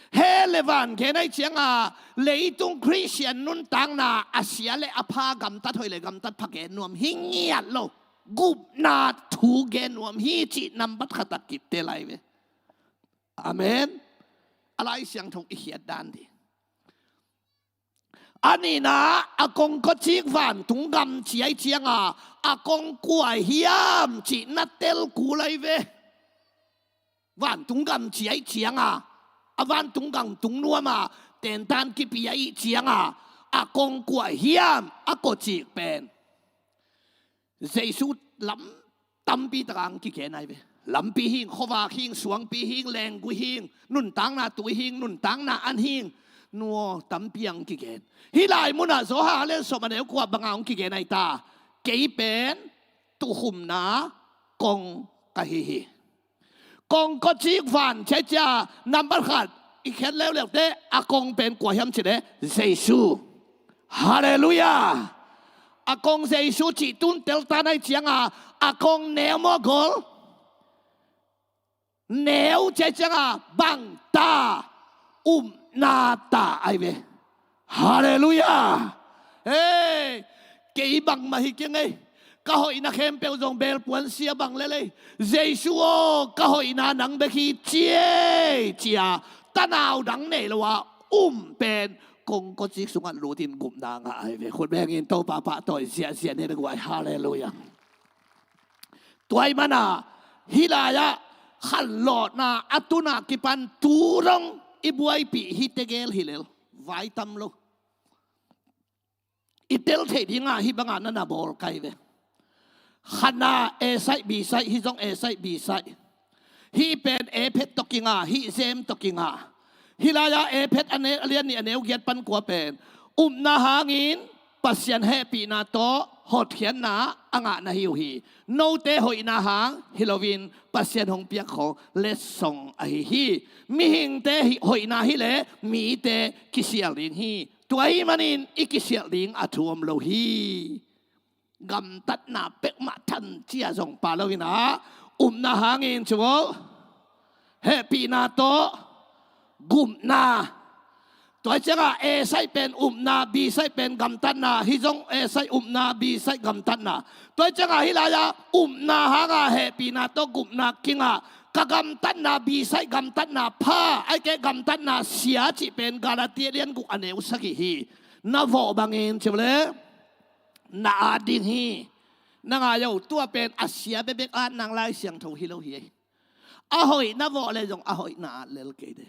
Hell le van gen ahi cianga leitung Khristian nuntakna a sia le a pha gamtat hoih le gamtat pha gen nuam hi ngiat lo. Gupna thu gen nuam hi cih nambat khatak kipte lai ve. Amen. A Lai Siangtho i khiat dan di. A nihna a kongkocik vantung gam ci ahi cianga a kong kua hiam cih na tel kul ahi ve. Vantung gam ci ahi cianga a vantung gam tung nuama tentan kipi ahi cianga a kong kua hiam a kocik pen Jesu lam tampi taka ang kigen ahi ve. Lampi hing, khuavak hing, suangpi hing, lenggui hing, nuntakna tui hing, nuntakna an hing, nuaw tampi ang kigen. Hih lai munah Johan a lian sawm a neu kua banga ang kigen ahi ta. Kei pen tukhumna kong ka hi hi. Kong kawcik van ciacia nambat khat i khet leuleu te a kong pen kua hiam cih leh Jesu. Halleluiah. A kong Jesu cih tun teltan ahi cianga a kong neu maw gol? Neu ciai cianga bangta upna ta ahi ve. Halleluiah. Hei, kei bangmah hi keng ei. Ka hoihna khempeuh zong belpuan sia bang lelei. Jesu aw ka hoihna nang bek hi ciei cia tanau dang nei lo a um pen kongkawcik sungah lutin gupna ngah ahi ve. Khut bengin Topa pahtawi ziahziah ne dek uh ahi. Halleluiah. Tua ahih mana hih lai-ah khanlawhna a tuna kipan tu dong i buaipih hi tegel hi lel vai tam lo. I tel theih dinga hih banga na na bawl kai ve. Khatna A side B side, hih zong A side B side. Hih pen A phet tawh kinga, hih zem tawh kinga. Hih lai-ah A phet a ne-, a lian nih a neu giat pan kua pen upna hangin Pasian hehpihna tawh hotkhiatna a ngah na hi uh hi. Note hoihna hang hi loin Pasian hong piak khawng letsong ahi hi. Mihingte hi, hoihna hi leh mite kisial ding hi. Tua ahih manin i kisial ding a thu om lo hi. Gamtatna peuhmah than cia zong pa lo in ah Upna hangin ci vo. Hehpihna tawh gupna. Tua hi ciangah A side pen upna, B side pen gamtatna, hih zong A side upna, B side gamtatna. Tua hi ciangah hih lai-ah upna hangah hehpihna tawh gupna kingah, ka gamtatna, B side gamtatna pha, ahih kei leh gamtatna sia cih pen Galatia lian guk a neu sagih hi. Na vawh bangin ci vo le, na at ding hi. Na ngai o, tua pen a sia bekbek at nang Lai Siangtho hi lo hi. A hoih na vawh le zong a hoih na at lel kei de.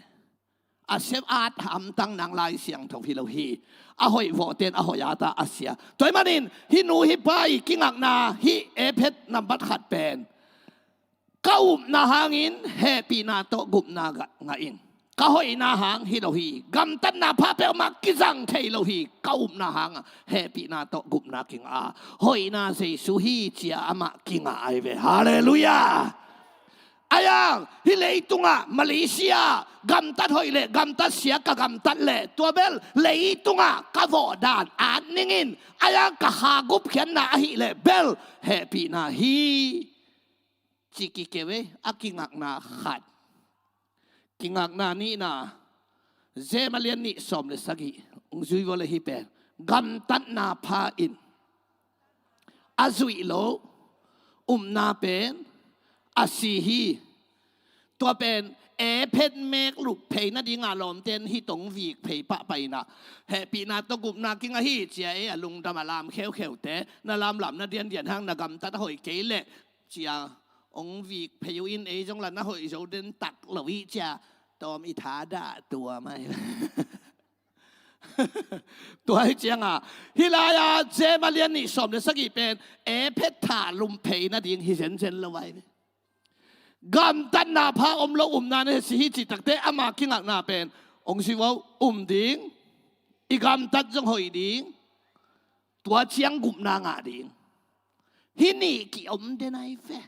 A sia at hamtang nang Lai Siangtho hi lo hi. A hoih vawhte in a hoih at a, a sia. Tua ahih manin hih nu hih pa i kingakna hih Efesa nambat khat pen, ka upna hangin hehpihna tawh gupna ngah in. Ka hoihna hang hi lo hi. Gamtatna pha peuhmah kizang thei lo hi. Ka upna hangah hehpihna tawh gupna kingah a, hoihna Jesu hi ci-a amah kingah ahi ve. Halleluiah. Ahi zongin hih leitungah Malaysia gamtat hoih le gamtat sia ka gamtat le, tua bel leitungah ka vawh dan at ning in. Ahi zongin ka kha gupkhiatna ahih leh bel hehpihna hi. Ci kikeu e, a kingakna khat. Kingakna nihna, Jem a lian nih sawm le sagih. Hong zui vo le, hih pen gamtatna pha in a zuih lo upna pen a si hi. Tua pen Efesa mek lup phei nadingah lawmte in hih tawh hong vik phei pahpah in ah, hehpihna tawh gupna kingah hi ci-a, ei a lungdam a lam kheukheute, na lamlamna diandian hang, na gamtat a hoih kei leh ci-a hong vik phei uh in, ei zong lah na hoih zo den tak lo hi ci-a tawm i thadah tua mai. Tua hi ciangah hih lai-a Jem a lian nih sawm le sagih pen Efesa thalum phei nading hi zenzen lo ahi ve. Gamtatna pha om lo upna na hi si hi cih takteh ama kingakna pen hong si vo, um ding, i gamtat zong hoih ding, tua ciang gupna ngah ding. Hih nih kiom den ahi ve.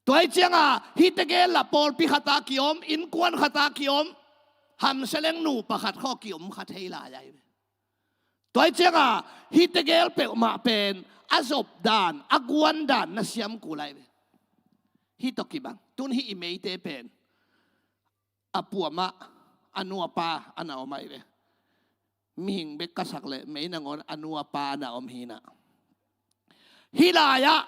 Tua hi ciangah hih tegel lah pawlpi khat ah kiom, innkuan khat ah kiom, hamseleng nupa khat khawng kiom kha thei lai ahi ve. Tua hi ciangah hih tegel peuhmah pen a zop dan, a guan dan na siam kul ahi ve. Hih tawh kibang, tun hih i meite pen a pu a mah, a nu a pa a na om ahi ve. Mihing bek ka sak leh mei nangawn a nu a pa a na om hi in ah. Hih lai-ah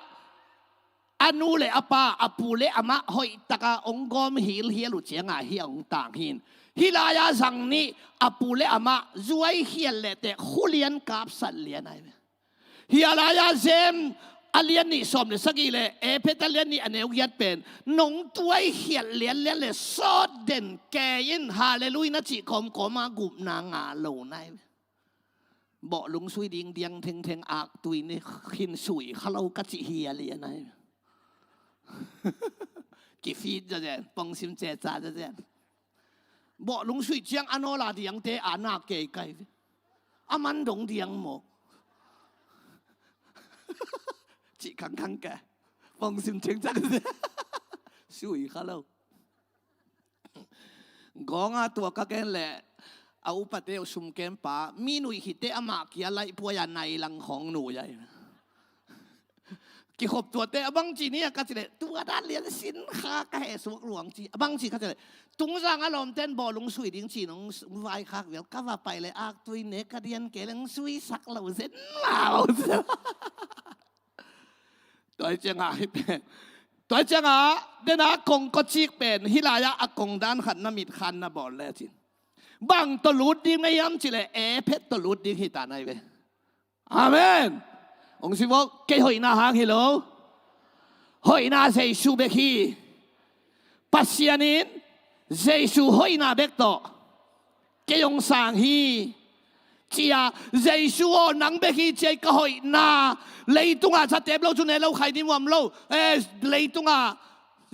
a nu le a pa, a pu le a mah hoih takin hong gawm hilhial uh ciangah hih a hong tang hi in. Hih lai-ah zang nih a pu le a mah zuai khial leh teh khulian kapsat lian ahi ve. Hih lai-ah Jem a lian nih sawm le sagih le Efesa a lian nih a neu giat pen nong tuai khial lianlian le sawt den kei in, halleluiah na cih kawmkawm a gupna ngah lo na hi. Bawh lungsui ding diang thengtheng, aktui ne khin sui kha lo ka cih hi a lian ahi. Kifit zazen, pongsim ceca zazen. Bawh lungsui ciang a nawl a diangte a nak kei kai. A man dong diang maw? Cih khangkhang kei. Pongsim cengcak. Sui kha lo. Gawng a tua ka ken leh a upate uh sum kem pa, mi nuih khit teh amah kia laihpuai a nai lang khawng nuih ahi. Kikhop tuate a bangci ni a ka cih leh, tua dan lian sin kha ka heh suak luang ci. A bangci ka cih leh, Tungzang a lawmten bawh lungsui ding ci nong vaikhak vial, ka va pai leh aktui ne ka dian kei leng sui sak lo zen lo. Tua hi ciangah hih pen, tua hi ciangah dena kongkawcik pen hih lai-ah a kong dan khat na mitkhan na bawl lecin, bang tawh lut ding na hiam cih leh Efesa tawh lut ding hi ta na hi ve. Amen. Hong si vo, kei hoihna hang hi lo. Hoihna Jesu bek hi. Pasian in Jesu hoihna bek tawh kei hong sang hi. Ci-a, Jesu aw nang bek hi ci-a, ka hoihna leitungah zatep lo zu ne lo, khaini muam lo, eh, leitungah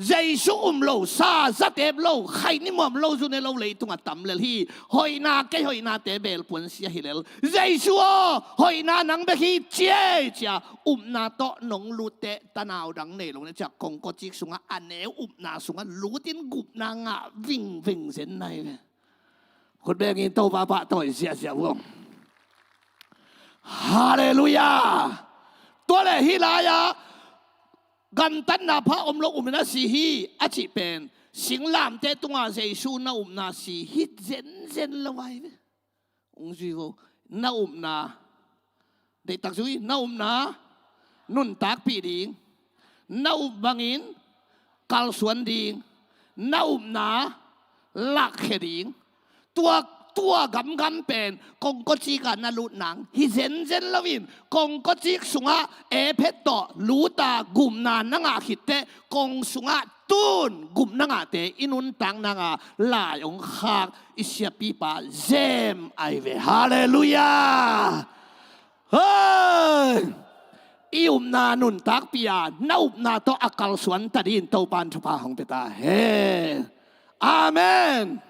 Jesu um lo, sa zatep lo, khaini muam lo zu ne lo leitungah tam lel hi. Hoihna, kei hoihnate belpuan sia hi lel. Jesu aw, hoihna nang bek hi ci-a, ci-a, upna tawh nong lut teh tanau dang nei lo ne ci-a, kongkawcik sungah a neu upna sungah lutin gupna ngah vingveng zen na hi ve. Khut bengin Topa pahtawi ziahziah vuang. Halleluiah. Tua leh hih lai-ah Gamtatna pha om lo upna si hi a cih pen singlamteh tungah Jesu na upna si hi zenzen lo ahi ve. Hong zui vo. Na upna, deihtak zui, na upna nuntakpih ding, na up bangin kalsuan ding, na upna lakkhia ding. Tua, tua gamgam pen kongkocik ah na lut nang hi zenzen loin, kongkocik sungah Ephet tawh lut a gupna na ngah khit teh, kong sungah tun gupna ngahte i nuntak nanga lai hong khak i siapipa zem ahi ve. Halleluiah. Hei! I upna nuntakpih a, na upna tawh a kalsuan ta dingin Topa'n thupha hong pia ta hen. Amen.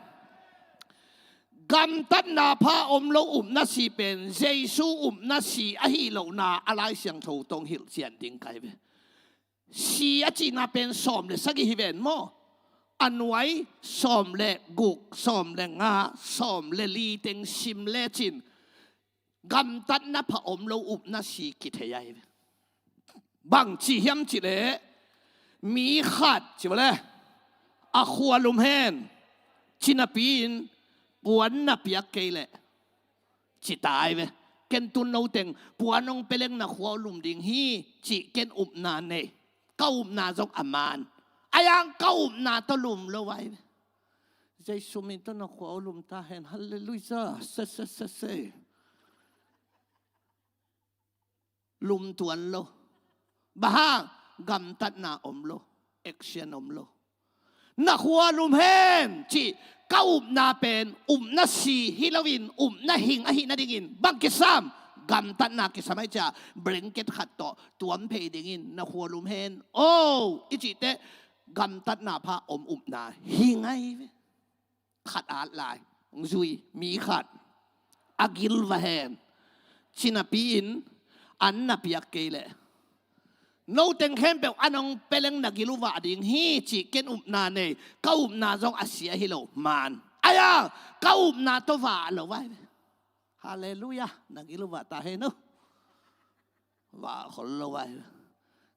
Gamtatna pha om lo upna si pen Jesu upna si ahi lohna a Lai Siangtho tawh hilhcian ding ka hi ve. Si a cihna pen sawm le sagih hi ven maw? A nuai sawm le guk, sawm le nga, sawm le li teng sim lecin gamtatna pha om lo upna si kithei ahi ve. Bang ci hiam cih leh, mi khat ci vua le, a khua lum hen, ci napi-in puan na piak kei leh, ci ta ahi ve. Ken tun no teng puan hong pia leng na khua lum ding hi cih ken upna nei. Ka upna zong a man. Ahi hang ka upna tawh lum lo ahi ve. Jesu min tawh na khua lum ta hen. Halleluiah. Se, se, se, se. Lum tuan lo. Bang hang? Gamtatna om lo. Action om lo. Na khua lum hen cih ka upna pen upna si hi loin upna hing ahih nadingin bang kisam? Gamtatna kisam ahi ciah blanket khat tawh tuam phei dingin na khua lum hen. O, i cih teh gamtatna pha om upna hing ahi ve. Khat at lai, hong zui, mi khat a gil va hen, ci napi-in an na piak kei leh, no teng khempeuh an hong pia leng na gil uh vah ding hi cih ken upna nei. Ka upna zong a sia hi lo, man. Ahi hang ka upna tawh vah lo ahi ve. Halleluiah. Na gil uh vah ta hen o. Vah khol lo ahi ve.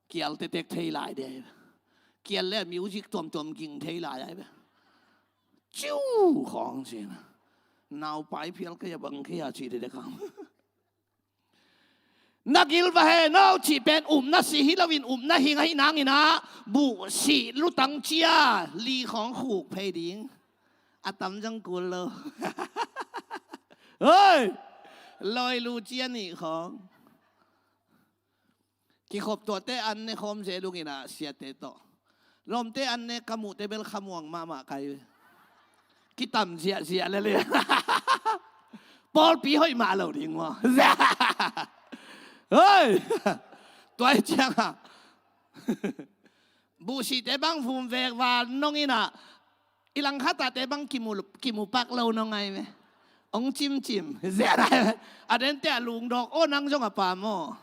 Kial tektek thei lai ding ahi ve. Kial le music tuamtuam ging thei lai ahi ve. Ciu khawng cihna. Naupai phial kei a bang kei a cih dede khang. Na gil va hen o cih pen upna si hi loin upna hing ahih nangin ah, buhsih lutang cia li khawng khuk phei ding. A tam zong kul lo. Hoi! Lawi lu cia nih khawng. Kikhop tuahte an ne khawm zel ung in ah siate tawh. Lawmte an ne ka muhte bel khamuang mahmah kai ve. Kitam ziahziah lele. Pawlpi hoih mah lo ding maw? Hoi! Tua hi ciangah buhsihte bang vum vek val nong in ah, i langkhat ahte bang kimu, kimu pak lo nong ai ve. Ong cimcim. Ziah ai ve. A dente a lungdawk aw nang zong a pa maw?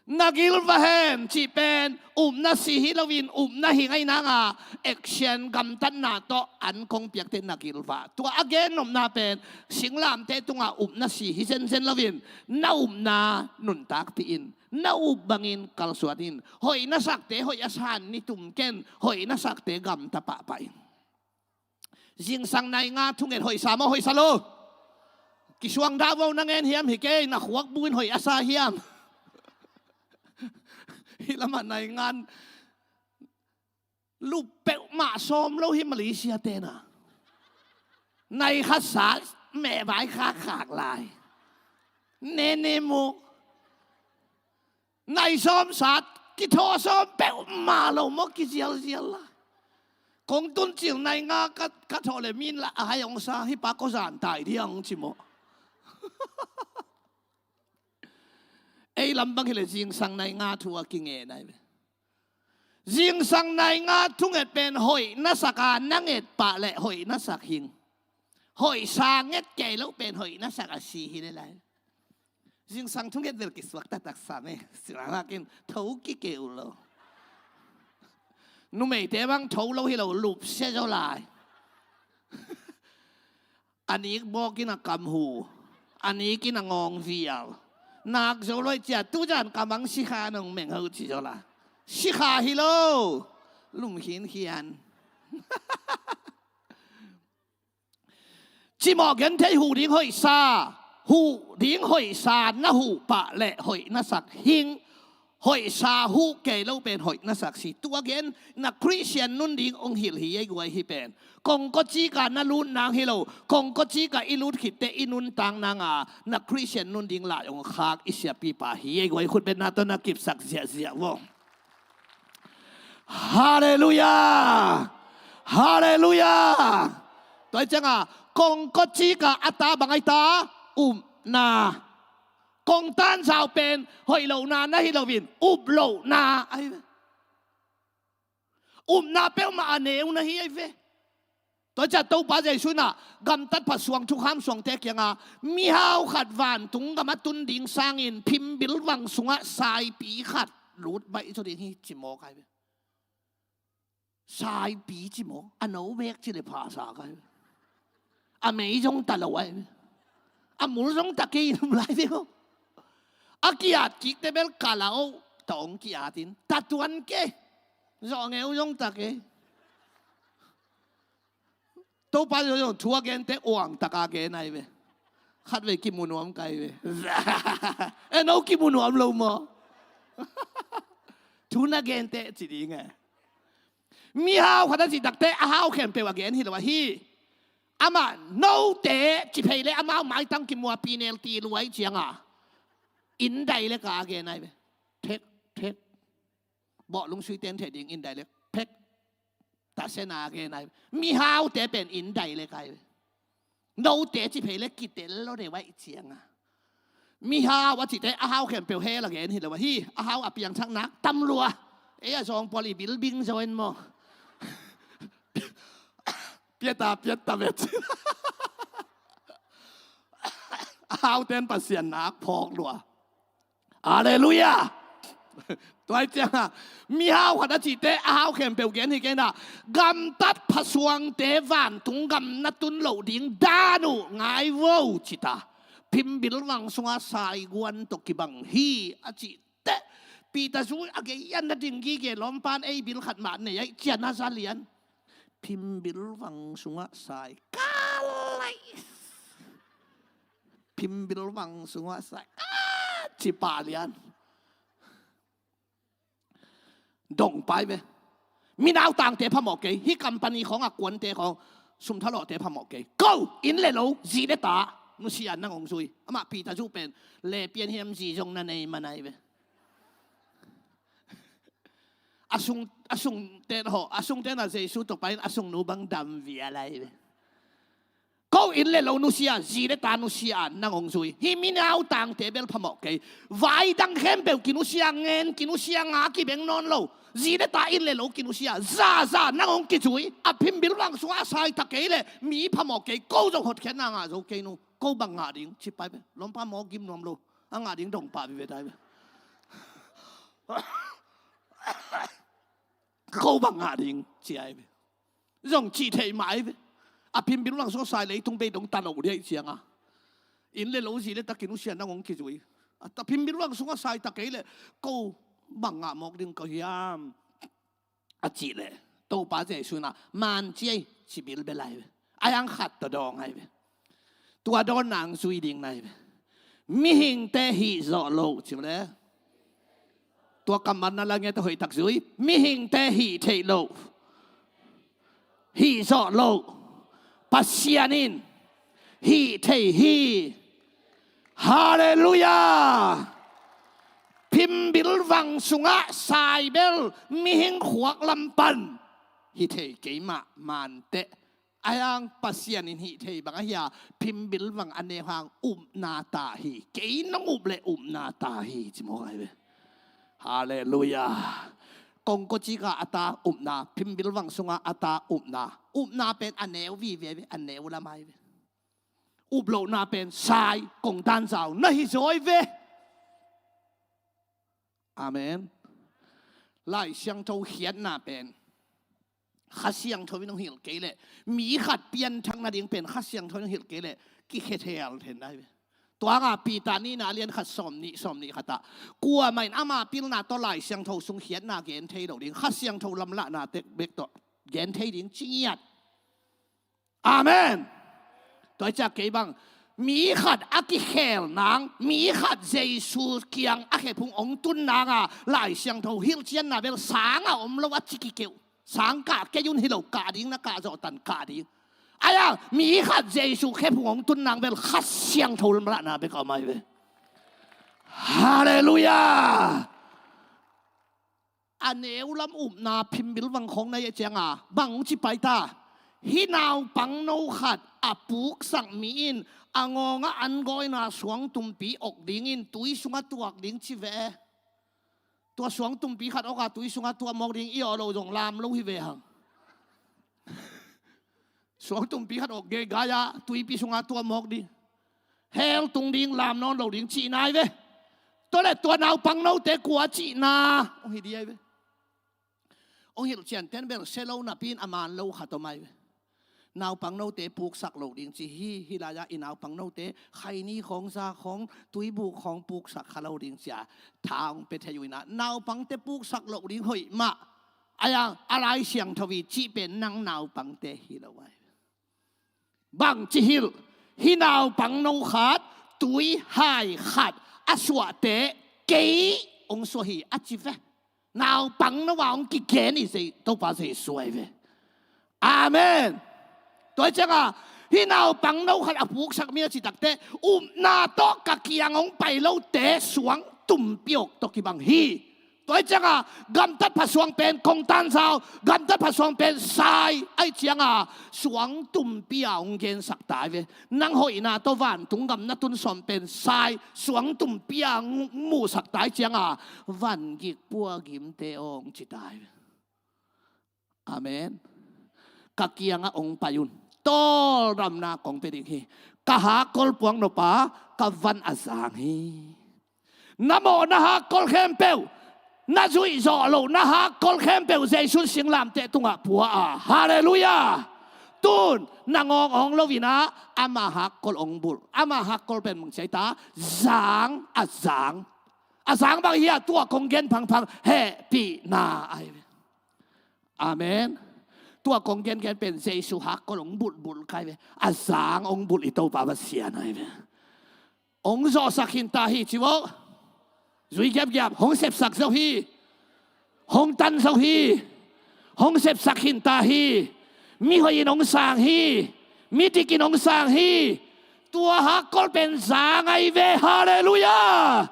Na gil va hen cih pen upna si hi loin upna hing ahih nanga, action gamtatna tawh an kong piakte na gil va. Tua a gen nopna pen singlamteh tungah upna si hi zenzen loin na upna nuntakpih in, na up bangin kalsuan in. Hoih na sakte hoih a san ni tum ken, hoih na sakte gamta pahpah in. Zingsang nai nga thunget hoih sa maw, hoih sa lo? Kisuang dah vo, na ngen hiam hi kei, na khuak bu in hoih a sa hiam? Hih lamah nai ngan lup peuhmah sawm lo hi Malaysia tena. Nai khat sa meh vai khakkhak lai. Nene mu. Nai sawm sat, kithaw sawm peuhmah lo maw, kizialzial lai. Kong tun cil nai nga ka, ka thawh le min la a hai ong sa, hih pa ko zan tai diang ci maw. Ei lam bang hi le zingsang nai nga thu a kinge nai ve. Zingsang nai nga thunget pen hoih na sak a, na nget pah le hoih na sak hing. Hoih sa nget kei lo pen hoih na sak a si hi le lai. Zingsang thunget bel kisuak taktak sam e. Siranakin tho kikeu lo. Numeite bang tho lo hi lo, lupsia zo lai. A nik bawkin a kamhu, a nikin a ngawng vial. Nak zo lo ahih ciang tu zan kamang sikha nong meng ho ci zaw la. Sikha hi lo. Lum khinkhian. Cimawh genthei huh ding hoihsa, huh ding hoihsa na huh pah leh hoih na sak hing, hoihsa huh kei lo pen hoih na sak si. Tua gen na Khristian nun ding ong hilh hi ei guai hi pen. Kongkawcik ah na lut nang hi lo, kongkawcik ah i lut khitteh i nuntak nang a na Khristian nun ding lai ong khak i siapipa hi ei guai, khut betna tawh na kipsak ziahziah vo. Halleluiah! Halleluiah! Tua hi cianga kongkawcik ah a ta bang ahi ta? Upna. Kong tanzau pen hoih lohna na hi loin up lohna ahi ve. Upna peuhmah a neu na hi ahi ve. Tua ciang Topa Jesu in ah gamtat pha suang thukham suangte kiangah mihau khat vantung gam a tun ding sangin phimbil vang sungah saipi khat lut baih zaw ding hi ci mawk ahi ve. Saipi ci mawk, a no bek ci leh phasa ka hi ve. A mei zong ta lo ahi ve. A mul zong ta kei in um lai ve ko. A ki-at kikte bel ka la oh, ta ong ki-at in ta tuan kei. Zawh ngeu zong ta kei. Topa zong thu a gente uang taka gen ahi ve. Khatvei kimu nuam ka hi ve. E no kimu nuam lo maw? Thu na gente ci ding e. Mihau khat a cih takteh a hau khempeuh a gen hi lo ahi. Amah note ci phei leh amau maitang kimu a penalty lua ahih cianga inn dai le ka a gen ahi ve. Thek, thek. Bawh lungsui ten thei ding inn dai le phek. Tasena a gen ahi ve. Mihaute pen inn dai le ka ahi ve. Note ci phei le kitel lo deuh ahih cianga. Mihau a cihteh a hau khempeuh hell a gen hi lo ahi. A hau a piangthak nak tam lua. Ei a zawngpawl i bilbing zaw en maw? Piata piata vet. A hau ten Pasian nak phawk lua. Halleluiah. Tua hi cianga mihau khat a cihteh a hau khempeuh gen hi kei na. Gamtat phasuangte vantung gam na tun loh ding dan uh ngai vo ci ta. Phimbil vang sunga saiguan tawh kibang hi a cihteh Peter zui a gei an na ding gige lawmpan ei bil khat mah nei aih cian a za lian. Phimbil vang sungah sai kalai. Phimbil vang sungah sai a ci pah lian. Dong pai ve. Minau tangte phamawh kei. Hih company khawng a kuante khawng sumthalawhte phamawh kei. Ko inn le lo zi le ta nusia nang hong zui. Amah Peter zui pen le pian hiam zi zong na nei man ahi ve. A sung, a sungte haw, a sungte na Jesu tawh pai in a sungnu bang dam vial ahi ve. Ko inn le lo nusia, zi le ta nusia nang hong zui. Hih minau tangte bel phamawh kei. Vai dang khempeuh kinusia, ngen kinusia, nga kibeng nawn lo. Zi le ta inn le lo kinusia zaza nang hong kizui. A phimbil vang sungah a sai ta kei leh mi phamawh kei. Ko zong hotkhiatna ngah zo kei nu. Ko bang ngah ding ci pai ve. Lawmpa maw gim nuam lo. A ngah ding dong pah vive tai ve. Ko bang ngah ding ci ai ve. Zong cih theih mah ai ve. A phimbil vang sungah sai leitung bei dong ta lo dih ai cianga. Inn le lo zi le ta kinusia nang hong kizui. A ta phimbil vang sungah sai ta kei leh ko bang ngah mawk ding ko hiam? A cih leh Topa Jesu in ah man ci ei ci bilbel ai ve. A yang khat tawh dawng ai ve. Tua dawn nang zui ding nai ve. Mihingte hih zawh loh ci le. Tua kammal na la nge tawh hoihtak zui. Mihingte hih theih loh. Hih zawh loh. Pasian in hih thei hi. Halleluiah. Phimbil vang sungah sai bel mihing khuak lam pan hi thei kei mah manteh. A yang Pasian in hih thei bang ahi a, phimbil vang a neu hang upna ta hi. Kei nong up le upna ta hi ci mawk ai ve. Halleluiah. Kongkawcik ah a ta upna, phimbil vang sungah a ta upna. Upna pen a neu vive ve, a neu lam ai ve. Up lohna pen sai kong tanzau na hi zaw ai ve. Amen. Lai Siangtho khiatna pen Kha Siangtho in hong hilh kei leh mi khat pianthak nading pen Kha Siangtho in hong hilh kei leh kikhethel then dai ve. Tua hanga Peter nihna a lian khat sawm nih, sawm nih khatah, kuamah in ama pilna tawh Lai Siangtho sung khiatna gen thei lo ding, Kha Siangtho lamlahna tek bek tawh gen thei ding ci ngiat. Amen. Tua hi ciah kei bang mi khat a kikhel nang, mi khat Jesu kiang a khephung hong tun nanga Lai Siangtho hilhcianna bel sanga om lo a ci kikeuh. Sang kah kei un hi lo, kah ding na kah zawh tan kah ding. Aia mi khat Jesu khephung hong tun nang bel Kha Siangtho lamlahna bek a om ahi ve. Halleluiah. A neu lam upna phimbil vang khawng na hih cianga bang hong ci pai ta? Hih naupangno khat a puksak mi in a ngawngah an gawina suangtumpi awk dingin tui sungah tuak ding ci ve. Tua suangtumpi khat awka tui sungah tuak mawk ding i awh loh zong lam lo hi ve hang. Suangtumpi khat awk geigai-a tuipi sungah tuak mawk ding, hell tung ding, lam nawn lo ding cihna ahi ve. Tua le tua naupangnote kua cihna hong hi ding ahi ve. Hong hilhcianten bel sia lo napi-in a man lo khat om ahi ve. Naupangnote puksak lo ding ci hi. Hih lai-ah i naupangnote khaini khawng, za khawng, tuibuk khawng puksak kha lo ding ci-a tha hong pia thei uh inah, naupangte puksak lo ding hoih mah. Aia a Lai Siangtho i cih pen nang naupangte hi lo ahi ve. Bang ci hilh? Hih naupangno khat tui hai khat a suahte kei hong suah hi a ci ve. Naupangno a hong kigen i Topa Jesu ahi ve. Amen. Tua hi cianga hih naupangno khat a puksak mi a cih takteh upna tawh ka kiang hong pai lote suangtumpi awk tawh kibang hi. Tua hi cianga gamtat phasuang pen kongtan zau, gamtat phasuang pen sai, ahi cianga suangtumpi a hong gensak ta ahi ve. Nang hoihna tawh vantung gam na tun sawm pen sai, suangtumpi a hong muhsak ta ahi cianga vangik puagimte hong ci ta ahi ve. Amen. Ka kiangah hong pai un. Tawldamna kong pia ding hi. Ka hakkol puak nop a ka van a zang hi. Na mawhna hakkol khempeuh, na zuih zawh lohna hakkol khempeuh Jesu in singlamteh tungah pua a. Halleluiah. Tun na ngawng awng lo inah ama hakkol hong bulh. Ama hakkol pen mang ciai ta, zang a zang. A zang bang hi a, tua kong gen phangphang hehpihna ahi ve. Amen. Tua kong gengen pen Jesu hakkol hong bulhbulh kha hi ve. A zang hong bulh i Topa Pasian ahi ve. Hong zawhsak khin ta hi ci vo. Zui giapgiap, hong sepsak zo hi. Hong tan zo hi. Hong sepsak khin ta hi. Mihoih in hong sang hi. Midik in hong sang hi. Tua hakkol pen zang ahi ve. Halleluiah.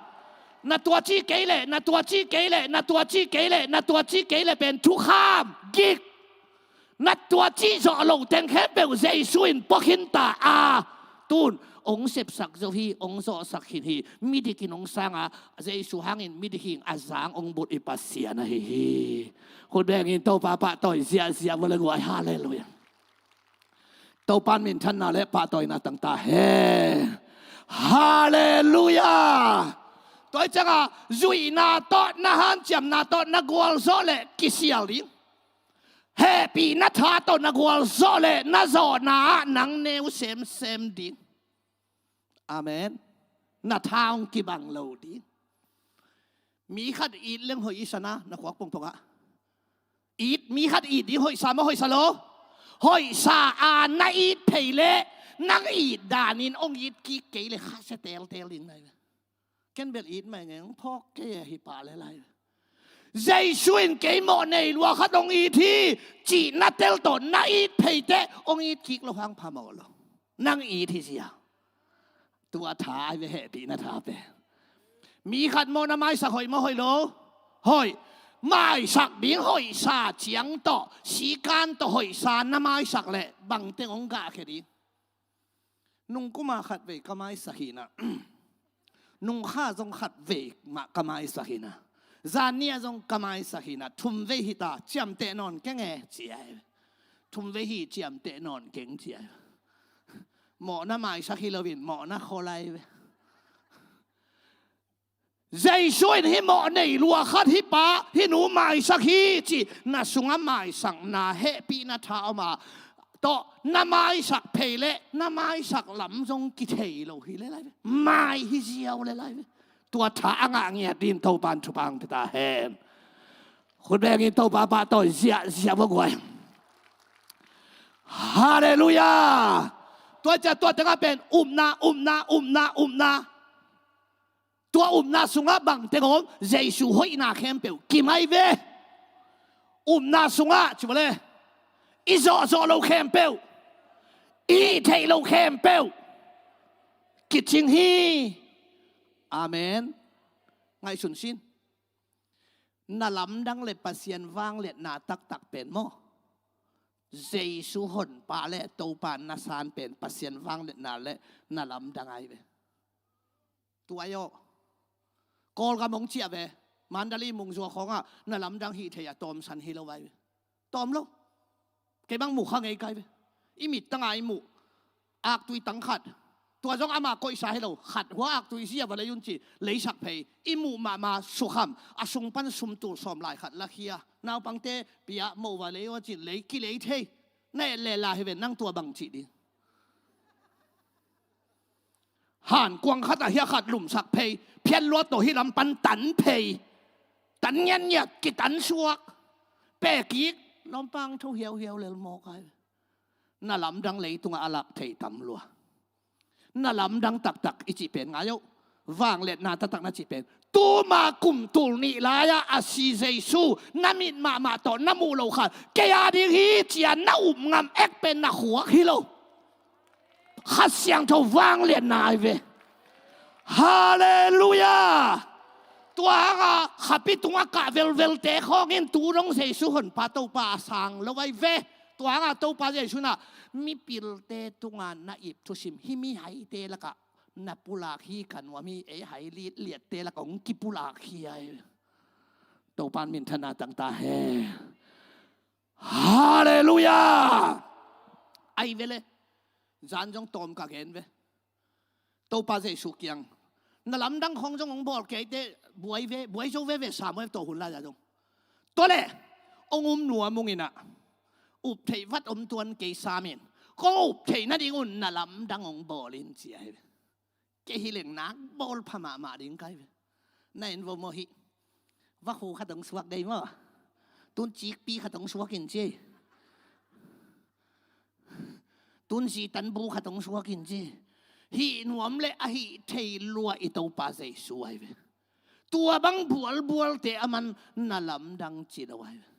Na tua cih kei leh, na tua cih kei leh, na tua cih kei leh, na tua cih kei leh pen thukham gik. Na tua cih zawh loh teng khempeuh Jesu in pua khin ta a. Tun hong sepsak zo hi, hong zawhsak khin hi. Midik in hong sang a, Jesu hangin midik hi ing, a zang hong bulh i Pasian ahi hi. Khut bengin Topa pahtawi ziahziah vua le guai. Halleluiah. Topa in minthanna le pahtawina tang ta hen. Halleluiah. Tua hi cianga zuihna tawh, na hanciamna tawh na gualzawh leh kisial ding. Hehpihna tha tawh na gualzawh leh na zawhna ah nang neu semsem ding. Amen. Na tha hong kibang lo ding. Mi khat it leng hoih i sa na, na khuak pongpongah. It, mi khat it ding hoihsa maw, hoihsa lo? Hoihsa a na it phei leh nang it danin hong it kik kei leh khasia teltel ding nai. Ken bel it mai ngeng phawk kei a hi pah le lai. Jesu in kei mawh nei lua khat hong it hi cih na tel tawh na it phei teh hong it kik loh hang phamawh lo. Nang it hi zia. Tua tha ahi ve, hehpihna tha pen. Mi khat mawhna maisak hoih maw, hoih lo? Hoih. Maisak ding hoihsa ciang tawh, sikan tawh hoihsa na maisak leh bangteng hong gahkhia ding. Nungkuma khatvei ka maisak hi na. Nungkha zong khatvei mah ka maisak hi na. Zanni ah zong ka maisak hi na. Thumvei hi ta, ciamteh nawn keng e ci ahi. Thumvei hi, ciamteh nawn keng ci ahi. Mawhna maisak hi loin mawhna khol ahi ve. Jesu in hih mawh nei lua khat, hih pa hih nu maisak hi ci, na sungah maisakna hehpihna tha om a, tawh na maisak phei leh na maisak lam zong kithei lo hi le lai ve. Mai hi ziau le lai ve. Tua tha a ngah ngiat dingin Topa'n thupha hong pia ta hen. Khut bengin Topa pahtawi ziahziah vua guai. Halleluiah. Tua ciang tua tengah pen upna, upna, upna, upna. Tua upna sungah bang teng om? Jesu hoihna khempeuh kimai ve. Upna sungah ci vua le, i zawhzawh lo khempeuh, i hih theih lo khempeuh kicing hi. Amen. Ngaihsun sin. Na lamdang le Pasian vangliatna taktak pen maw, Jesu Honpa le Topa na san pen Pasian vangliatna le na lamdang ahi ve. Tua aw, Kawlgam hong ciah ve, Mandalay, Mungzua khawngah na lamdang hih thei a tawmsan hi lo vai ve. Tawm lo. Kei bang mu kha ngei kai ve. I mittang a i muh aktui tang khat, tua zong ama koihsa hi lo, khat hua aktui zia va lei un ci, leisak phei. I muh mahmah sukham, a sung pan sum tul sawm lai khat lakhia, naupangte pia moh va lei uh a ci, lei kilei thei. Na et leh la hi ve, nang tua bang cih ding. Hankuang khat ah hia khat lumsak phei, phiat luat tawh hih lam pan tan phei, tan ngiatngiat, kitan suak, peh kik, lawmpang tho hiauhiau lel mawk ai. Na lamdang leitungah a lak thei tam lua. Na lamdang taktak i cih pen ngai uh, vangliatna taktak na cih pen, tuma kum tul nih lai-ah a si Jesu na mit mahmah tawh na muh lo khat kei a ding hi ci-a na up ngam ek pen na khuak hi lo. Kha Siangtho vangliatna ai ve. Halleluiah. Tua hangah khapi tungah kah velvelte khawngin tu dong Jesu Honpa Topa a sang lo ai ve. Tua hangah Topa Jesu in ah mipilte tungah na ip thusim hi, mihaite lakah na pulak hi, ka nuam hi, ei hai litliatte lakah hong kipulak hi ai. Topa in minthanna tang ta hen. Halleluiah. Ai ve le. Zan zong tawm ka gen ve. Topa Jesu kiang, na lamdang khawng zong hong bawl kei te, buai ve, buai zo veve sam uh e, tawh hun lai-ah zong. Tua leh hong um nuam ung in ah, up theih vat om tuan kei sam in, kong up theih nading un na lamdang hong bawl in ci ai ve. Kei hi leng nak bawl pha mahmah ding kai ve. Na en vo maw hih. Vakhu khat hong suak dei maw. Tun cikpi khat hong suak in ci. Tun zitanbu khat hong suak in ci. Hih nuam le a hih thei lua i Topa Jesu ai ve. Tua bang bualbualte a man na lamdang ci lo ai ve.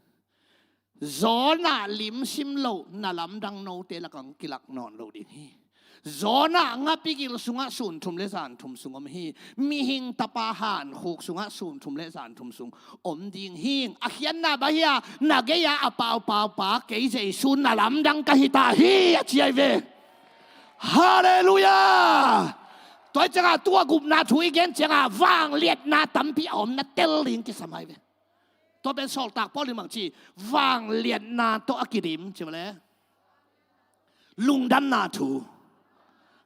Zawna limsim lo na lamdang note lakah hong kilak nawn lo ding hi. Zawna ngapi gil sungah sun thum le zan thum sung om hi. Mihing tapa hankhuk sungah sun thum le zan thum sung om ding hi. A khiatna bang hi a, na gei-ah a paupaupa kei Jesu na lamdang ka hi ta hi a ci ai ve. Halleluiah. Tua ciangah tua gupna thu i gen ciangah vangliatna tampi a om na tel ding kisam ai ve. Tua pen Sawltak Paul in bang ci, vangliatna tawh a kidim ci mah le, lungdamna thu.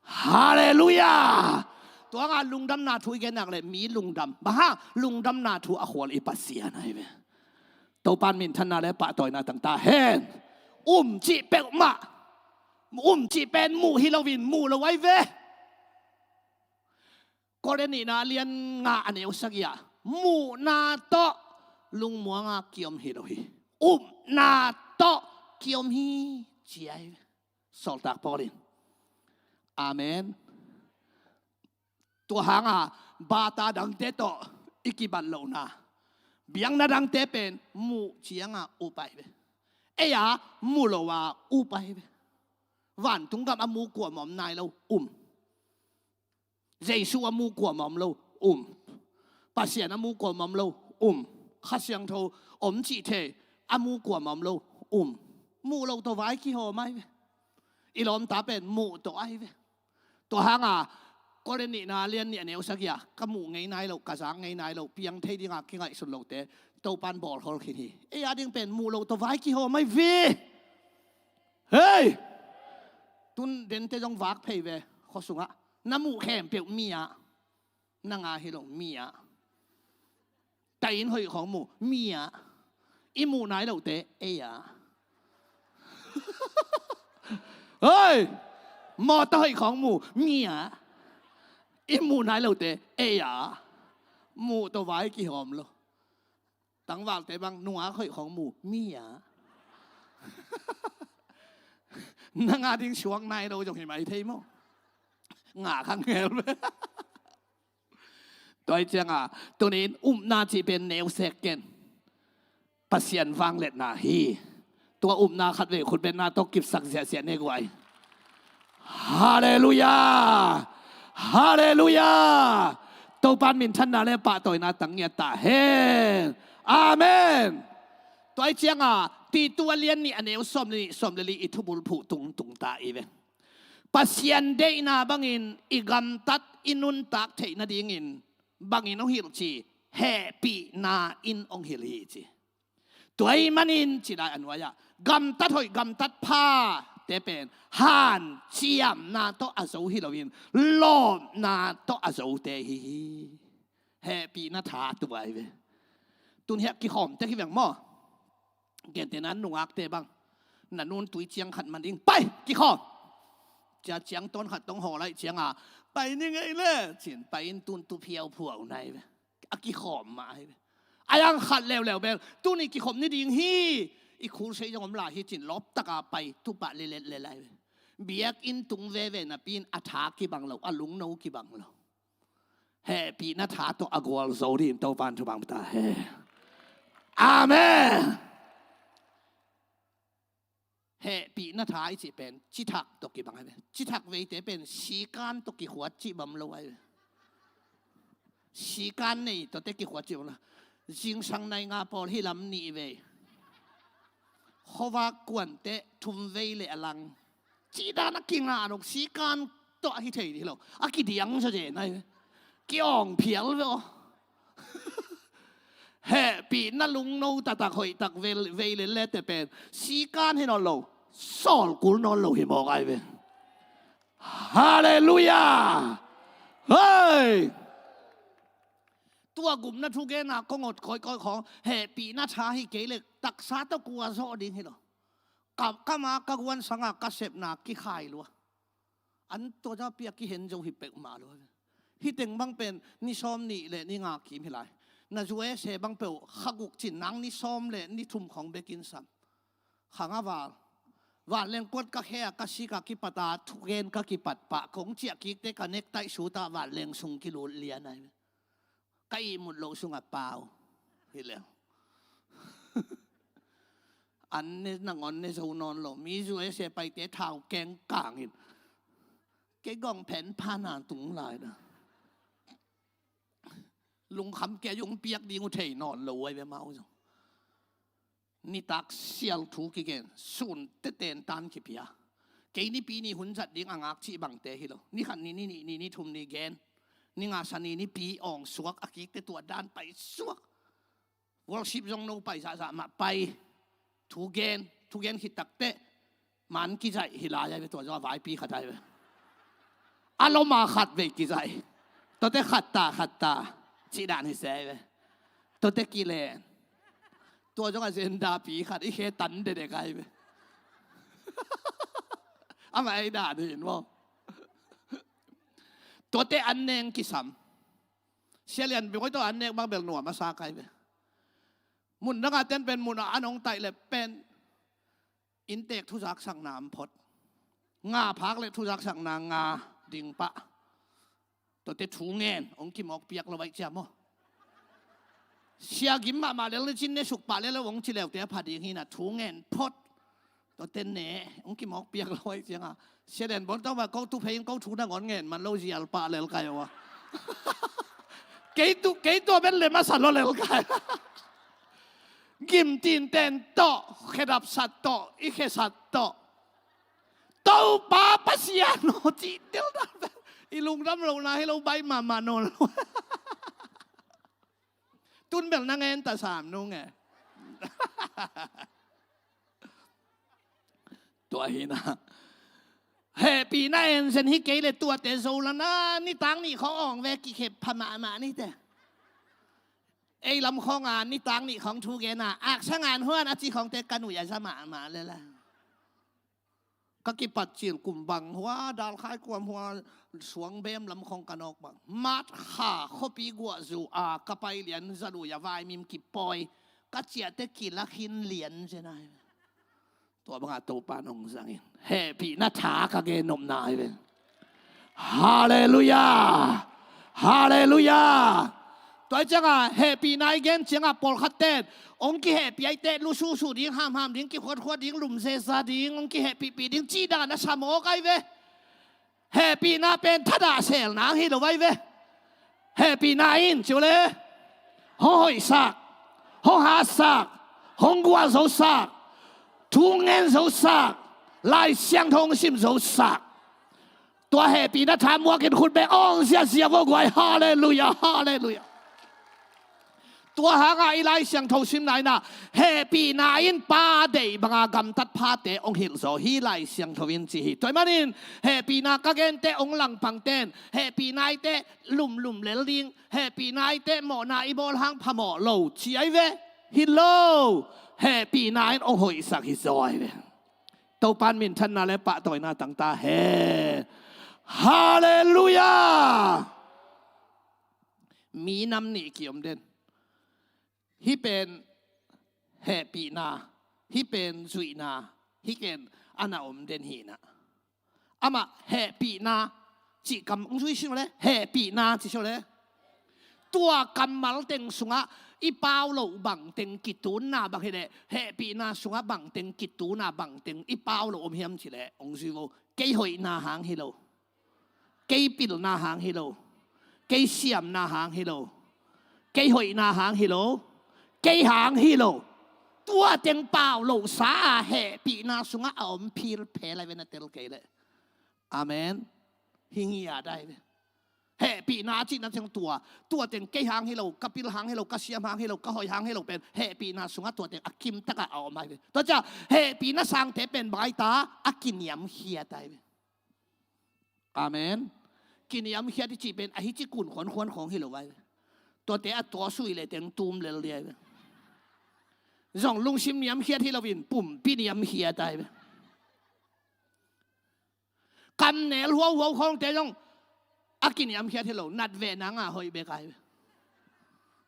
Halleluiah. Tua hangah lungdamna thu i gen nak le mi lungdam. Bang hang? Lungdamna thu a khual i Pasian ai ve. Topa in minthanna le pahtawina tang ta hen. Um cih peuhmah, um cih pen muh hi loin muh lo ai ve. Korin nihna a lian nga a neu sagih ah, muhna tawh lungmuanga kiom hi lo hi, upna tawh kiom hi ci ai ve Sawltak Paul in. Amen. Tua hanga bata dangte tawh i kibat lohna, biakna dangte pen muh cianga up ai ve. Ei-a muh lo a up ai ve. Vantung gam a mu kuamah om nai lo, um. Jesu a mu kuamah om lo, um. Pasian a mu kuamah om lo, um. Kha Siangtho om cih thei a mu kuamah om lo, um. Muh lo tawh vai kihawm ai ve. I lawmta pen muh tawh ai ve. Tua hanga Korin nihna lian nih a neu sagih ah, ka muh ngei nai lo, ka zak ngei nai lo, piang thei dinga kingaihsun lote Topan bawlkhol khin hi. Ei a ding pen muh lo tawh vai kihawm ai ve. Hei! Tun dente zong vak phei ve khua sungah. Na muh khempeuh mi-ah. Nang a hi lo mi-ah. Taih inn hoih khawng muh mi-ah. I muh nai lote ei-ah. Hoi! Mawtaw hoih khawng mu, mia. I muh nai lote, eia. Muh tawh vai kihawm lo. Tangvalte bang nungak hoih khawng mu, mia. Nang a ding suak nai lo zong hi mai thei maw? Nga khang ngel ve. Tua hi cianga, tunin upna cih pen neu sek ken. Pasian vangliatna hi. Tua upna khat vei khutbetna tawh kipsak ziahziah ne guai. Halleluiah. Halleluiah. Topan minthanna le pahtawina tang ngiat ta hen. Amen. Tua hi cianga, Titu a lian nih a neu sawm le nih, sawm le li i thubulphuh tungtung ta i ve. Pasian deihna bangin i gamtat, i nuntak theih nadingin bangin hong hilh ci, hehpihna in hong hilh hi ci. Tua ahih manin ci lai a nuai-ah gamtat hoih, gamtat phate pen hanciamna tawh a zo hi loin lawpna tawh a zote hi hi. Hehpihna tha tua hi ve. Tun hiah kikhawm tek hi veng maw? Gentehna nungakte bang, na nun tui ciang khat man ding, pai kikhawm. Cia ciang tawn khat tong haw laih cianga, pai ni ngei le cin pai in tun tu phiauphuau nai ve. A kikhawm mah hi ve. A yang khat leuleu bel tuni kikhawm ni ding hi. I khul sei zong om lai hi cin lawptaka pai tupah lelet le lai ve. Biakinn tung veve napi in a tha kibang lo, a lungno kibang lo. Hehpihna tha tawh a gualzo dingin Topan thupha ta hen. Amen. Hehpihna tha i cih pen cithak tawh kibang ahi ve. Cithak veite pen sikan tawh kikhuat cih bang lo ahi ve. Sikan nei tawhte kikhuat cih bang lo. Zingsang nai nga pawl hi lam nih vei. Khuavak kuante thum vei le a lang. Cih dan a kingah dong sikan tawh a hi thei dih lo. A kidiang sa zen ahi ve. Ki-awng phial ve aw. Hehpihna lungno taktak hoihtak vei, vei le lete pen sikan hi nawn lo, sawlkul nawn lo hi mawk ahi ve. Halleluiah. Hei! Tua gupna thugena kong ot kawikawi khawng hehpihna tha hi kei le taksa tawh kua zawh ding hi lo. Ka, ka ma ka guan sanga ka sepna kikhai lua. An tua za pia kihen zo hi pek mah lua. Hi teng bang pen ni sawm nih le ni nga kim hi lai. Na zuese bang peuh kha guk cin nang ni sawm le ni thum khawng bekin sam. Khang a val. Vanleng kuat ka khe a ka sika kipata thugen ka kipat pah kong ciah kikte ka nektaih suta vanleng sung kilut lian ai. Ka ihmut loh sungah pau hi leng. An ne nangawn ne zo nawn lo. Mi zuai a sia paite thau keng kangin kei gawng phen phana tung lai na. Lungkham kia zong piak ding uh thei nawn lo ai ve mau zong. Nitak sial thu kigen, sun teten tan kipia. Kei nipi ni hun zat ding a ngak cih bangte hi lo. Ni khat ni, ni nih ni, ni thum ni gen. Ni nga sa ni, nipi awng suak a kikte tuah dan pai suak. Worship zong no pai zahzah mah pai. Thu gen, thu gen khit takteh man kizaih hi lai ai ve tua zong a vaipi khat ai ve. A loma khat vei kizaih. Tuate khat ta, khat ta. Cih dan hi se ai ve. Tuate kilen. Tua zong a zendapi khat i khe tan dedek ai ve. Amah ei dan hi in maw. Tuate an neng kisam. Sia lian bikoi tua an nek bang bel nuam a sa kai ve. Mun danga ten pen mun a an ong taih le pen inntek thuzaksakna om phot. Nga phak le thuzaksakna nga ding pah. Tuate thu ngen ong kimawk piak lo baih cia maw. Sia gim mahmah lel ni cin ne suk pah lel lo ong ci leute a pha ding hina thu ngen phot. Tuate ne ong kimawk piak lo baih cianga sia den bon tau ma ko tu phei in ko thu nangawn ngen man lo zial pah lel kai awa. Kei tu, kei tua ben le masa lo lel kai. Gim tin ten tawh, khedap sat tawh, i khesat tawh. Topa Pasian aw cih tel dan pen i lungdam lohna hi lo baih mahmah nawn lo. Tun bel na ngen ta sam nung e. Tua hi na. Hehpihna en zen hi kei le tuate zo lana nitak nih khawng awng ve kikhep pha mahmah nite. Ei lam khawnga nitak nih khawng thu gena aksa ngan huan a ci khawngte ka nuih a za mahmah lela. Ka kipat cil kum bang hua, dalkhai kuam hua, suang bem lam khong ka nawk bang. Mat kha khuapi guahzu a ka pai lian, za lui a vaimim kipawi. Ka ciahte kila khin lian zen ai. Tua banga Topa nong zangin hehpihna tha ka gen nopna ai ve. Halleluiah. Halleluiah. Tua cianga hehpihna i gen cianga pawlkhat ten ong kihehpih ai teh lususu ding, hamham ding, kikhuatkhuat ding, lumzeza ding, ong kihehpihpih ding cih dan a sa mawk ai ve. Hehpihna pen thadah selna hi lo vai ve. Hehpihna in cu le hong hoihsak, hong hatsak, hong gualzosak, thu ngen zosak, Lai Siangtho hong sim zosak. Tua hehpihna tha muakin khut bek awng ziazia vo guai. Halleluiah, halleluiah. Tua hanga i Lai Siangtho simna inah hehpihna in pa deih banga gamtat phate hong hilh zaw hi Lai Siangtho in ci hi. Tua ahih manin hehpihna ka gente hong langpang ten hehpihna i teh lumlum lel ding, hehpihna i teh mawhna i bawl hang phamawh lo ci ai ve. Hi lo, hehpihna in hong hoihsak hi zaw ai ve. Topan minthanna le pahtawina tangta hen. Halleluiah. Mi nam nih kiom den. Hih pen hehpihna, hih pen zuihna, hih ken a na om den hinah. Amah hehpihna cih kam hong zui sing le, hehpihna ci sing le. Tua kammal teng sungah i pau loh bangteng kitunna bang hileh, hehpihna sungah bangteng kitunna bangteng i pau loh om hiam cileh hong zui vo. Kei hoihna hang hi lo. Kei pilna hang hi lo. Kei siamna hang hi lo. Kei hoihna hang hi lo. Kei hang hi lo. Tua teng pau losa a hehpihna sungah a om philphe lai ve na tel kei leh. Amen. Hi ngia dai ve. Hehpihna cihna teng tua. Tua teng kei hang hi lo, ka pil hang hi lo, ka siam hang hi lo, ka hoih hang hi lo pen hehpihna sungah tua teng a kimtakah a om ai ve. Tua ciah hehpihna sangte pen bang ai ta, a kiniamkhiat ai ve. Amen. Kiniamkhiat i cih pen ahi ci kun khuankhuan khawng hi lo vai ve. Tuate a tua sui le teng tum lel liai ve. Zong lungsim niamkhiat hi loin pumpi niamkhiat ai ve. Kamnel huauhuau khawngte zong a kiniamkhiat hi lo, nat vehna nga hoih bek ai ve.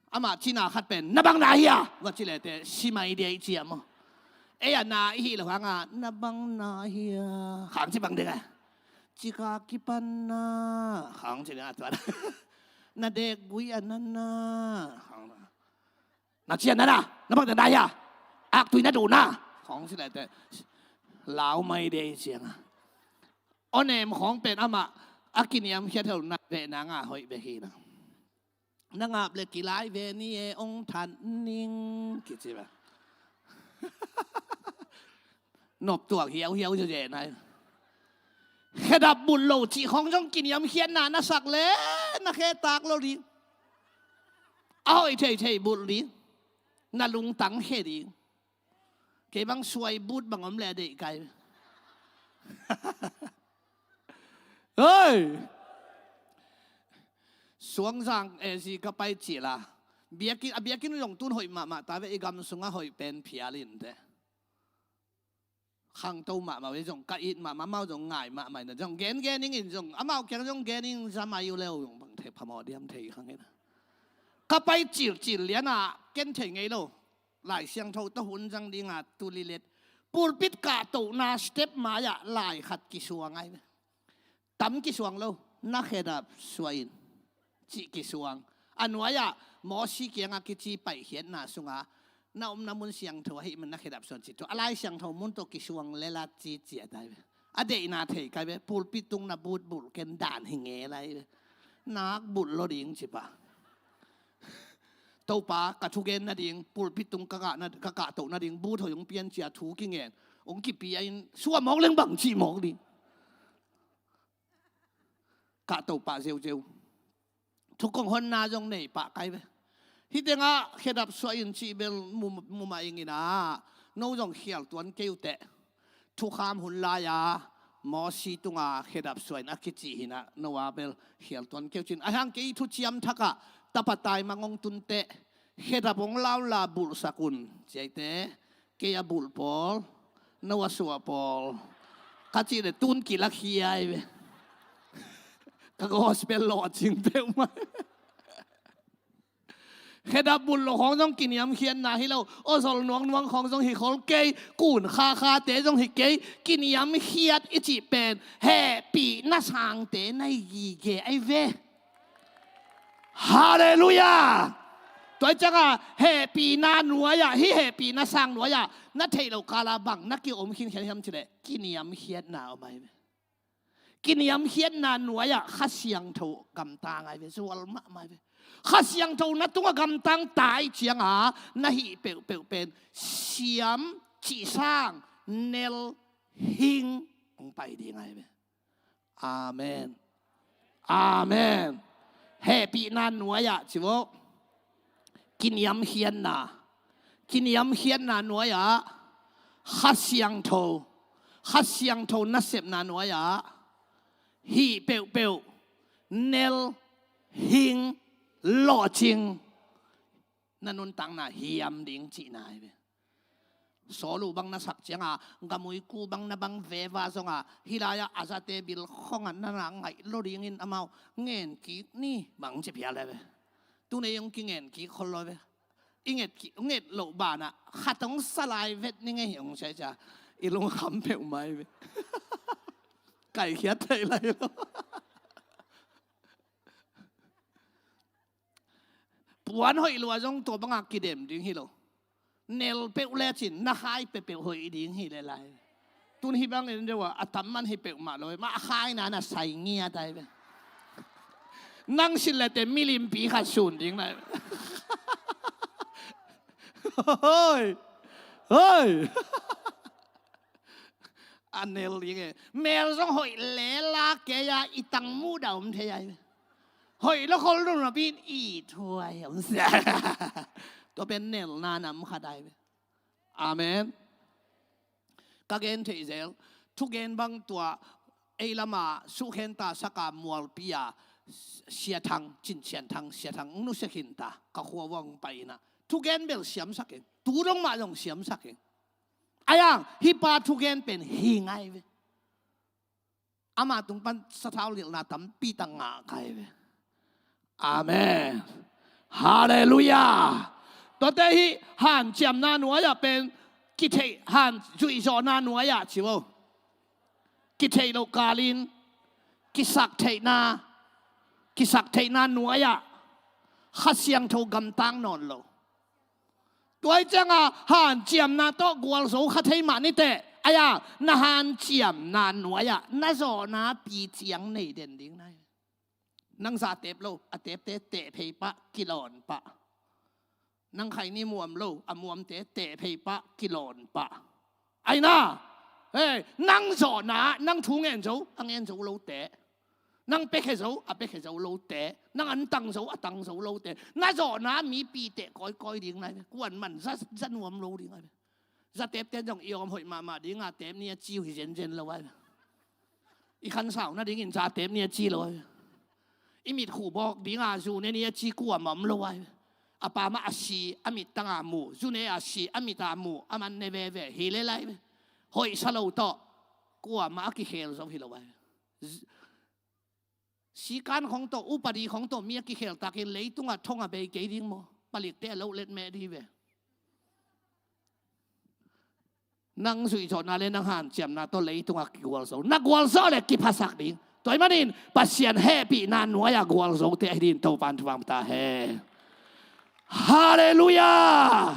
Amah cina khat pen na bang na hia va ci lete simai dia i cia maw? Ei a na i hih lo hanga na bang na hia khang ci bang ding a, cika kipanna khang ci ding a tuan. Na dekgui a nana khang na cia nana na bang na hia, aktui na duna khang ci lete lau mai dia i cianga. Onem khawng pen amah a kiniamkhiat hi lo, nat vehna nga hoih bek hi na. Na ngap le kilai ve ni e ong than ning kici ba. Nop tuak hiauhiau zia zia nai. Khedap bulh lo cih khawng zong kiniamkhiatna na sak le na khetak lo ding. A hoih theithei bulh ding. Na lungtang khe ding. Kei bang suai but bang om le a deih kai. Hei! Suangzang ezi ka pai cila. Biakin, a biakin zong tun hoih mahmah ta ve, i gam sungah hoih pen phial in te. Khangto mahmah ve zong ka it mahmah, amau zong ngai mahmah in zong gen gen ing in zong amau kiang zong gen ing za mai uh leu zong bang thei phamawh diam thei khang in. Ka pai cilcil lianah ken thei ngei lo. Lai Siangtho tawh hun zang dinga tulilet pulpit kahtohna step mai-ah lai khat kisuang ai ve. Tam kisuang lo, na khedap suah in cih kisuang. A nuai-ah Mawsi kiangah kici paihkhiatna sunga na omna mun siangtho ahih man na khedap suah in cih thu a Lai Siangtho mun tawh kisuang lelat ci ciat ai ve. A deihna thei kai ve, pulpit tung na but bulh ken dan hi ngel ai ve. Nak bulh lo ding ci pah. Topa ka thugen nading pulpit tung ka kahna, ka kahtoh nading but hoih hong pian cia thu kingen hong kipia in suah mawk leng bang cih mawk ding. Kahtoh pah zeuzeu. Thukong honna zong nei pah kai ve. Hih tengah khedap suah in cih bel mu, mumah ing inah no zong khial tuan kei uh teh. Thukham hun lai-a Mawsi tunga khedap suah in a kici hinah no a bel khial tuan kei uh cin. Ahi hang kei thuciam thakah tapa taimang hong tun teh khedap hong laula bulhsak un ci ai teh. Kei a bulh pawl, no a suah pawl, A cih le tun kilakhia hi ve. Ka gospel lawhcing peuhmah. Khedap bulh lo khawng zong kiniamkhiatna hi lo. Aw zol nuangnuang khawng zong hi khol kei. Kun khakhate zong hi kei. Kiniamkhiat i cih pen hehpihna sangte na hi gige ahi ve. Halleluiah. Tua hi ciangah hehpihna nuai-ah, hih hehpihna sang nuai-ah na theih loh kala bang na kiom khinkhian hiam cih leh kiniamkhiatna om ahi ve. Kiniamkhiatna nuai-ah Kha Siangtho gamtang ahi ve, zual mahmah ahi ve. Kha Siangtho na tungah gamtang ta ahih ciangah na hih peuhpeuh pen siam, cihsang, nel, hing hong pai ding ahi ve. Amen. Amen. Hehpihna nuai-ah ci vo. Kiniamkhiatna. Kiniamkhiatna nuai-ah Kha Siangtho. Kha Siangtho nasepna nuai-ah hih peuhpeuh nel, hing, lawhcing na nuntakna hiam ding cihna ahi ve. Saulu bang na sak cianga, Gamuiku bang na bang veva zonga, hih lai-ah a zate bil khongah na na ngaih lo dingin amau ngen kik ni bang ci phial ahi ve. Tuni hong kingen kik khol lo ve. I nget kik, nget loh banah khat hong sa lai vet ni ngei hi hong sia cia. I lungkham peuhmah ahi ve. Kaikhiat thei lai lo. Puan hoih lua zong tua bangah kidem ding hi lo. Nel peuh lecin na khai peuhpeuh hoih ding hi le lai. Tun hih bangin deuh a, a tam man hi peuhmah lo. Mah a khaina na sai ngiat ahi ve. Nang sin lete milimpi khat sun ding lai. Hoi. Hoi. A nel ding e. Mel zong hoih lela kei a i tang muda om thei ahi ve. Hoih lo khol lo napi in i thuai om sia. Tua pen nelna nam khat ahi ve. Amen. Ka gen theih zel. Thugen bang tua ei lama suhkhen ta saka mualpi a Sia Thang, Cin Sian Thang, Sia Thang, nusia khin ta. Ka khua vuang pai ina. Thugen bel siamsak ing. Tu dong mah zong siamsak ing. Ayang, hih pa thugen pen hi ngai ve. Ama tung pan sathau lilhna tampi tak ngah kai ve. Amen. Halleluiah. Tuate hih hanciamna nuai-ah pen kitheih han zuihzawhna nuai-ah ci vo. Kitheih loh kalin kisak theihna, kisak theihna nuai-ah Kha Siangtho gamtang nawn lo. Tua hi cianga hanciamna tawh gualzo kha thei mah niteh. Aya, na hanciamna nuai-ah na zawhna pi ciang nei den ding nai. Nang zatep lo, a tepte tehphei pah, kilawn pah. Nang khaini muam lo, a muamte tehphei pah, kilawn pah. Aina, hei, nang zawhna, nang thu ngen zo, a ngen zo lote. Nang piakhia zo, a piakhia zo lote. Nang an tang zo, a tang zo lote. Na zawhna mipi teh kawikawi ding lai ve. Kuan man za, za nuam lo ding lai ve. Zatepte zong i awm hoih mahmah dinga tep ni a ci uh hi zenzen lo ai ve. I khansau nadingin zatep ni a ci lo ai ve. I mitkhuh bawk dinga zune ni a ci kuamah om lo ai ve. A pa mah a si, a mittanga mu, zune a si, a mita mu, a man ne veve hi le lai ve. Hoih sa lo tawh kuamah a kikhel zo hi lo ai ve. Sikan khong tawh, upadi khong tawh mi a kikheltakin leitungah thong a bei kei ding maw? Palikte a loh let meh dih ve. Nang zuihzawhna le nang hanciamna tawh leitungah kigualzo. Na gualzo le kiphasak ding. Tua ahih manin Pasian hehpihna nuai-ah gualzote ahi dingin Topan thupha ta hen. Halleluiah.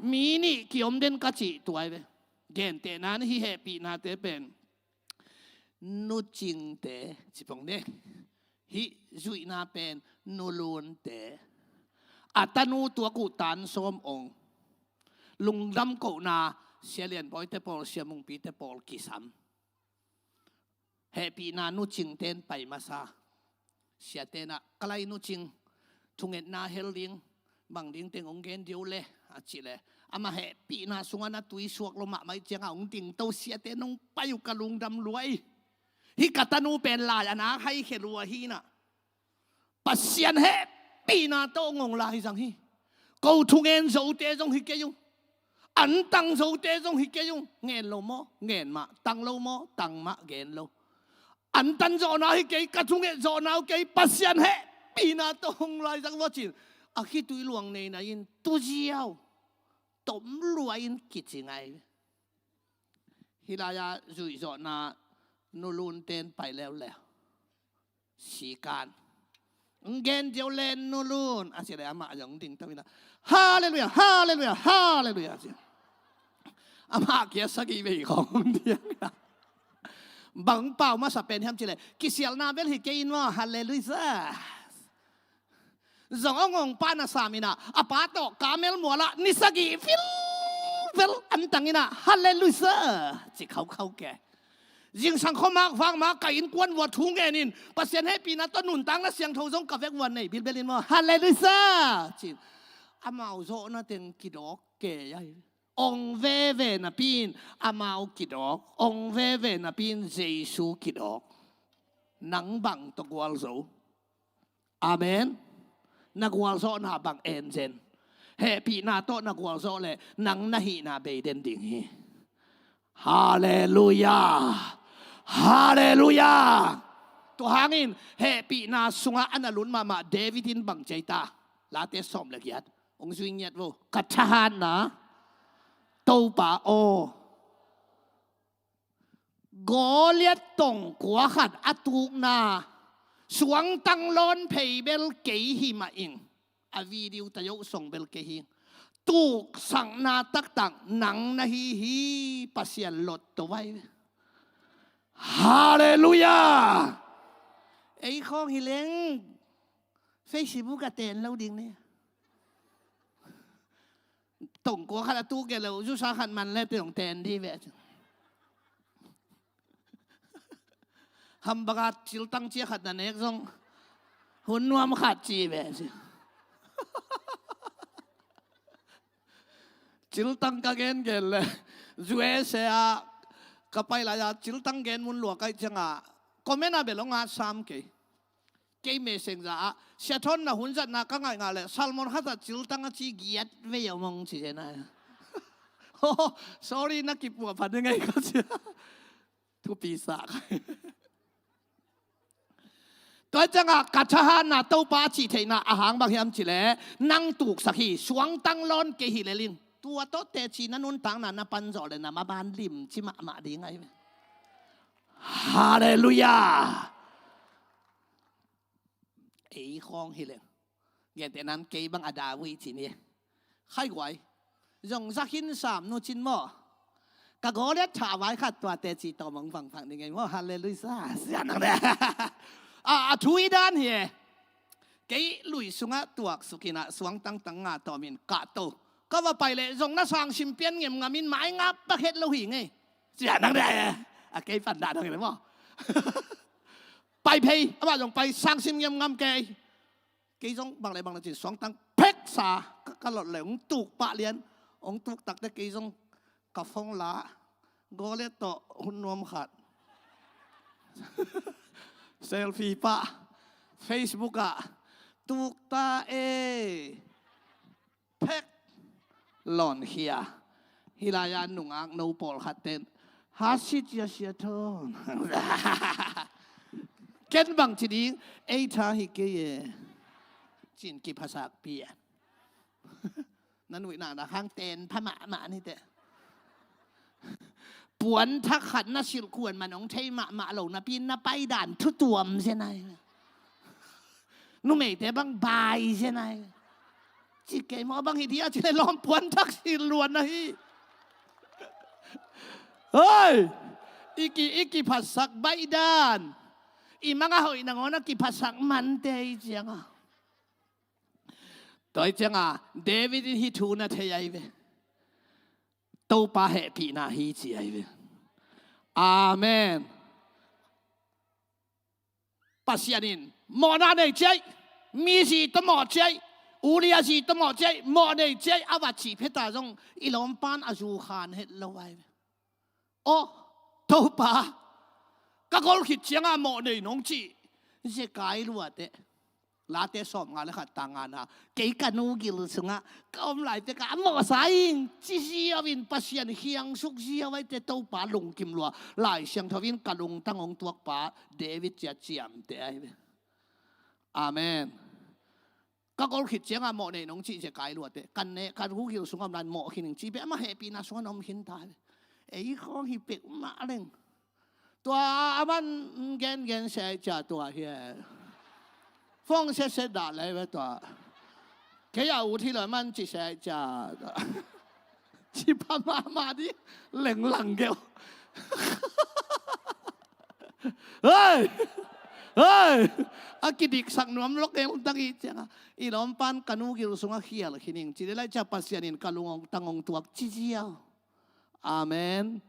Mi nih kiom den ka cih tua ahi ve. Gentehna in hih hehpihnate pen nucingte ci pong de. Hih zuihna pen nulunte. A tanu tuak uh tan sawm ong. Lungdam kohna Sia Lian Bawite pawl, Sia Mungpite pawl kisam. Hehpihna nucingte in pai masa. Siate in ah ka lai nucing thungetna hel ding, bang ding teng hong gen dih uh le a cih le, amah hehpihna sungah na tui suak lo mahmah ih ciangah hong dingto siate nong pai uh ka lungdam lua ih. Hih ka tanu pen lai a nak haikhia lua hi in ah. Pasian hehpihna tawh hong ong lai zang hi. Ko thungen zote zong hi kei uh. An tang zote zong hi kei ung, ngen lo maw, ngen mah, tang lo maw, tang mah, gen lo. An tan zawhna hi kei, ka thunget zawhna uh kei, Pasian hehpihna tawh hong laizak vua cin. A khitui luang neina in tuziau tom lua in kici ngai. Hih lai-a zuih zawhna nulun ten pai leuleu. Sikan. Ng gen ziau len nulun. A si le amah zong ding tawh ina. Halleluia, halleluia, halleluia. A si. Amah kia sagih vei khawng diang. Bang pau masa pen hiam ci le. Kisialna bel hi kei in maw. Halleluia. Zong a ngong pa na sam ina, a pa tawh Karmel mualah ni sagih vilvel an tang ina, halleluia, ci khaukhau ke. Zingsang khuamak vakmak ka innkuan vua thu ngenin, Pasian hehpihna tawh nuntakna siangtho zong ka vek vua nei bilbel in maw, halleluia, cin. Amau zawhna teng kidawk ke ai. Ong veve napi in amau kidawk, ong veve napi in Jesu kidawk. Nang bang tawh gualzo? Amen. Na gualzawhna bang en zen. Hehpihna tawh na gualzawh le nang na hihna bei den ding hi. Halleluia. Halleluia. Tua hangin hehpihna sungah a na lut mahmah David in bang ci ai ta. Late sawm le giat. Ong zui ngiat vo. Ka thahatna Topa aw. Goliat tongkua khat a tukna suangtang lawn phei bel kei hi mah ing. A video ta yoh song bel kei hi. Tuksakna taktak nang na hi hi. Pasian lot to vai. Halleluia. Ei khawng hi leng Facebook a ten lo ding ne. Tongkua khat a tuk kei lo, zusa khat man le te dong ten di ve. Hambaka ciltang cia khat na nek zong hun nuam khat ci ve. Ciltang ka gen gen le U S A ka pai lai-a ciltang gen mun lua kai cianga comment a bel ong at sam kei. Kei messenger ah, Sia Thawn na hun zatna ka ngaih ngah leh salmon khat ah ciltang a ci giat vei a mong ci zen ai. Sorry, na kipuah pha ding ei ka cia. Thupi sak. Tua ciangah ka thahatna Topa a cih theihna a hang bang hiam cih leh nang tuksak hi, suangtang lawn kei hi lel in. Tua tawh teci na nuntakna na pan zawh leh na maban lim ci mahmah ding ai ve. Halleluiah. Ei khawng hi leng. Gentehnan kei bang a da vui ci ni. Khai guai. Zong za khin sam nu cin maw. Ka Goliat tha vai khat tua teci tawm ong vangvang ni ngei maw. Halleluiah. Sian ang de. A, a thu i dan hi e. Kei lui sungah tuak sukinah suang tangtang nga tawmin kah to. Ka va pai leh zong na sangsim pian ngemngam in mai ngap pakhet lo hi ngei. Sian ang de. A kei pan dah dong hi le maw. Pai phei, amah zong pai sangsim ngemngam kei. Kei zong bang le bang le cin suangtang phek sa, ka, ka lot le ong tuk pah lian, ong tuk takte kei zong ka phone la, Goliat tawh hun nuam khat. Selfie pah, Facebook ah, tuk ta e. Phek lawnkhia. Hih lai-a nungak no pawlkhat ten ha sit cia Sia Thawn. Ken bang ci ding ei tha hi kei e. Cin kiphasak pian. Na nuihna na khang ten pha mahmah ni teh. Puan thak khat na silh kuan man ong thei mahmah lo napi na paidan thutuam zen ai. Numeite bang bai zen ai. Ci kei maw bang hi dia ci le lawm puan thak silh luan ahi. Hoi! I ki, i kiphasak baihdan. I manga hoih nangawn a kiphasak mante i cianga. Tua i cianga David in hih thu na thei ai ve. Topa hehpihna hi ci ai ve. Amen. Pasian in mawhna nei ciai, mi zi tawh mawh ciai, Ulia zi tawh mawh ciai, mawh nei ciai, a va cih pheta zong i lawmpan a zu khan het lo ai ve. Aw, Topa, ka gol khit cianga mawh nei nong cih zekai luateh. Late sawmnga le khat tang ngana, kei ka nu gil sungah ka om lai pekah a mawhsa ing ci ziau in, Pasian khiangsuk ziau aite Topa lungkim lua. Lai Siangtho in ka lungtang hong tuakpa David cia ciamteh ahi ve. Amen. Ka gol khit ciangah mawh nei nong cih zia kai luate. Kan ne, kan gugil sungah om lai mawh khin ing ci peh, amah hehpihna sungah na om khin ta ve. Ei khawng hi pek mah leng. Tua a man gengen se ai cia tua hi e. Fong sese dah lai ve tua. Kei a ut hi lo man ci se ai cia. Ci pha mahmah di lenglang geu. Hei! Hei! A kidiksak nuam lok e, um tang i cianga. I lawmpan ka nu gil sungah khial khin ing ci le lai cia Pasian in ka lungtang hong tuak ci ziau. Amen.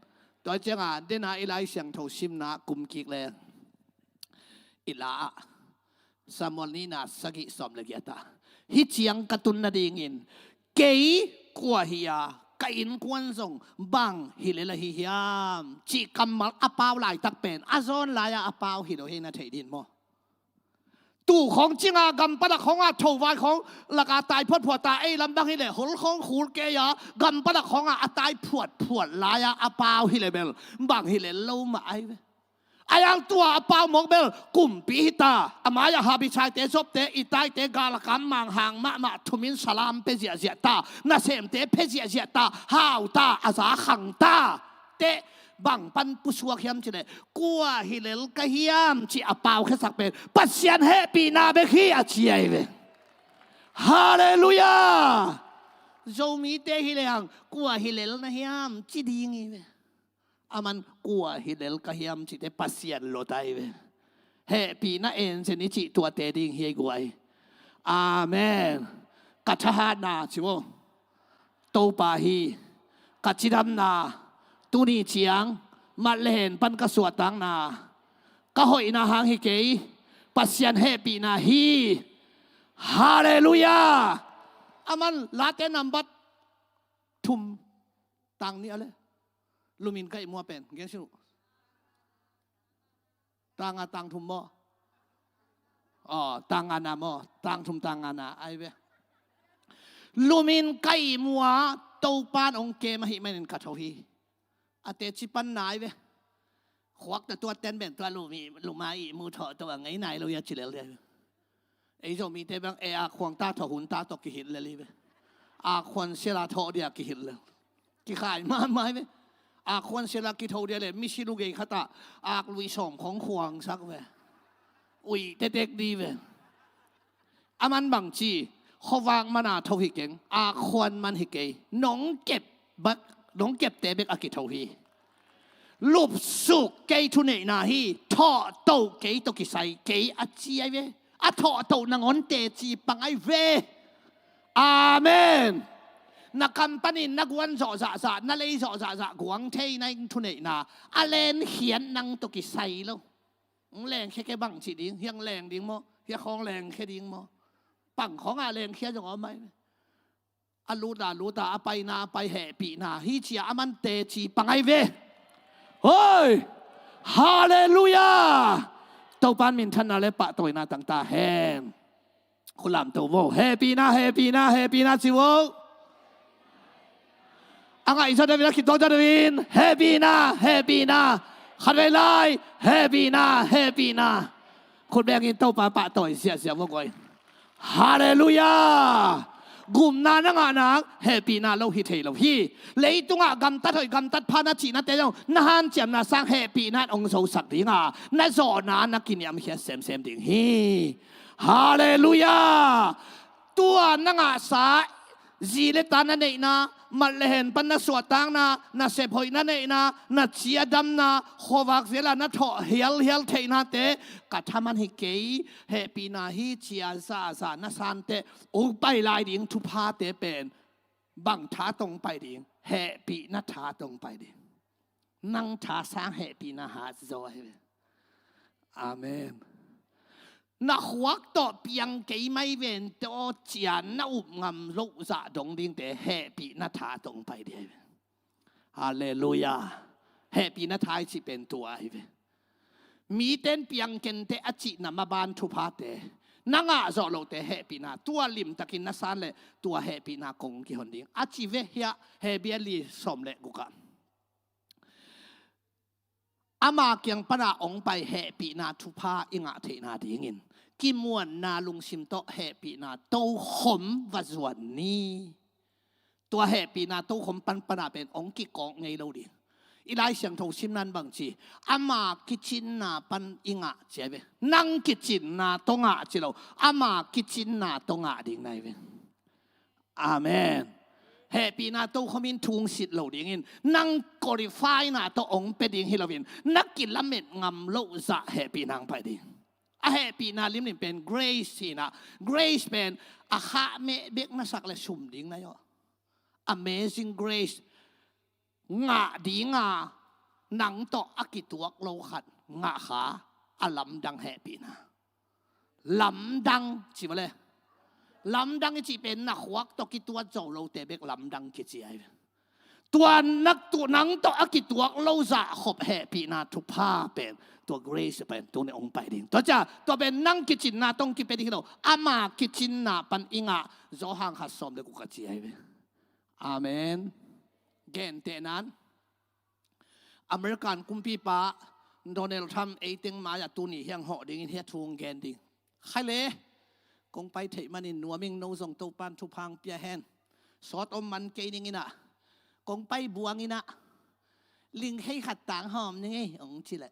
Tua cianga dena i Lai Siangtho simna kum kik le i la ah Samuel nihna sagih sawm le giat ah, hih ciang ka tun nadingin kei kua hi a, ka innkuan zong bang hi lel ahi hiam cih kammal a pau laitak pen a zawn lai-a a pau hi lo hi na thei din maw? Tu khawng cinga, gam padak khawngah, thovai khawng laka tai phuatphuat ta, ei lam bang hileh hol khawng khul kei a, gam padak khawngah a tai phuatphuat lai-a a pau hileh bel bang hileh lo mah ai ve. A yang tua a pau mawk bel kumpi hita, a mai-ah Habichaite, Zobte, Ittaite, galakam manghang mahmah thumin salam pia ziahziah ta, nasemte pia ziahziah ta, hau ta, a za khang ta. Teh bang pan pusuak hiam cileh, kua hi lel ka hiam cih a pau khiasak pen Pasian hehpihna bek hi a ci ahi ve. Halleluiah. Zomite hileh ang kua hi lel na hiam ci ding hi ve. Aman kua hi lel ka hiam cihte Pasian lo ta hi ve. Hehpihna enzen i cih tuate ding hi ei guai. Amen. Ka thahatna ci maw, Topa hi. Ka cidamna, tuni ciang mat le hen pan ka suahtakna, ka hoihna hang hi kei, Pasian hehpihna hi. Halleluiah. Aman Late nambat thum tang nih a le, lumin ka ihmu a pen gen sin uh. Tanga tang thum maw? Aw, tanga na maw? Tang thum tanga na ai ve. Lumin ka ihmu a Topan hong kem ahih manin ka tho hi. A teci panna ai ve. Khuak ta tua ten ben tua lumi, luma ihmu thawh tua ngei nai lo ia ci lel dia. Ei Zomite bang e a khuang ta tho hun ta tawh kihilh lel hi ve. A khuan sela tho dia kihilh lel. Kikhai mahmah hi ve. A khuan sela kitho dia le misi lugei khatah ak lui sawm khong khuangsak ve. Uih tetek di ve. Aman bang ci, khuavak mana tho hi keng, a khuan man hi kei, nong kep bek, nong kepte bek a kitho hi. Lupsuk kei thuneihna hi, thawhtoh kei tawh kisai kei a ci ai ve. A thawhtoh nangawn teci pang ai ve. Amen. Na kam panin na guan zawh zahzah, na lei zawh zahzah guang thei na in thuneihna a lenkhiat nang tawh kisai lo. Hong lengkhia kei bang cih ding, hiang leng ding maw, hia khawng lengkhia ding maw? Pang khawngah lengkhia zong a om ai ve. A luta luta, a paina a pai, hehpihna hi cia a man teci pang ai ve. Hoi! Halleluiah. Topan minthanna le pahtawina tangta hen. Khulam to vo. Hehpihna, hehpihna, hehpihna ci vo. A ngaihzat deuhin, a khitawk deuhin, hehpihna, hehpihna. Khatvei lai, hehpihna, hehpihna. Khut bengin Topa pahtawi ziahziah vo guai. Halleluiah. Gupna na ngah nang hehpihna lo hi thei lo hi. Leitungah gamtat hoih gamtat pha na cihnate zong na hanciamna sang hehpihna in hong zosak dinga na zawhna na kiniamkhiat semsem ding hi. Halleluiah. Tua na ngahsa zi le ta na neihna, mat le hen pan na suahtakna, nasep hoih na neihna, na cidamna, khuavak zela na thawh hialhial theihnate ka thaman hi kei, hehpihna hi cia zahzah na santeh ong pai lai ding thuphate pen bang tha tong pai ding? Hehpihna tha tong pai ding. Nang tha sang hehpihna hat zaw ahi ve. Amen. Na khuak tawh piang kei mai ven tawh cian na up ngam loh zah dong dingte hehpihna tha tong pai ding ahi ve. Halleluiah. Hehpihna tha i cih pen tua ahi ve. Miten piang kenteh a cihna maban thuphate Na ngah zawh lote hehpihna tua limtakin na san leh tua hehpihna kong kihon ding a ci ve. Hiah Hebru li sawm le gukah, ama kiang pana hong pai hehpihna thupha i ngah theihna dingin kimuanna lungsim tawh hehpihna tokhom va zuan ni. Tua hehpihna tokhom panpana pen hong kikawk ngei lo ding. I Lai Siangtho simna in bang ci? Ama kicinna pan i ngah ci a ve. Nang kicinna tawh ngah ci lo, ama kicinna tawh ngah ding na hi ve. Amen. Hehpihna tokhom in thu hong sit lo dingin nang qualify na tawh hong pia ding hi loin na kilamet ngam loh zah hehpihna hong pai ding. A hehpihna limlim pen grace hi-in ah, grace pen a khah meh bek na sak leh sum ding na hi aw. Amazing grace. Ngah dinga nang tawh a kituak lo khat ngah kha, a lamdang hehpihna. Lamdang ci mawle. Lamdang i cih pen na khuak tawh kituat zo lote bek lamdang kici ahi ve. Tua nak tu nang tawh a kituak lo zah khop hehpihna thupha pen, tua grace pen tuni hong pai ding. Tua cia tua pen nang kicinna tawh hong kipia ding hi lo, ama kicinna pan i ngah. Zawhang khat sawm le guk a ci ahi ve. Amen. Gentehnan, American kumpipa Donald Trump ei teng mai-ah tuni hiang hawh dingin hiah thu hong gen ding. Khai le, kong pai theih manin nuam ing, no zong Topan thupha hong pia hen. Sawt om man kei ning in ah, kong pai buang in ah, lingkhei khat tang hawm ning ei, hong ci leh.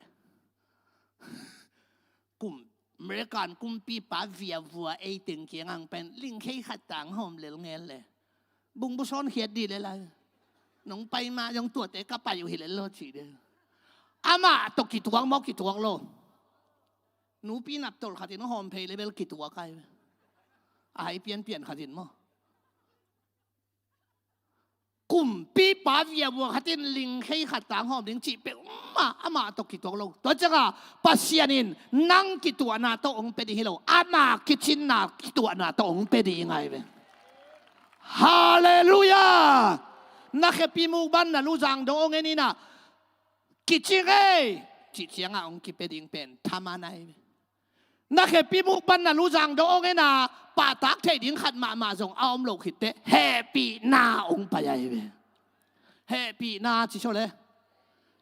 Kum, American kumpipa viavua ei teng kiangah hong pai in lingkhei khat tang hawm lel ngel le. Bungbu sawn khiat dih le lai. Nong pai mah zong tuate ka pai uh hi le lo ci de. Amah tawh kituak maw, kituak lo? Nupi naptolh khat in hawm phei le bel kituak ai. A hai pianpian khat in maw. Kumpipa viavua khat in lingkhei khat tang hawm ding cih peuh mah amah tawh kituak lo. Tua ciangah Pasian in nang kituahna tawh hong pia ding hi lo, ama kicinna kituahna tawh hong pia ding ahi ve. Halleluiah. Na khepi muk ban na luzang dong hong en in ah, kicing ei cih ciangah hong kipia ding pen thaman ahi ve. Na khepi muk ban na luzang dong hong en a, pahtak theih ding khat mahmah zong a om lo khit teh hehpihna hong pai ahi ve. Hehpihna ci sawle.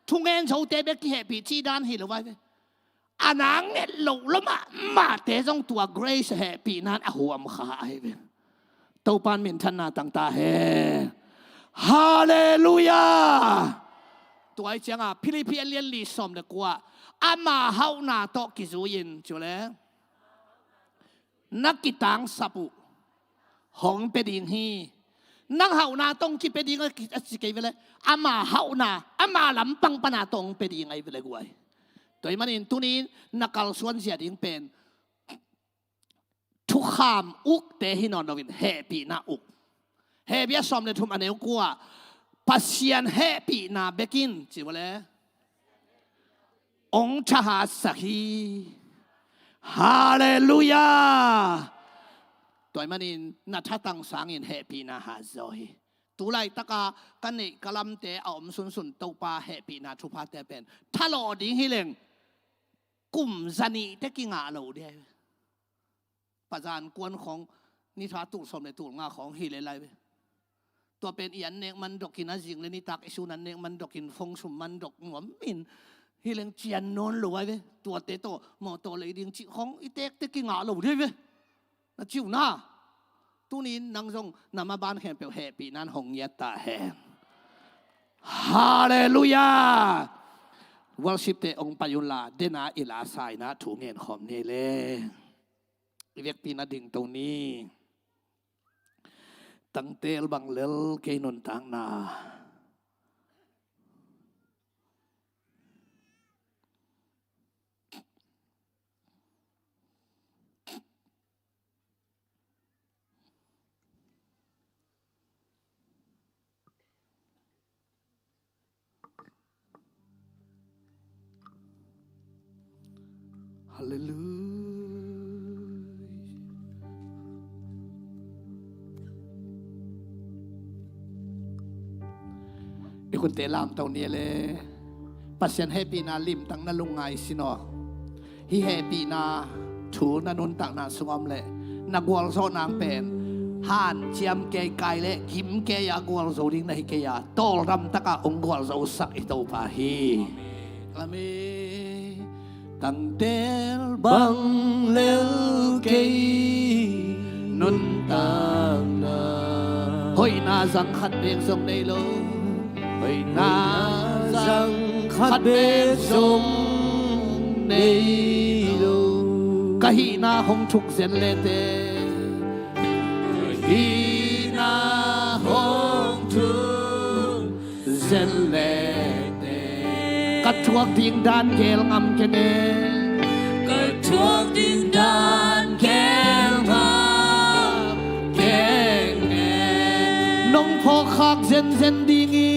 Thungen zote bek kihehpih cih dan hi lo ahi ve. A na nget loh lo mahmahte zong tua grace hehpihna in a huam kha ahi ve. Topan minthanna tang ta hen. Halleluiah. Tua hi ciangah Philippi a lian li sawm le kua, ama hauhna tawh kizui-in ci uh le, na kitangsap uh hong pia ding hi. Nang hauhna tawh hong kipia ding a ci kei ve le, ama hauhna, ama lampang pana tawh hong pia ding ahi ve le guai. Tua ahih manin tuni-in na kalsuan zia ding pen thukham ukte hi nawn loin hehpihna uk. Hebru sawm le thum a neu kua, Pasian hehpihna bekin ci uh le, hong thahatsak hi. Halleluiah. Tua ahih manin na thatang sangin hehpihna hat zaw hi. Tulaitaka ka neih ka lamte a om sunsun Topa hehpihna thuphate pen thalawh ding hi leng kum za nih teh kingah lo ding ahi ve. Pazan kuan khawng, nitha tul sawm le tul nga khawng hi le lai ve. Tua pen i an nek man dokin, a zing le nitak i sun an nek man dokin, phone sum man dok nuam in hi leng cian nawn lo ahi ve. Tuate tawh mawtaw lei ding cih khawng i tek teh kingah lo ding ahi ve. Na ci uh na. Tuni-in nang zong na maban khempeuh hehpihna in hong ngiat ta hen. Halleluiah. Worship-te hong pai unla, dena i la sa-in ah thu ngen khawm ni le. I vekpi-in ah dingto ni. Tangtel bang lel kei nuntakna. Halleluiah. I khunte lamto ni le. Pasian hehpihna limtak na lungngai sin aw. Hih hehpihna Thu na nuntakna sung om leh na gualzawhna pen hanciam kei, kai leh gim kei a gualzo ding na hi kei a, tawldam takah hong gualzosak i Topa hi. Amen. Tangtel bang lel kei nuntakna, hoihna zang khat bek zong nei lo. Hoihna zang khat bek zong nei lo. Ka hihna hong thuk zen lete. Ka hihna hong thuk zen lete. Ka thuak ding dan gel ngam keng e. Ka thuak ding dan gel ngam keng e. Nong phawkkhak zenzen ding hi.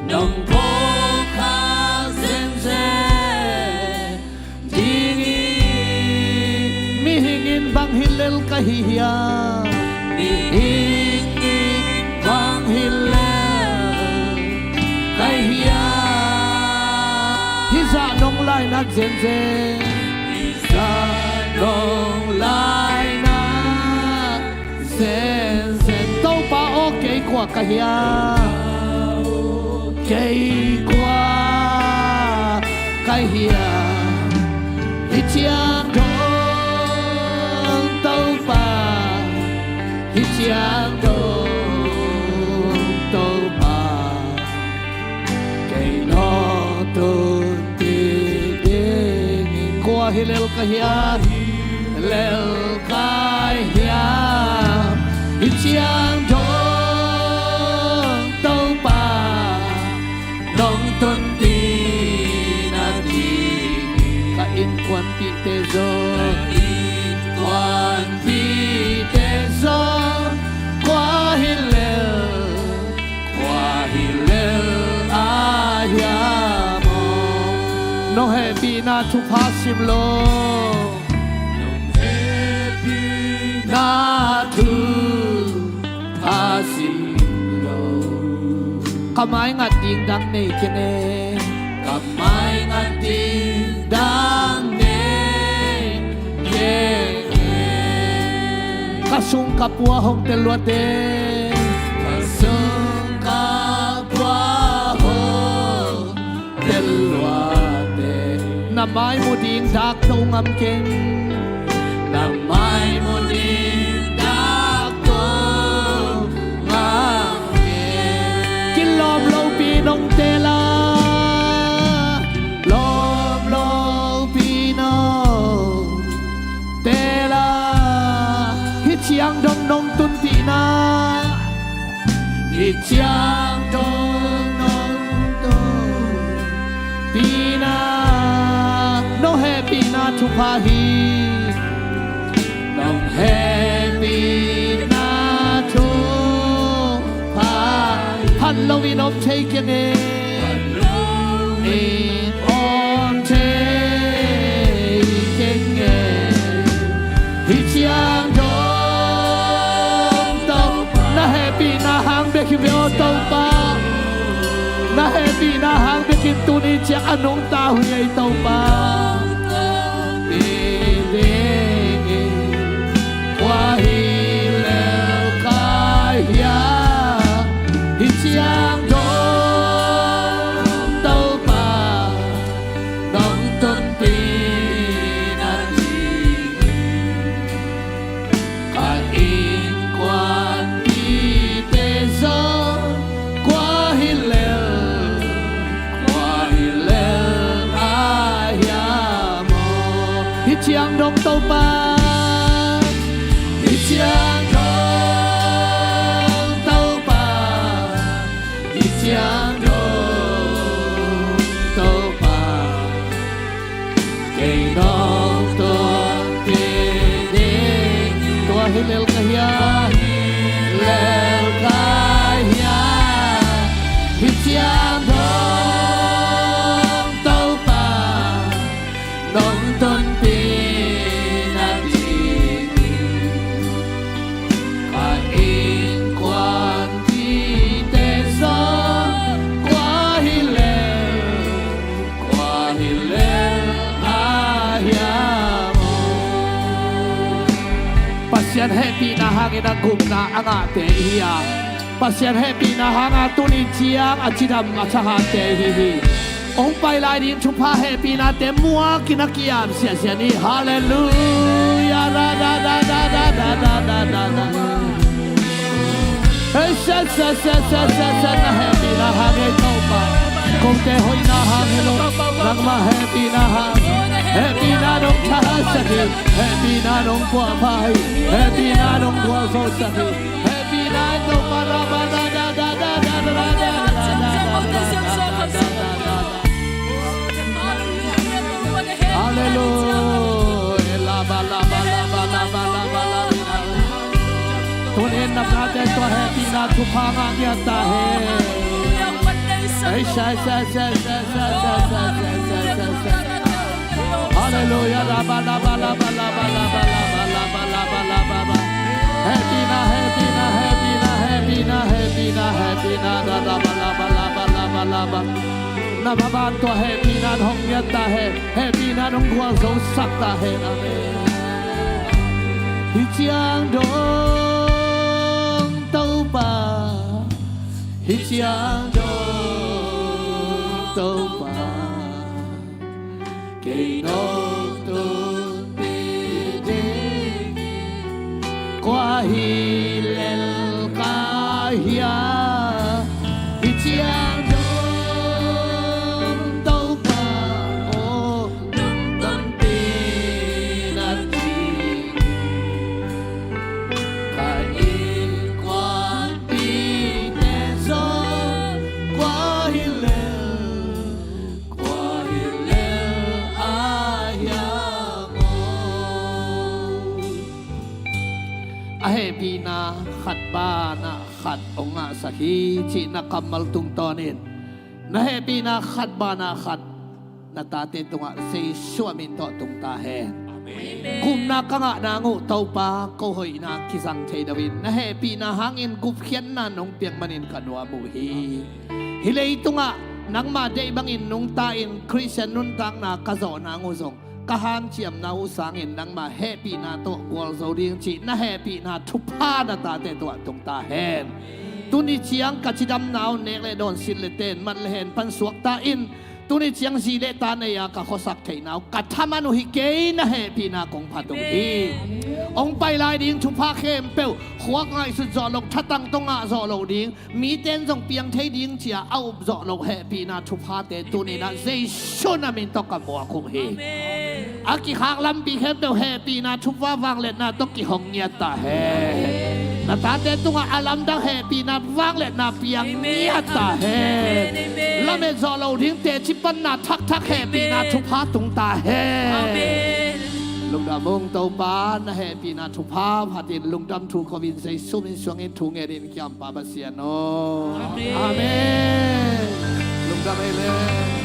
Nong phawkkhak zenzen ding hi. Mihing in bang hi lel ka hi hiam? Mihing in bang hi lel ka hi hiam? Hih zah nong lainat zenzen. Hih zah nong lainat zenzen. Topa aw, kei kua ka hiam? Kei kua ka hiam? Hih ciang dong Topa, hih ciang dong Topa, kei nong tunpih ding hi. Kua hi lel ka hiam? Lel ka hiam? Hih ciang dong Topa, nong tunpih nading hi. Ka innkuanpihte zong, ka innkuanpihte zong, kua hi lel, kua hi lel a hiam aw? Nong hehpihna thupha sim lo. Nong hehpihna thupha sim lo. Ka maingat ding dang nei keng e. Ka maingat ding dang nei keng e. Ka sung ka pua hong tel luat e. Ka sung ka pua hong tel luat e. Na mai mu ding dak to ngam keng. Na mai mu ding dak to ngam keng. Kilawm lopi nong tel a, lawm lopi nong tel a, hih ciang dong nong tunpihna, hih ciang dong nong tunpihna, nong hehpihna thupha hi. Nong hehpihna thupha hi. Phat loin om thei keng e. Phat loin om thei keng e. Hih ciang dong Topa, na hehpihna hang bek hi ve aw Topa. Na hehpihna hang bekin tuni ciang a nungta uh hi ei Topa. Kua hi lel ka hiam? Hih ciang dong Topa, nong tunpih nading hi. Ka innkuanpihte zong, kua hi lel, kua hi lel a hiam aw? Hih ciang dong Topa, hih ciang dong Topa, hih ciang dong Topa, kei nong tunpih ding. Kua hi lel ka hiam? Lel ka hiam? Hih ciang dong Topa, nong tunpih nading hi. Ka innkuanpihte zong, kua hi lel, kua hi lel a hiam aw? Hehpihna hangin a gupna a ngahte ihi a, Pasian hehpihna hanga tuni ciang a cidam a thahatte ihi hi. Hong pai lai ding thupha hehpihnate muakin a kiam siasia ni. Halleluia. Ra, ra, ra, ra. Hei, sia, sia, sia, sia, sia, sia, na hehpihna hang ei Topa. Kote hoihna hang hi lo, nangmah hehpihna hang. Hehpihna nong thahatsak hi. Hehpihna nong puahpha hi. Hehpihna nong gualzosak hi. Hehpihna ei Topa. Ra, ra, ra, ra. Halleluia. La, ba, la, ba, la, ba, la, ba, la, ba, la, ba. Tunin na pate tua hehpihna thupha ngah ngiat ta hen. Ei, sia, sia, sia. Halleluia. La, ba, la, ba, la, ba, la, ba, la, ba, la, ba, la, ba, la, ba, la, ba. Hehpihna, hehpihna, hehpihna, hehpihna, hehpihna, hehpihna. La, la, ba, la, ba, la, ba, la, ba, la, ba. Na maban tua hehpihna hong ngiat ta hen. Hehpihna hong gualzosak ta hen. Amen. Hi ciang dong Topa, hi ciang dong Topa, kei nong tunpih ding kua hi lel ka hia? Hi ciang dong Topa aw, nong tunpih na ci. Ka innkuanpihte zong kua hi lel, kua hi lel a hiam aw? A hehpihna khat banah khat hong ngahsak hi cih na kammal tungtawnin na hehpihna khat banah khat na tate tungah Jesu a min tawh tung ta hen. Amen. Gupna ka ngah nang uh Topa, ko hoihna kizang thei lo in na hehpihna hangin gupkhiatna nong piak manin ka nuam uh hi. Hi leitungah nangmah deih bangin nungta-in Khristian nuntakna ka zawh nang uh zong ka hanciamna uh sangin nangmah hehpihna tawh gualzo ding cih na hehpihna thupha na tate tungah tung ta hen. Tuni ciang ka cidamna uh nek le dawn, silh le ten, mat le hen pan suakta in, tuni ciang zi le ta nei-a ka khuasak theihna uh ka thaman uh hi kei, na hehpihna kong phat uh hi. Amen. Hong pai lai ding thupha khempeuh khuak ngaihsut zawh loh, thatang tawh ngah zawh loh ding, mite in zong piang thei ding ci-a a up zawh loh hehpihna thuphate tuni-in ah Jesu na min tawh ka muak uh hi. Amen. A kikhak lampi khempeuh hehpihna thupha vangliatna tawh kihong ngiat ta hen. Amen. Na tate tungah a lamdang hehpihna vangliatna piang ngiat ta hen. Amen. Amen. Lamet zawh loh ding teci panna thakthak hehpihna thupha tung ta hen. Amen. Lungdam ung Topa, na hehpihna thupha phatin lungdam thu ko-in Jesu min suangin thu ngenin kiampa Pasian aw. Amen. Amen. Lungdam ei le.